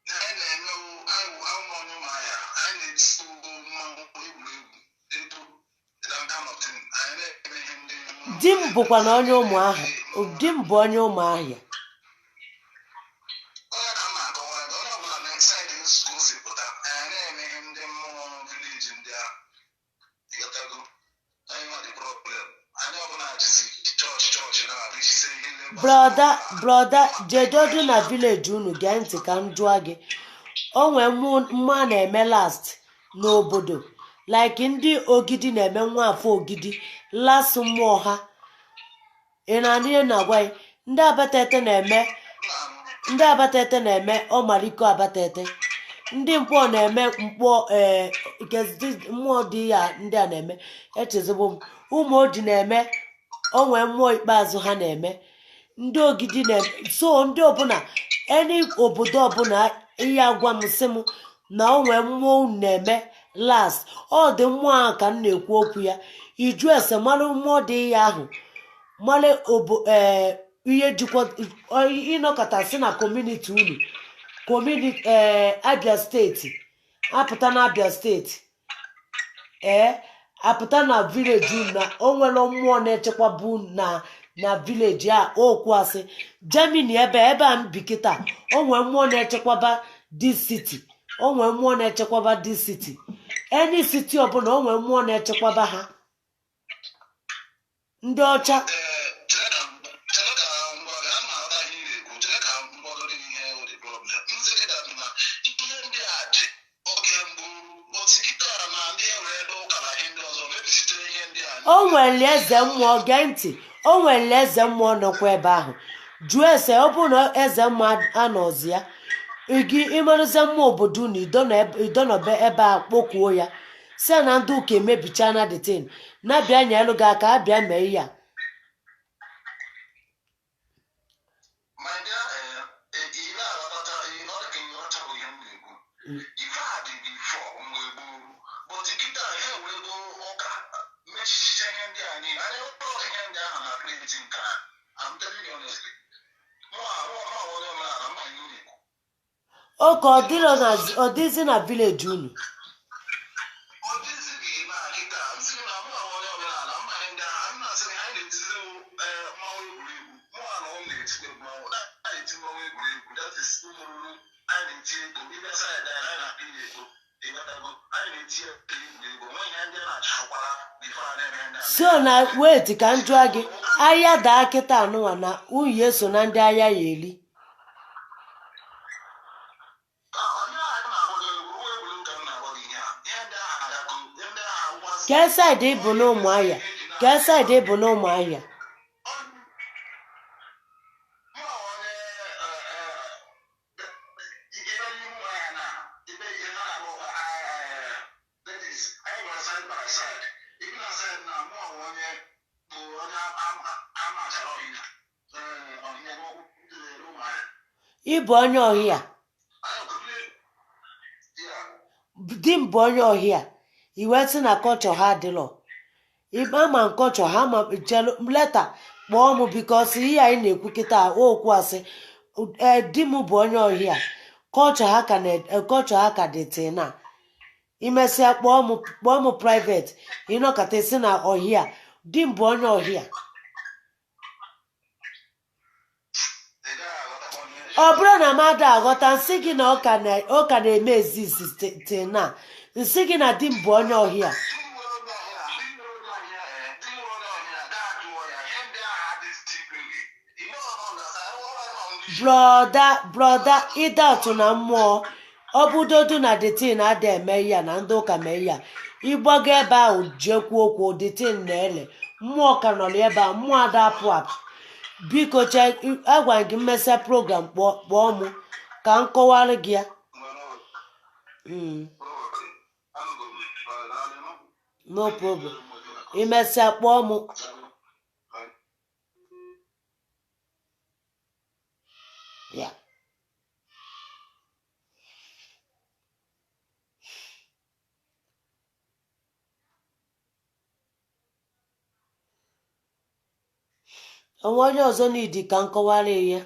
na anyị na-eme anyị awụ onye Ụmụahịa. Anyị na-eti mmanwụ egwuregwu eto, that kind of thing. Anyị na-eme ihe ndị mmụọ. Di m bụkwa na onye Ụmụahịa. Di m bụ onye Ụmụahịa. Onye ka m na-akọwara gị, onye ọbụla na side nzukọ si pụta, anyị na-eme ihe ndị mmụọ village ndị ahụ. Ịghọtago? Anyị nwa dị problem. Anyị ọbụla jizi chọọchị chọọchị na-abụ ijise ihe ndị gbasara Brother, brother, jedodu na village unu. Gee ntị ka m jụọ gị. O nwee mmụọ a na-eme last n'obodo, like ndị Ogidi na-eme nwa afọ Ogidi last mmụọ ha. Ị na-anụ ihe na-agwa gị? Ndị Abatete na-eme, ndị Abatete na-eme ọmaliko Abatete. Ndị Mkpọ na-eme Mkpọ. Ee, nke mmụọ dị ya ndị a na-eme, echezigbo m. Ụmụ Oji na-eme onwe mmụọ ikpeazụ ha na-eme. Ndị Ogidi na-eme. So ndị ọbụla, any obodo ọbụla, ihe agwa m, sị m na onwe mmụọ unu na-eme last, ọ dị mmụọ ahụ ka m na-ekwu okwu ya. Iju ese mara mmụọ dị ya ahụ, mara obo ee ihe jikwa ịnọkọta si na community unu, community ee Abia Steeti, apụta na Abia Steeti, ee, apụta na village unu na o nwere mmụọ na-echekwaba unu na village a. Okwu asị Germany, ebe a m bi kịta, o nwee mmụọ na-echekwaba this city, o nwee mmụọ na-echekwaba this city. Any city ọbụla, o nwee mmụọ na-echekwaba ha. Ndị ọcha. Ee, chere ka m gwa gị, ama aghọta ihe ị na-ekwu. Chere ka m gwagodo gị ihe wụ the problem. M sị gị that na ihe ndị a dị oge mbụ, but kịta na ndị ewere ndị ụka na ihe ndị ọzọ mebisitere ihe ndị a. O nwere eze mmụọ. Gee ntị, o nwere eze mmụọ nọkwa ebe ahụ. Jụọ ese, ọ bụrụ na eze mmụọ anọzi ya, gị ịmarụzie mmụọ obodo unu idonọbe ebe a, kpokuo ya, si ya na ndị ụka emebicha na the thing, na-abịa nyelu gị aka, abịa mee ihe a. My dear, ị na-aghọtacha, ọ dị ka ị ghọtaghị ihe m na-ekwu. Ife a dị before mgbe gboo, but kịta ha ewego ụka mechichicha ihe ndị a niile. Anyị hụrụ ihe ndị ahụ na plate nke a. I'm telling you honestly. Mụ onye omenala mma ihe m na-ekwu. Oke ọ dịrọ na ọ dịzi na village unu. Ọ dịzighị na kịta. M sị na mụ onye omenala mma ihe ndị ahụ. M na-asị na anyị na-etizi mmanwụ egwuregwu. Mụ na ụmụ na-etikwa mmanwụ, na-eti mmanwụ egwuregwu. That is ụmụrụrụ anyị na-eti ego. Ịbịa side anyị, anyị na-akpọ ihe ego. Ịghọtago? Anyị na-eti egwuregwu. Nwe ihe ndị a na-achụkwara before a na-eme ndị a. So na wait, ka m jụọ gị. Ahịa daa kịta anụnwa, na unyi eso na ndị ahịa ya eri? Onye a na-agwa gị egwu egwuregwu ka m na-agwa gị ihe a. Ihe ndị ahụ agago. Ihe ndị ahụ agwụkwasị. Kee side ịbụ na Ụmụahịa? Kee side ịbụ na Ụmụahịa? Mụ onye ebe n'ihu ya na ebe ihe ha na-akpọ, that is, anyị nwere side by side. Ibi na side na mụ onye bụ onye amachara ọhịa, ọhịa Ụmụahịa. Ịbụ onye ọhịa? Ya. Di m bụ onye ọhịa. Iwe sị na culture ha adịlọ ama culture ha ma chelu later kpọọ m, because ihe anyị na-ekwu kịta okwu asị. Ee, di m bụ onye ọhịa. Culture ha ka na culture ha ka dị tị na imesịa kpọọ m private. Ịnọkọta isi na ọhịa, di m bụ onye ọhịa. Ị gaghị aghọtakwa ihe. Ọ bụrụ na mmadụ aghọta, nsị gị na ọ ka na-eme exist till na nsị gị na di m bụ onye ọhịa. Di nwere onye ọhịa, di nwere onye ọhịa, ee, di nwere onye ọhịa, gaa jụọ ya ihe ndị ahụ adịghị. Ime ọnọ na Brother, brother, ịdatụ na mmụọ, ọ bụdodu na the thing ada eme ya na ndị ụka mee ya, ịgbago ebe ahụ jekwu okwu, the thing na-ele mmụọ ka nọrọ ebe a, mmụọ ada apụ apụ. Biko che, agwa gị, mmesịa program kpọọ mụ ka m kọwara gị ya. No problem, imesịa kpọọ mụ. Ya onwe onye ọzọ n'idi ka m kọwara ya.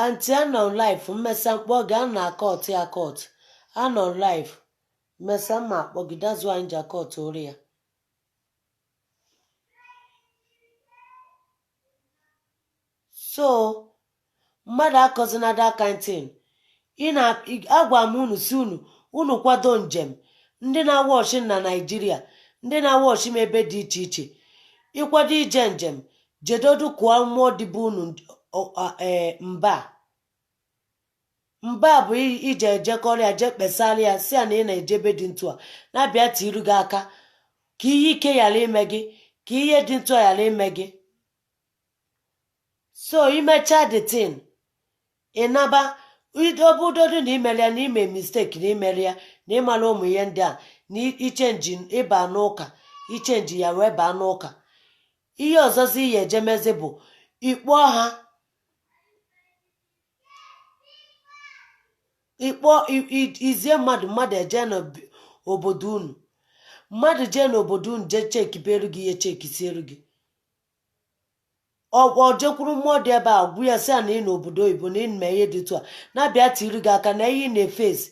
Aunty, anọ live. Mmesa mkpọ gị a na akọt ya akọt. Anọ live, mmesa mma akpọ gị. That's why m ji akọt ori ya. So mmadụ akọzina that kind thing. Ị na agwa m unu si unu unu kwado njem. Ndị na-awọchi na Naijiria, ndị na-awọchi m ebe dị iche iche, ịkwado ije njem, jedodu kụọ mmụọ dịbe unu mba mba bụ ije ejekọrọ ya, jee kpesara ya, si ya na ị na-ejebe dị ntu a na-abịa tiru gị aka ka ihe ike ghara ime gị, ka ihe dị ntu a ghara ime gị. So imechaa the thing, ịnaba obudodu na imere ya na ime mistake na imere ya na ịmara ụmụ ihe ndị a na ichange ịba n'ụka, ichange ya wee baa n'ụka. Ihe ọzọzi ihe ejemezi bụ ikpọ ha, ikpọ izie mmadụ, mmadụ eje n'obodo unu, mmadụ jee n'obodo unu jee chekiberu gị ihe, chekisieru gị. Ọ jekwuru mmụọ dị ebe a, gwụ ya, sị ya na ị n'obodo oyibo na ị mee ihe dị otu a na-abịa tiri gị aka na ihe ị na-efesi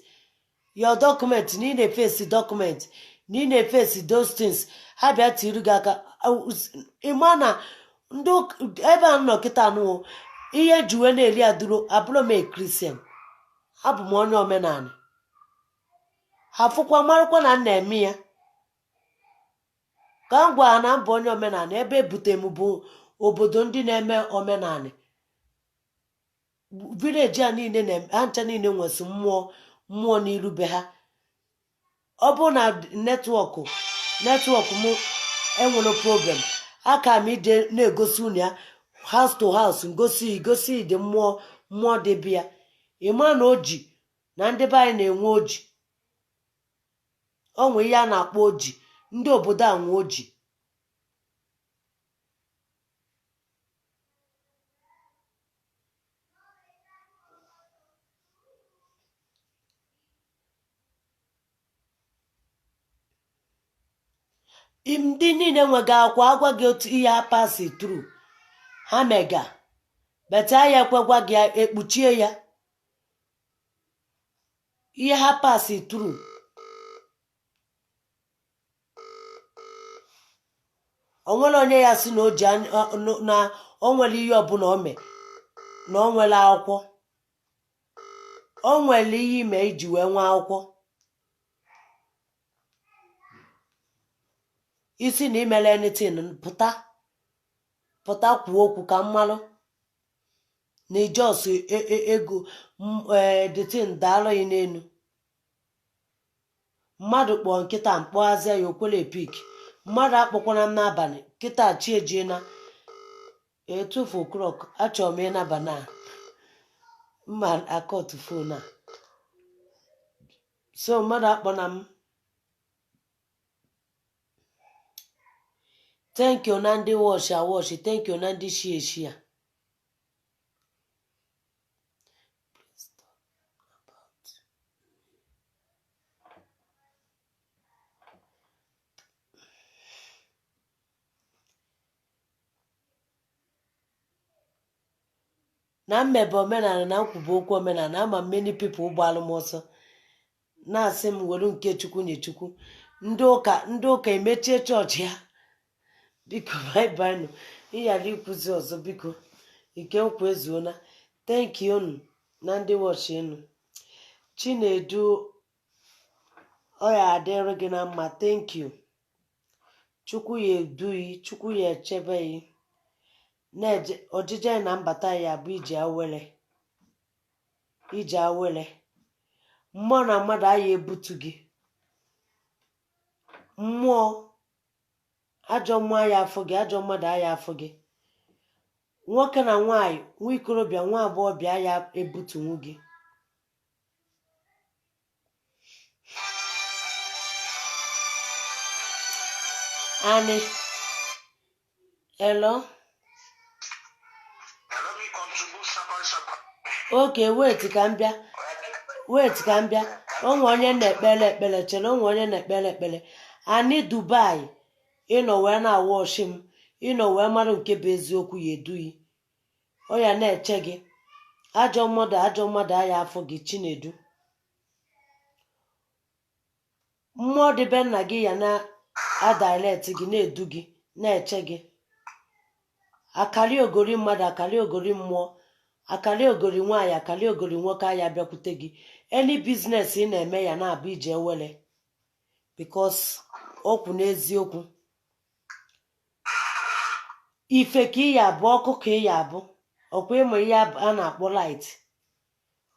your document, na ị na-efesi document, na ị na-efesi those things, ha bịa tiri gị aka. Ịma na ndị ebe a nọ kịta nụwo ihe juwe na-eri adụro. Abụrụ m a Christian, abụ m onye omenala. Ha fụkwa marakwa na m na-eme ya ka m gwa ha na m bụ onye omenala. Ebe ebute m bụ obodo ndị na-eme omenala. Village a niile na ha ncha niile nwesị mmụọ, mmụọ n'irube ha. Ọ bụrụ na network m enwere problem, aka m ije na-egosi unu ya house to house, ngosi gosi dị mmụọ, mmụọ dị bịa. Ịma na oji na ndị be anyị na-enwe oji, o nwee ihe a na-akpọ oji. Ndị obodo a nwe oji. Ndị niile nwega akwụkwọ agwa gị otu ihe ha pass through, ha mega beta ya, ekwegwa gị ekpuchie ya ihe ha pass through. O nwere onye ya sị na o ji na o nwere ihe ọbụla o mee na o nwere akwụkwọ, o nwere ihe ime iji wee nwee akwụkwọ. Isi na imere anything, pụta, pụta kwuo okwu ka mmalụ na ijos ego the thing daalụ ya n'elu. Mmadụ kpọọ nkịta mkpọghazịa ya, okwere epik. Mmadụ akpọkwana m n'abalị kịta, chi ejiena 12 o'clock. Achọrọ m ịnaba na mma akọtụ phone a. So mmadụ akpọna m. Thank you na ndị watch awatch, thank you na ndị share share. Please talk about na mmebe omenala na nkwuba okwu omenala. Ama many people gbalụ m ọsọ na-asị m were nke Chukwu nye Chukwu. Ndị ụka, ndị ụka emechie chọọchị ha. Biko, bye bye nụ. Ịghara ikwuzi ọzọ, biko. Ike nkwu ezuona. Thank you unu na ndị watch enu. Chinedu. Ọ ya adịrị gị na mma. Thank you. Chukwu ya eduyi, Chukwu ya echebe yi na-eje ojije na mbata ya bụ ije awele, ije awele. Mmụọ na mmadụ aya ebutu gị. Mmụọ, ajọ mmụọ aya afụ gị, ajọ mmadụ aya afụ gị. Nwoke na nwaanyị, nwa ikorobịa, nwa agbọghọbịa aya ebutunwu gị. Ani, hello. Let me contribute sapa sapa. Okay, wait ka m bịa, wait ka m bịa. Onwe onye na-ekpere ekpere, chere, onwe onye na-ekpere ekpere. Ani Dubai ịnọ wee na-awọchi m, ịnọ wee mara nke bụ eziokwu ya eduyi. Ọ ya na-eche gị. Ajọ mmadụ, ajọ mmadụ aya afụ gị. Chinedu, mmụọ dị be nna gị ya na-adirect gị, na-edu gị, na-eche gị. Akali ogori mmadụ, akali ogori mmụọ, akali ogori nwaanyị, akali ogori nwoke aya bịakwute gị. Any business ị na-eme ya na-abụ ije ewele, because okwu n'eziokwu, ife ka ị ya abụ, ọkụ ka ị ya abụ, ọkwa ịmụ ihe a na-akpọ light,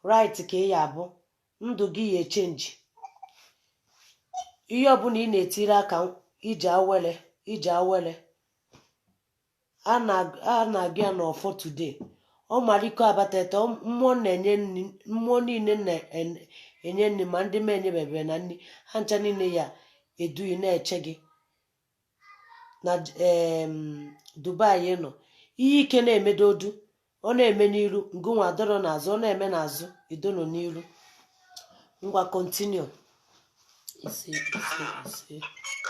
right, ka ị ya abụ. Ndụ gị ya echange. Ihe ọbụla ị na-etiri aka, ije awele, ije awele. A na-agụ ya n'ọfọ today. Ọ mariko abatete mmụọ na-enye nri, mmụọ niile na-enye nri, ma ndị m enyebebe na nri ha ncha niile ya eduyi na-eche gị na Dubai ị nọ. Ihe ike na-emedodu, ọ na-eme n'iru, ngụnwa dọrọ n'azụ, ọ na-eme n'azụ, idono n'iru. Ngwa, continue. Ise, ise, ise.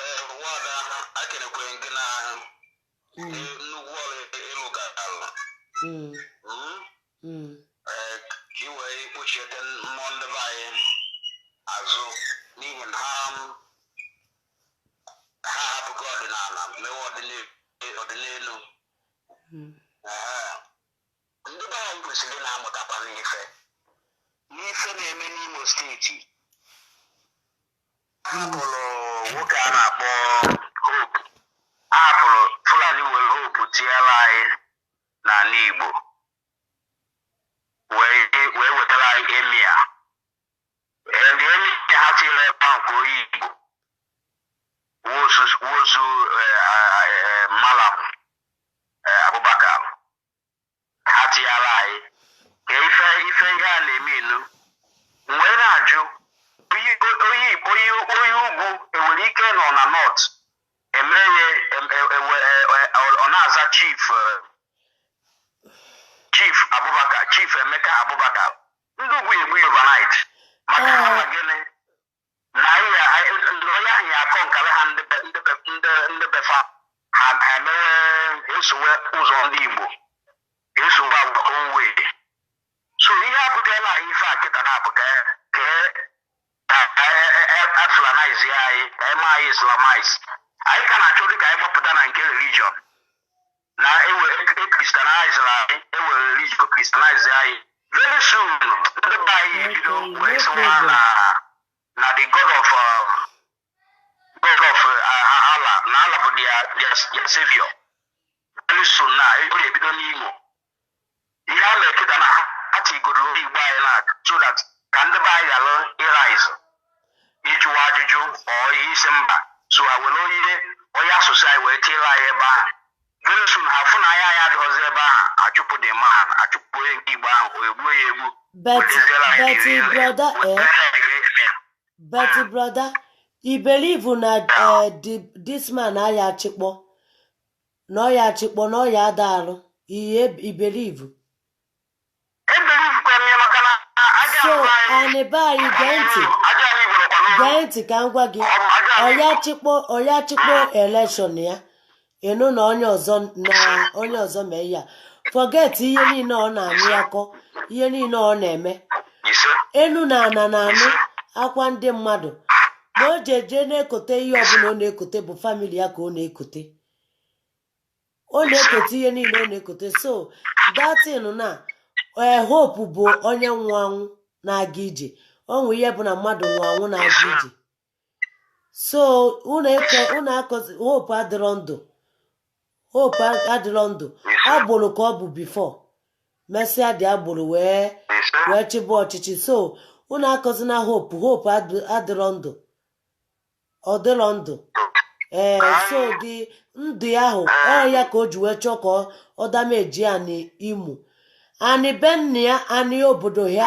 Ee, nwada, akenekwe gị na nnukwu ọrụ ịlụ gara. Ee, ka ị wee kpuchiete mmụọ ndị be anyị azụ, n'ihi na ha hapụgo ọdịnala, mewe ọdịnelu. Ee, ndị be anyị kwesịrị ị na-amụtakwa n'ife na-eme n'Imo Steeti. Hapụrụ nwoke a na-akpọ Hope, hapụrụ Fulani were Hope tinyere anyị n'ala Igbo, wee wetara anyị emir. Ndị emir ha tinyere ebe ahụ ka onye Igbo wosu Malam Abubakar ha tinyere anyị ka ife ihe a na-eme inu. Mgbe na-ajụ onye ugwu enwere ike nọ na north emere ya ọ na-aza chief, Chief Abubakar, Chief Emeka Abubakar, ndị ugwu egbu ya overnight maka ha ma gịnị na onye ahụ ya akọ nkara ha. Ndị befa ha emewe esowe ụzọ ndị Igbo esowe agwa onwe. So ihe abụtela anyị ife a kịta na-abụ ka Fulanize anyị, ka eme anyị Islamize. Anyị ka na-achọ dị ka anyị gbapụta na nke religion na ewe echristianize anyị, ewere religion christianize anyị. Very soon ndị be anyị ebido wee sịwa na the God of Allah, na Allah bụ their savior. Very soon na ọ ga-ebido n'Imo. Ihe a mere kịta na ha tigoro Igbo anyị na so that ka ndị be anyị ghara ịrise ịjụwa ajụjụ ọ isi mba. So ha were onye asụsụ anyị wee tiere anyị ebe ahụ. Very soon ha fụ na anyị adịghọzi ebe ahụ, achụpụ the man, achụpụ onye nke Igbo ahụ, o egbuo ya egbu. But weteziere anyị but the real brother, eh, wetere anyị the real emir. But brother, I believe na this man aya achịkpọ na ọ ya achịkpọ na ọ ya ada arụ ihe I believe. Ebelievekwa m ya maka na aja So alụ anyị anyị be anyị, gee ntị. Aja anyị Igbo nọkwa n'ụlọ. Gee ntị ka m gwa gị. Ọ bụ aja anyị ọya Igbo. Chịkpọ ọya chịkpọ election ya, ịnụ na onye ọzọ, na onye ọzọ mee ya. Forget ihe niile ọ na-anụ akọ, ihe niile ọ na-eme. Ise. Enu na ana na-anụ akwa ndị mmadụ na o ji eje na-ekote ihe ọbụla ọ na-ekote bụ family ya ka ọ na-ekote. Ọ na-ekote ihe niile ọ na-ekote. So datin na Hope bụ onye nwụ anwụ na-aga ije. Onwe ihe bụ na mmadụ nwụ anwụ na-aga ije. So unu eke unu akọzi. Hope adịrọ ndụ, Hope adịrọ ndụ. Agboro ka ọ bụ before mesịa dị agboro wee Ise. wee chịbụ ọchịchị. So unu akọzina Hope. Hope adịrọ ndụ, ọ dịrọ ndụ. Ee, so dị ndụ ya ahụ, ọ ya ka o ji wee chọọ ka ọ damage anị Imo, anị be nna ya, anị obodo ya,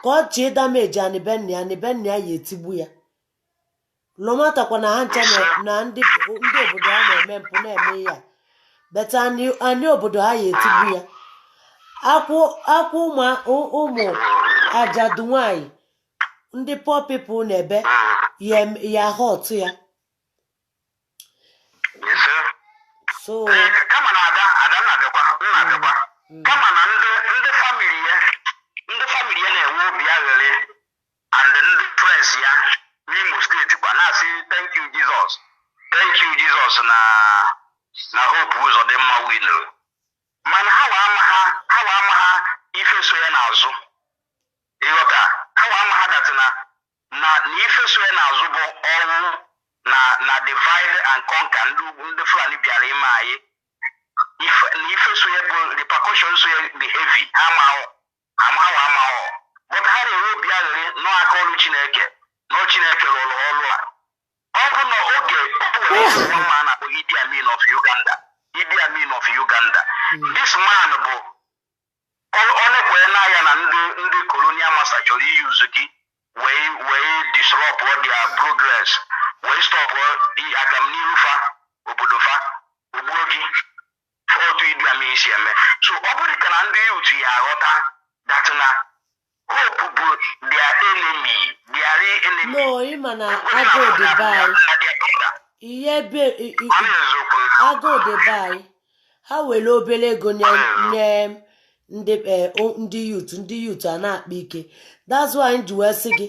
ka ọ chọọ ịdamage anị be nna ya. Anị be nna ya ya etigbu ya lọmatakwa na ha ncha na ndị obodo ha na-eme mpụ, na-eme ya but anị obodo ha ya etigbu ya. Akwụ akwụ ụmụ ajadu nwanyị, ndị poor people na-ebe ya, ya hot ya. Ise. So Ee, kama na ada nna abịakwa, kama na ndị family ya na-enwe obi aghịrị, and ndị friends ya n'Imo Steeti kwa na-asị, "Thank you, Jesus, thank you, Jesus," na Hope Uzodimma win. Mana ha wa ama ha ife so ya n'azụ. Ịghọta? Ha wa ama ha that na ife so ya n'azụ bụ ọnwụ na divide and conquer ndị ugwu, ndị Fulani bịara ime anyị ife, na ife so ya bụ repercussion so ya dị heavy. Ha amahụ amahụ amahụ, but ha na-enwe obi aghịrị nọ aka ọrụ Chineke nọ. Chineke rụrụ ọrụ a. Ọ bụ na oge o nwere ihe nwa man na-akpọ Idi Amin of Uganda. Idi Amin of Uganda, this man bụ ọ na-ekwenye n'anya na ndị colonial master chọrọ iyuzu gị wee disrupt their progress, wee stop agamnihu fa obodo fa, ogbuo gị. Otu Idi Amin si eme. So ọ bụrụ ka na ndị youth ya aghọta that na Hope bụ their enemy, their real enemy. No, ịma na agụụ dị be anyị. Ihe ebe Ọ na-eziokwu. Agụụ dị be anyị. Ha were obere ego nye ndị ndị youth, ndị youth a na-akpa ike. That's why m ji wee sị gị,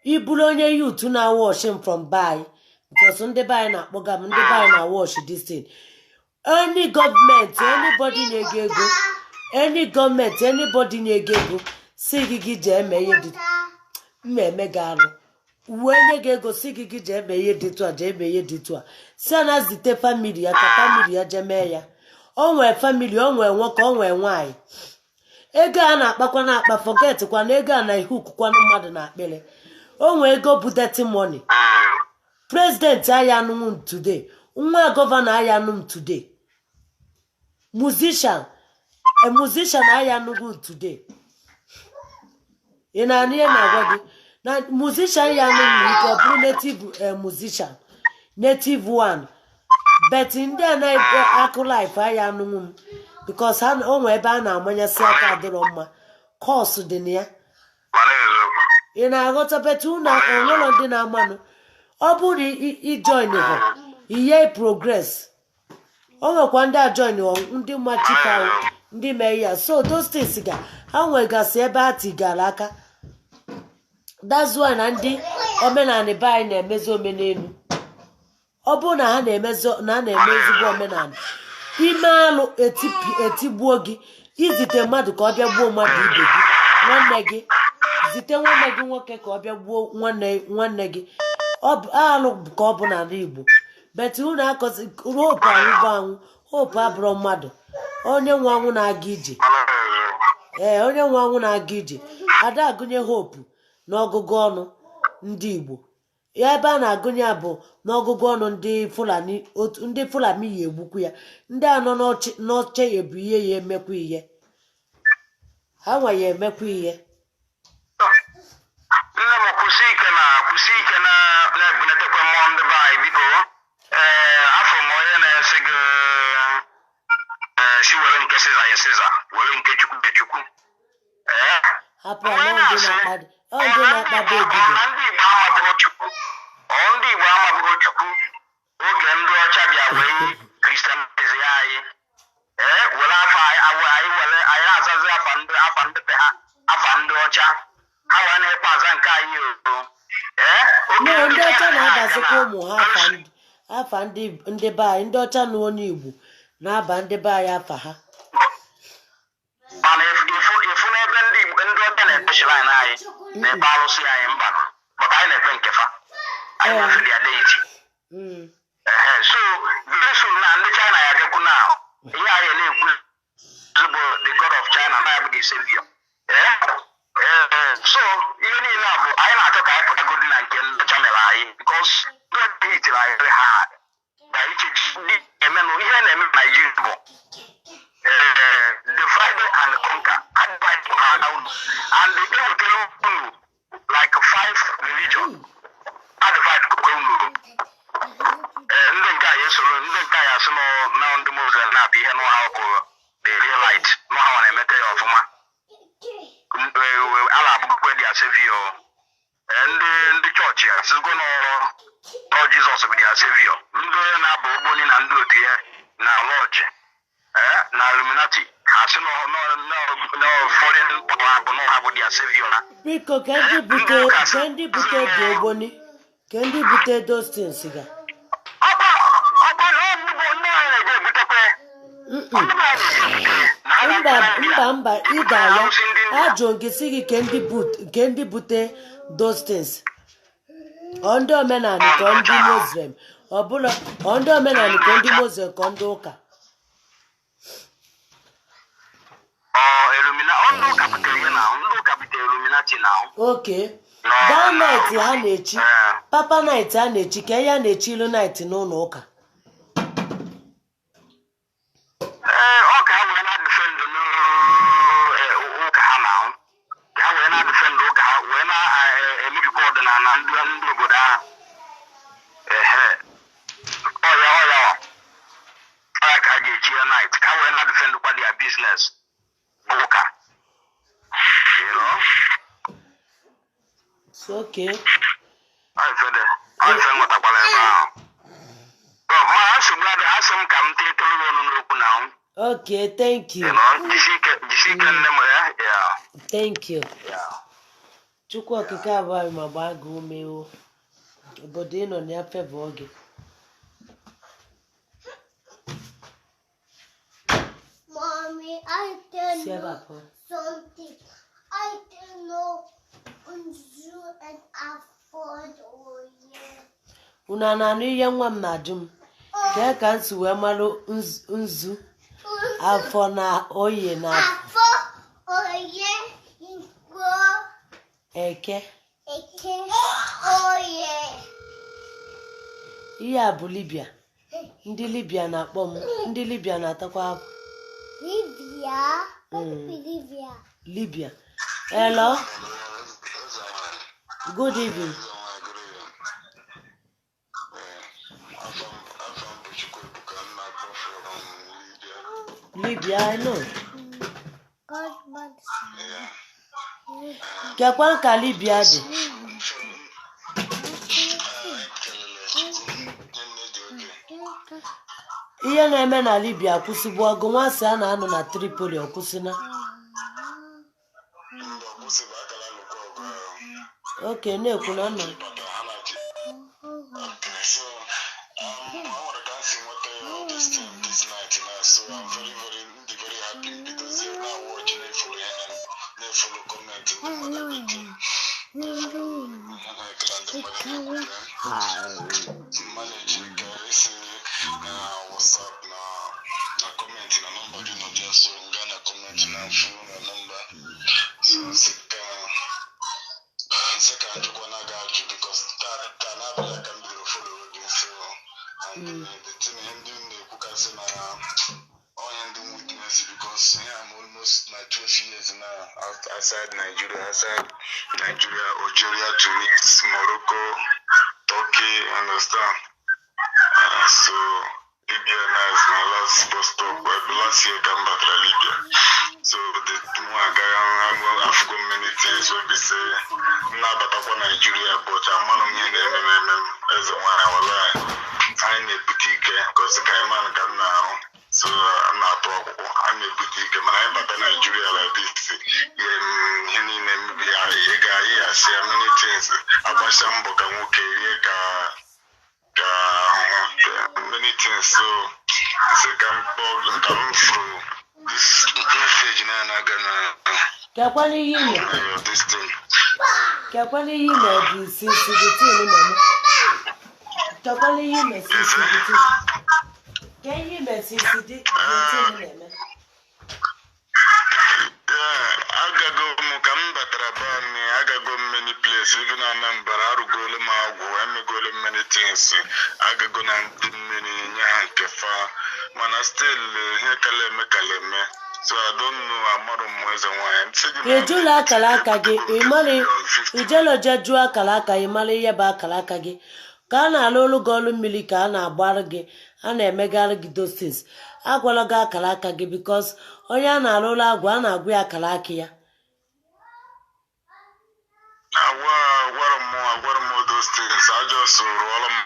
ịbụrụ onye youth na-watch m from be anyị, because ndị be anyị na-akpọga m, ndị be anyị na-watch this thing. Any gọọmenti, anybody na-ego ego, any gọọmenti, anybody na-ego ego si gị gị jee mee ihe dị mma, eme gị arụ, uwe nye gị ego, si gị gị jee mee ihe dị tụ a, jee mee ihe dị tụ a, si a na zite family ya ka family ya jee mee ya. O nwee family, o nwee nwoke, o nwee nwaanyị. Ego a na-akpakwa na-akpa, forget kwa na ego a na-ehukukwanụ mmadụ na akpịrị. O nwee ego bụ dirty money. President aya anụnwụ m today, nwa governor aya anụ m today, musician, a musician aya anụghị today. Ị na-anụ ihe na-agwa gị na musician ya anụ nwere ike ọ bụrụ native musician, native one, but ndị anaghị akụ life aya anụnwụ m, because ha o nwee ebe a na-amanyasị aka adịrọ mma, curse dị na ya. Mana eziokwu. Ị na-aghọta? But unu onwere ndị na-amanụ, ọ bụrụ na ijoin ha ihe progress, o nwekwa ndị ajoin, ndị mmachife ahụ, ndị mee ya. So those things ga ha nwegasị ebe ha tigara aka. That's why na ndị omenala be anyị na-emezi omenelu. Ọ bụrụ na ha na-emezi, na ha na-eme ezigbo omenala, ime alụ etigbuo gị. Izite mmadụ ka ọ bịa gbuo mmadụ ibe gị, nwanne gị, zite nwanne gị nwoke ka ọ bịa gbuo nwanne nwanne gị, ọ bụ alụ ka ọ bụ n'ala Igbo. But unu akọzi Hope anwụbụ anwụ. Hope abụrụ mmadụ. Onye nwe anwụ na-aga ije. Mana eziokwu. Ee, onye nwe anwụ na-aga ije. Ada agụnye Hope n'ọgụgụ ọnụ ndị Igbo ya. Ebe a na-agụnye ya bụ n'ọgụgụ ọnụ ndị Fulani. Otu ndị Fulani ya egbukwu ya, ndị anọ n'oche ya ebu ihe ya emekwa ihe ha nwa ya emekwa ihe. Nne m, kwụsị ike na na-ebunetekwa mmụọ ndị be anyị, biko. Ee, afọ m onye na-esi gị, ee, si were nke Siza ya Siza, were nke Chukwu nke Chukwu. Ee. Hapụ ya na ndị na-akpa, ọ ndị na-akpaba ogige. Na ndị Igbo amabụghị Chukwu, ọ ndị Igbo amabụghị Chukwu oge ndị ọcha bịa wee Christianize anyị. Ee, were afa anyị, anyị were anyị na-azazi afa ndị be ha, afa ndị ọcha ha wee na-ekpe aza nke anyị o. Ee, oge No, ndị ọcha China na-abazikwa na- ụmụ ha afa ndị be anyị. Ndị ọcha na onye Igbo na-aba ndị be anyị afa ha. Mana ifu n'ebe ndị Igbo, ndị ọcha na-ekpe shrine anyị, na-ekpe arụsị anyị, mba, maka anyị na-ekpe nke fa, anyị na-efe their deity. Ehe, so very soon na ndị China ya abịakwu na ihe anyị na-ekwu bụ the God of China na ya bụ the savior. Ee, ee, so ihe niile a bụ anyị na-achọ ka anyị pụtagodi na nke ndị ọcha mere anyị, because ndị ọcha hitiri anyị very hard na iche ndị emenụ ihe na-eme na Nigeria bụ divide and conquer. Advise ha unu and ewetara unu like five religion, advise kwekwe unu. Ee, ndị nke a ya esoro ndị nke a ya asị na ndị Muslim na-abịa ihe n'ọha ọkụ, the real light n'ọha nwa na-emete ya ọfụma. A na-abụkwe their savior. Ndị chọọchị asịgo n'ọrụ ọ Jizọs bụ their savior. Ndị na-aba ogboni na ndị otu ya na lọji na Illuminati ha sị na foreign power bụ na ha bụ their savior ha. Biko, ka ndị bute dị ogboni, ka ndị bute those things ga. Ọkwa na ndị bụ ndị anyị na-eje ebutekwe. Mm-mm. Ndị bụ anyị na-eje ebute na ha Mba. na-eje. Mba, ịda ya ajụ gị, sị gị ke ndị bute those things, ọ ndị omenala ka ọ ndị Muslim, ọ bụla ọ ndị omenala ka ndị Muslim ka ọ ndị ụka? Ọ Illuminati, ọ ndị ụka butere ihe na ndị ụka butere Illuminati na. Okay, that knight ha na-echi, papa knight ha na-echi, ka ya na-echi ilu knight n'ụlọ ụka. Ee, ọ ka ha wee na-adefend ụka ha na ka ha wee na-adefend ụka ha, wee na-emebikwa ọdịnala ndị obodo ahụ. Ehe, ọ ya ka ha ga-echi ya knight, ka ha wee na-adefendkwa their business bụ ụka. So okay. Ọ ife dị, ọ ife m nwetakwara ebe ahụ. Ọ, ma nsogbu adị, asị m ka m tetụrụ gị ọnụ n'okwu na ahụ. Okay, thank you. Jisi ike, jisi ike, nne m ya ya. Thank you. Ya. Chukwu Okike abụọ ma gbaa gị ume o. Obodo ị nọ na ya favour gị. Mommy, I don't Si ebe a know pụọ. something. I don't know Nzu and Afọ Oye. Unu a na-anụ ihe nwa m na-ajụ m? Kee ka m si wee marụ nzu, afọ na oye na Afọ Oye Nkwo. Eke. Eke Oye. Ihe a bụ Libya. Ndị Libya na-akpọ m. Ndị Libya na-atakwa akwa. Libya. What is Libya? Libya. Hello, good evening. Good evening. Afam bụ Chukwuebuka, m na-akpọ from Libya. Libya, I know. God wants Kekwa ka Libya dị? Kelele Chukwu, nne dị oke. Ihe na-eme na Libya akwụsịgbu? Ọgụ nwa sị a na-anọ na Tripoli, ọ kwụsịna? Mba, kwụsịbụ, akala lụkwa ọgụ ahụ. Okay, na-ekwu na nna. Bata ha na-achị. Okay, so ọ nwere ka m si nweta this thing this night na, so I'm very very ndị very happy because na watch, na-efollow ihe na-efollow comment ndị mmadụ, everything ihe na-ekele ndị mmadụ na-ekwu manage ka esi na WhatsApp na comment na nọmba gị nọ there, so m gaa na comment na mfu na nọmba, so sị ka njikwa na aga ajụ because taa n'abalị a ka m bidoro follow gị, so and the thing, ihe ndị m na-ekwukasị na onye ndị m witness, because here I'm almost my 12 years now outside Nigeria, Algeria, Tunis, Morocco, Turkey, understand? So Libya now is my last bus stop. Last year ka m batara Libya, so the mụ agaghị afụgo many things wey be say m na-abatakwa Nigeria, but amanụ m ihe na-eme m eme m. Eze nwanyị, wallahi, anyị na-ebute ike because ka man ka m na-arụ, so m na-atụ akwụkwọ, anyị na-ebute ike, mana anyị bata Nigeria like this, ihe niile mmebi ya, ị ga-ayị asị ya many things, agbasa mbọ ka nwoke rie ka ahụhụ, many things. So sị ka m kpọọ ka m furu this message na na-aga na Kekwana ihe ime. This thing. Kekwana ihe ime dị since the thing na-eme. Kekwala ihe imesi isi dị, ke ihe imesi isi dị dị na-eme. Yeah, agago m ka m batara be anyị, agago m many place, even Anambra, arụgolo m agwụ, emegolo m many things, agago na ndị mmiri nye ha nke fa, mana still ihe kala eme kala eme. So I don't know, amarụ m, eze nwaanyị, sị gị na Ejula akara aka gị, ịmara ijelo je jụọ akara aka, ịmara ihe bụ akara aka gị, ka a na-alụ olu gị ọlụ mmiri, ka a na-agbarụ gị, a na-emegharị gị those things. Agwala gị akara aka gị, because onye a na-alụ ụlọ agwụ, a na-agwa ya akara aka ya. Agwa agwara m those things. I just rụọrọ m,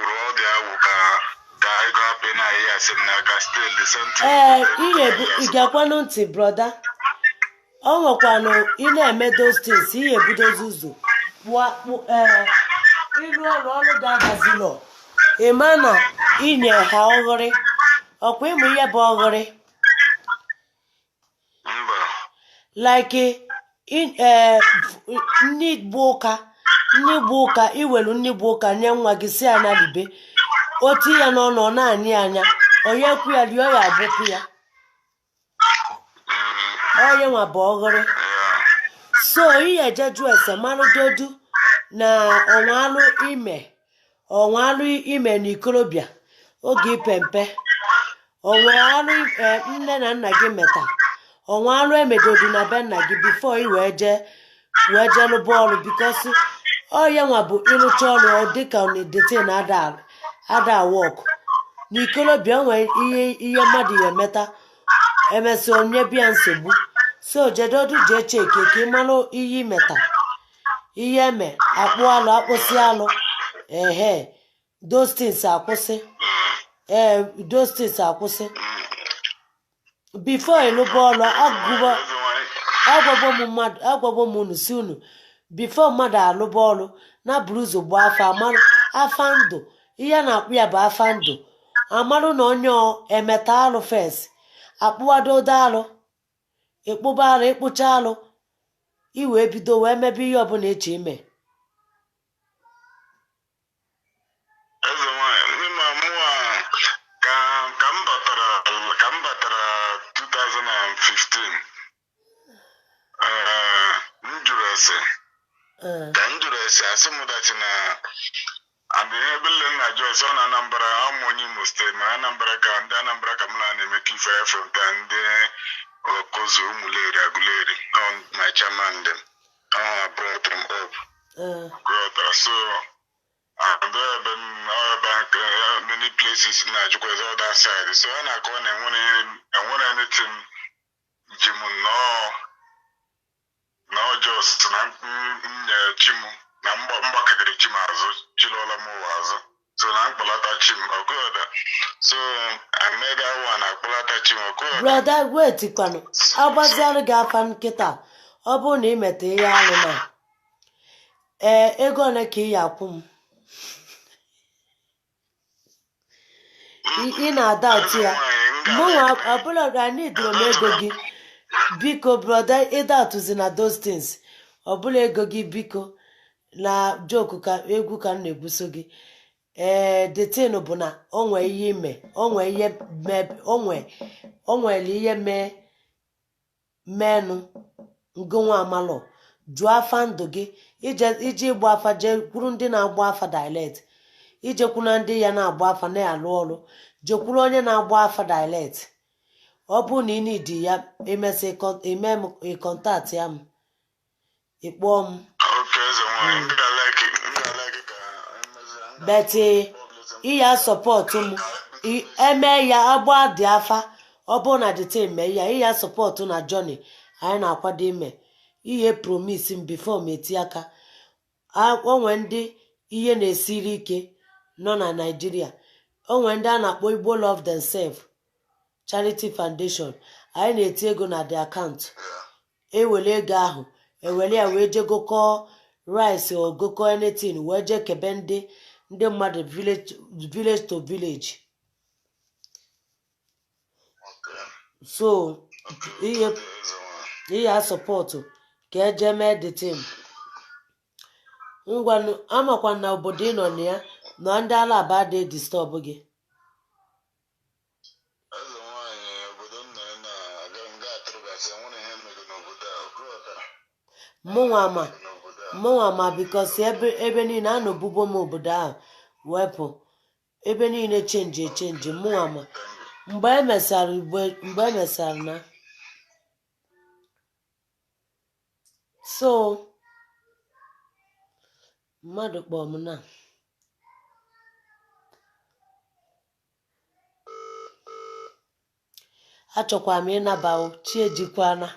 rụọ dị agwụ ka ego hapụ ị na-ahịa ya asị m n'aka, still the same thing. Ee, ị na-ebu ị ga-akwanụ ntị, brother. Ọ nwekwanụ ị na-eme those things, ị ga-ebudozi ụzọ kpụọ akpụ. Ee, ịlụ ọrụ, ọrụ ga-agazilọ, ịma na inye ha ọghịrị ọkwa. Ịmụ ihe bụ ọghịrị? Mba. Like ee, nni bụ ụka, nni bụ ụka, iwelu nni bụ ụka nye nwa gị, si ya na libe otu ya n'ọnụ, ọ na-anyị anya, onye kwu ya rie, ọ ya agbụpụ ya. Onye nwa bụ ọghịrị. So ihe eje jụọ ese, marụ dodu na ọnwa alụ ime, ọnwa alụ ime na ikorobịa oge ipe mpe, onwe alụ nne na nna gị meta, ọnwa alụ emedodu na be nna gị before i wee jee lụba ọrụ, because ọ ya nwa bụ ịrụcha ọrụ, ọ dịka detin ada ada work na ikorobịa. O nwere ihe mmadụ ya emeta, emesịa onye bịa nsogbu. So jedodu jee check ka ị marụ ihe imeta, ihe eme akpụ alụ, akpụsị alụ, ehe, those things akwụsị. Ee, those things akwụsị before ịlụba ọrụ. Agụba agwagwo m mmadụ, agwagwo m unu, si unu before mmadụ alụba ọrụ, na buru ụzọ gbaa afa, amarụ afa ndụ. Ihe a na-akpụ ya bụ afa ndụ, amarụ na onye ọ emeta alụ first, akpụwadodo alụ, ịkpụba alụ, ịkpụcha alụ, i wee bido wee mebe ihe ọbụla eche ime. Eze nwanyị, n'ime mụa ka m batara 2015, ee, m jụrụ ese. Ka m jụrụ ese, asị m that na and ihe ebe nle nna jụ ese, ọ na Anambra, amụ onye Imo Steeti, ma Anambra ka ndị Anambra ka m na na-emekọ ife ya from ta ndị Okozo, Ụmụleri, Aguleri, ọ my chairman dem, ọ brought m up. Ghọtara? So and ebe m ọ ebe nke many places na-ajụkwa eze other side, so a na-akọwa na enwere anything ji m nnọọ na ọ just na m nyere chi m na mgbakọgịrị chi m azụ, chilụọla m ụwa azụ, so na mkpọlata chi m ọkụọda. So I made that one, akpọlata chi m ọkụọda. Brother, wait kwanụ, agbazialụ gị afa nkịta. Ọ bụrụ na ị meta ihe alụ na ee, ego ole ka ị ya akwụ m? Ị na-ada otu ya mụnwa ọbụla, anidoro m ego gị. Biko brother, ịda atụzi na those things ọbụla ego gị, biko. Na joke ka egwu ka m na-egwuso gị. Ee, the thing bụ na o nwee ihe ime, o nwee ihe o nwere ihe mee menụ ngụnwa amalụ. Jụọ afa ndụ gị, ije ije ịgba afa, jee kwuru ndị na-agba afa direct, ijekwuna ndị ya na-agba afa na-alụ ọrụ, jekwuru onye na-agba afa direct. Ọ bụrụ na ị need ya, emesị ime m ị contact ya m, ịkpọọ m. Okay, eze nwanyị, m ga-like ka emezi But iya support m eme ya, agba dị afa. Ọ bụrụ na the thing mee ya, iya support na journey anyị na-akwado ime ihe. Promise m before m eti aka. Onwe ndị ihe na-esiri ike nọ na Naijiria, onwe ndị a na-akpọ Igbo Love Themselves Charity Foundation. Anyị na-eti ego na the account, ewere ego ahụ, ewere ya wee jee gokọọ rice or gokọọ anything, wee jee kebe ndị mmadụ village village to village. So ihe ihe a support ka eje mee the thing. Ngwanụ, amakwa na obodo ị nọ na ya Na ndị Alaba adịghị disturb gị? Eze nwaanyị, obodo m nọ na-aga nga atụrụgasị, nwere ihe mego n'obodo a okruọtara Mụnwa ma n'obodo a. Mụnwa ma, because ebe niile a na-obubo m obodo ahụ wepụ, ebe niile change echange. Mụnwa ma mgbe e mesara, mgbe e mesara na so mmadụ kpọọ m na achọkwa m ịnaba o, chi ejikwana.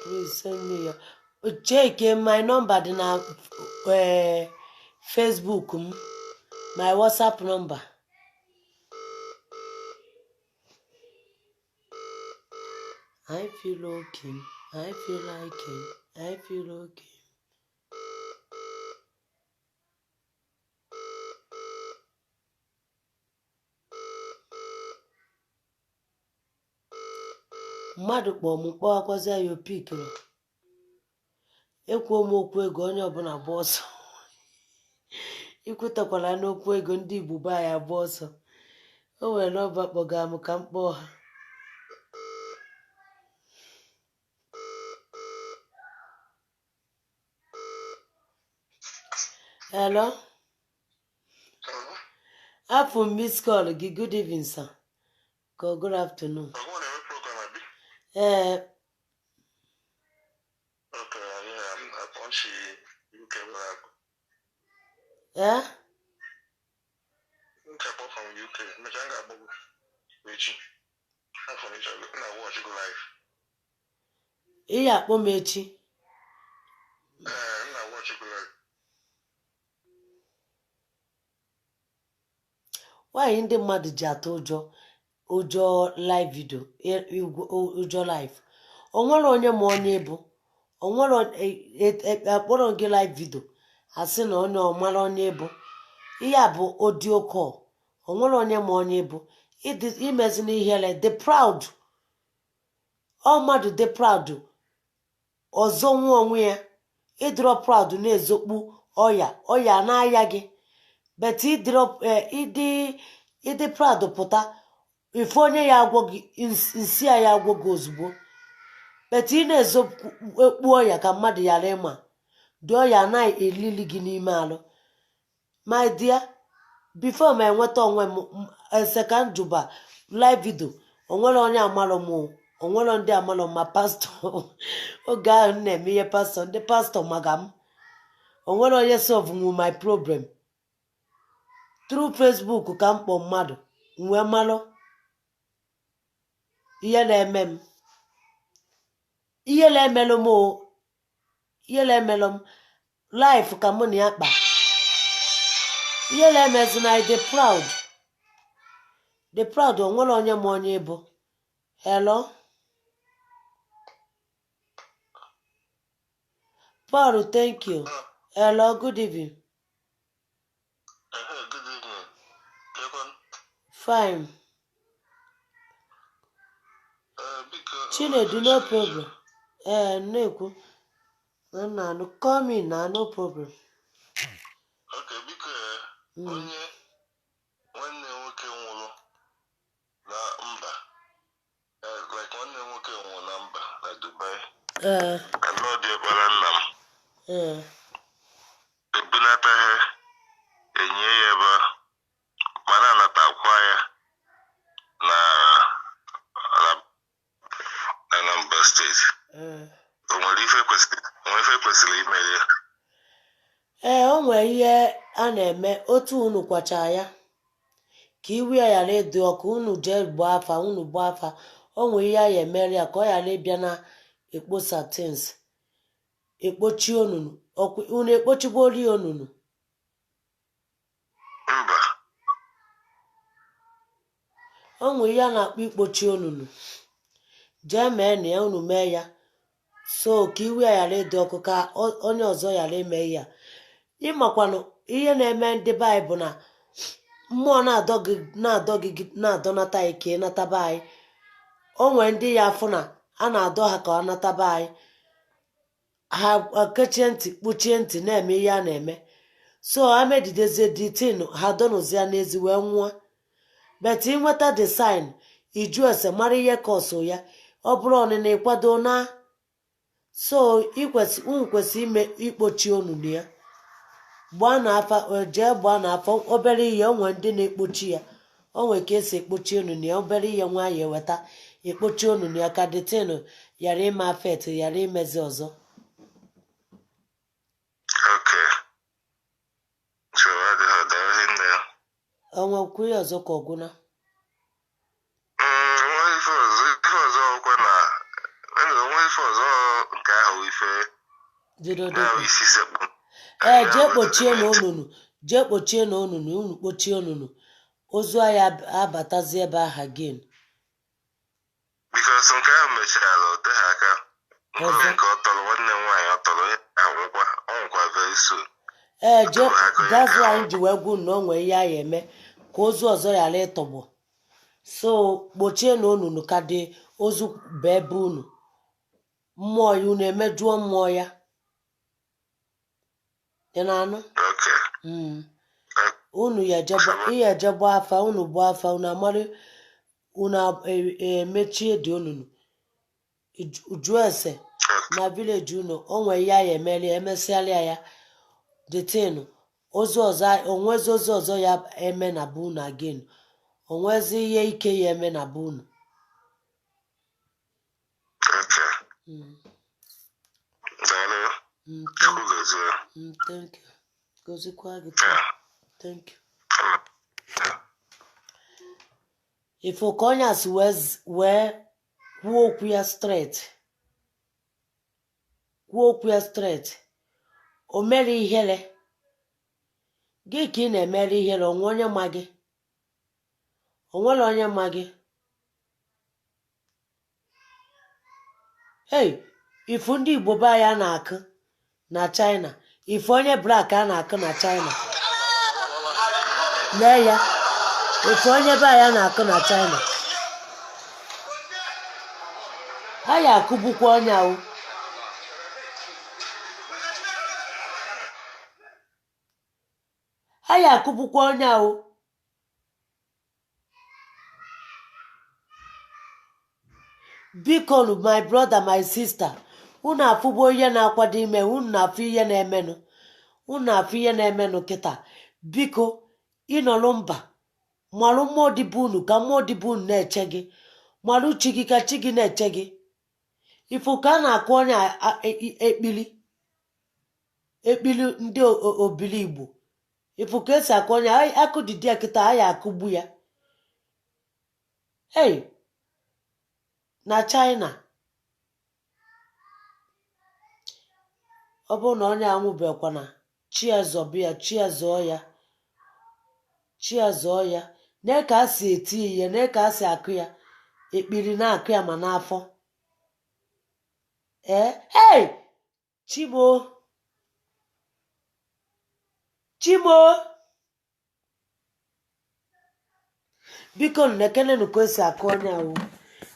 Please send me your, check my number dị na Facebook m, my WhatsApp number. I feel okay. I feel like it. I feel okay. Mmadụ kpọọ m, kpọwakwazịa ya, opikiri. Ekwuo m okwu ego, onye ọbụla gba ọsọ. Ikwutakwala n'okwu ego, ndị Igbo be anyị agba ọsọ. O nwere nọmba kpọga m ka m kpọọ ha. Hello, afụ m miss call gị. Good evening, sir, ka ọ good afternoon. Ọ na-eme program abi? Ee. Okay, yeah, akpọnchi UK nwere akụ. Ee. Nke akpọ from UK. Mechaa m ga-agbagwo echi. Afọ m na watch go live. Ị ya akpọ m echi? Ee, m na watch go live. Nwaanyị, ndị mmadụ ji atụ ụjọ live video, ụjọ live. O nwere onye ma onye bụ onwere akpọrọ gị live video, asị na onye ọ mara onye bụ ihe a bụ audio call. Onwere onye ma onye bụ imezina ihere. The proud, ọ mmadụ dị proud ọzọ nwa onwe ya. Ịdịrọ proud na-ezokpu ọya, ọya na-aya gị, but ịdịrọ ịdị proud pụta, ife onye ya agwọ gị nsị a ya agwọ gị ozugbo. But ị na-ezokpu ọya ka mmadụ ghara ịma dị, ọya na-elili gị n'ime alụ. My dear, before m enweta onwe m ese ka njuba live video, onwere onye amarọ m o, onwere ndị amarọ m, ma pastọ. Oge ahụ m na-eme ihe pastọ, ndị pastọ maga m. Onwere onye solve nwu my problem through Facebook ka m kpọ mmadụ m wee malụ ihe na-eme m, ihe na-emelụ m o, ihe na-emelụ m life ka mụ na ya kpa. Ihe na-emezi na dị proud, dị proud. Onwere onye ma onye bụ. Hello, Paul, thank you. Hello, good evening. Good evening. Kekwan. Fine. Biko. Chinedu, no problem. Ee, na-ekwu na anụ, call me na no problem. Okay, biko, onye nwanne nwoke nwụrụ na mba, like nwanne nwoke nwụrụ na mba na Dubai. Anọ diọkpara nna m. Ebunata ha, enye ya ebe a, mana anatakwa ya na Anambra Steeti. O nwere ife kwesịrị, o nwere ife kwesịrị imere ya? Ee, o nwere ihe a na-eme. Otu unu kwacha ya ka iwu ya ghara ịdị ọkụ, unu jee gbaa afa, unu gbaa afa. O nwere ihe a ya emere ya ka ọ ghara ịbịa na ekposa things, ekpochi onunu. Unu ekpochigori onunu? Mba. O nwere ihe a na-akpọ ikpochi onunu. Jee mee na ya, unu mee ya so ka iwu ya ghara ịdị ọkụ, ka onye ọzọ ghara ime ihe a. Ịmakwanụ ihe na-eme ndị be anyị bụ na mmụọ na-adọ gị, na-adọ gị, na-adọnata anyị ka ị nataba anyị. O nwere ndị ya afụ na A na-adọ ha ka ọ nataba anyị. Ha kechie ntị, kpuchie ntị, na-eme ihe a na-eme. So amedidezie the thing, ha dọnụzie n'ezi wee nwụọ. But ịnweta the sign, iju ese mara ihe cause ya. Ọ bụrụ ọnịna, ịkwado na so ikwesị, unu kwesị ime ikpochi onunu ya. Gbaa n'afa, jee gbaa n'afa obere ihe. Onwe ndị na-ekpochi ya, onwe ka esi ekpochi onunu ya. Obere ihe nwayọ eweta ekpochi onunu ya ka the thing ghara ime affect, ghara imezi ọzọ. Okay. So adịghị daalụ nne. Onwekwu ihe ọzọ ka ọgwụna? Nwa ife ọzọ ọkwa na onwe ife ọzọ nke ahụ ife bido ya dịkwa isi sekpụ. Ee, jee kpochie na onunu, jee kpochie na onunu. Unu kpochie onunu, ozu anyị abatazi ebe ahụ again. Because nke ahụ mechara o teghị aka. Ọzọ? Nke ọ tọrọ nwanne m nwaanyị, ọ tọrọ ya anwụkwa, ọ nwụkwa very soon. Ee, jee. That's why anyị ji wee gwu na o nwee ihe anyị eme ka ozu ọzọ ghara ịtọgbọ. So kpochie na onunu ka dị ozu bụ ebe unu mmụọ ya, unu emejuo mmụọ ya. Ị na-anụ? Okay. Unu ya eje ihe eje gbaa afa. Unu gbaa afa, unu amara, unu emechie dị onunu. Jụọ ese na village unu, o nwee ihe anyị emeli, emesịala ya detin ozu ọzọ, onwezi ozu ọzọ ya eme na be unu again, onwezi ihe ike ya eme na be unu. Okay. Daalụ. Thank Chukwu gozie. Thank you. Gozikwa gị too. Thank you. Ifo ka onye a si wee kwuo okwu ya straight, kwuo okwu ya straight, o mere ihere gị ka ị na-emere ihere. Onwe onye ma gị, onwere onye ma gị. Hey, ifu ndị Igbo be anyị a na-akụ na China, ifu onye black a na-akụ na China, lee ya. Ifu onye be anyị a na-akụ na China, ha ya akụgbukwa onye ahụ. Ha ya akụgbukwa onye ahụ. Biko nu, my brother, my sister, unu afụgbo ihe na-akwado ime. Unu na-afụ ihe na-emenụ, unu na-afụ ihe na-emenụ kịta. Biko, ịnọrọ mba, marụ mmụọ dịbe unu ka mmụọ dịbe unu na-eche gị. Marụ chi gị ka chi gị na-eche gị. Ifo ka a na-akụ onye ekpili ekpili ndị obili Igbo. Ifo ka esi akụ onye akụdidi ya kịta, a ya akụgbu ya. Hey, na China, ọ bụrụ na onye anwụbekwana, chi ya zọbụ ya, chi ya zọọ ya, chi ya zọọ ya. Nee ka a si eti ihe, nee ka a si akụ ya ekpiri, na-akụ ya ma n'afọ. Ee, hey, chimo, chimo, biko nekenenu ka esi akụ onye ahụ,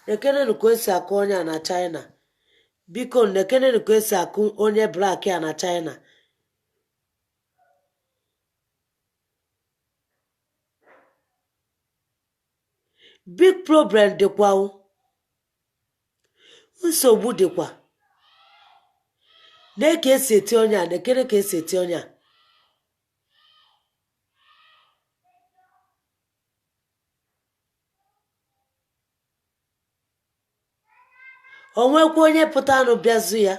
nekenenu ka esi akụ onye a na China. Biko nekenenu ka esi akụ onye black a na China. Big problem dịkwa o, nsogbu dịkwa. Nee ka esi eti onye a, nekene ka esi eti onye a. O nwekwa onye pụtanụ bịazụ ya.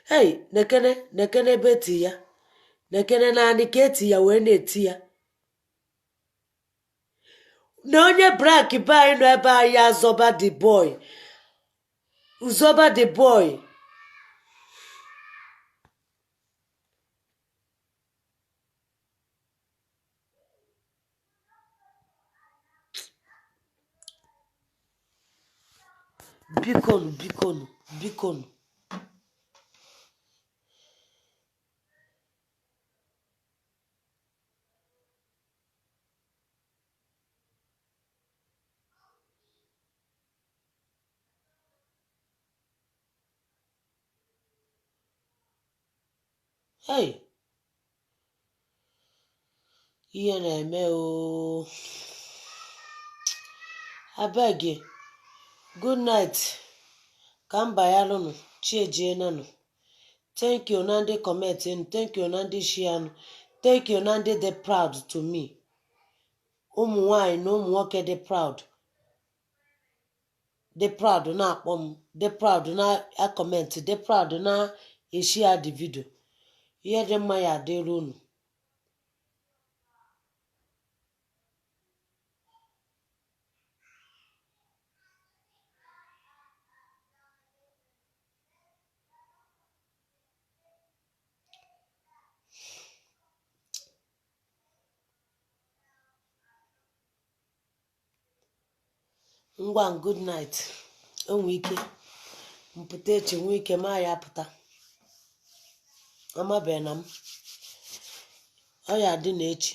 Hey, nekene, nekene ebe eti ya, nekene naanị ka eti ya wee na-eti ya. Na onye black be anyị nọ ebe anyị azọba the boy, zọba the boy. Bikonu, bikonu, bikonu. Hey, ihe na-eme ooo. Abeg, good night. Ka m bayalụnụ, chi ejienanụ. Thank you na ndị comment nụ, thank you na ndị share nụ, thank you na ndị dị proud to me. Ụmụ nwanyị na ụmụ nwoke dị proud, dị proud na-akpọ m, dị proud na-acomment, dị proud na-eshare the video. Ihe dị mma ya adịrị unu. Ngwa, good night. Enwe ike mpụta echi, nwee ike ma ya apụta, amabeghị na m ọ ya adị na echi.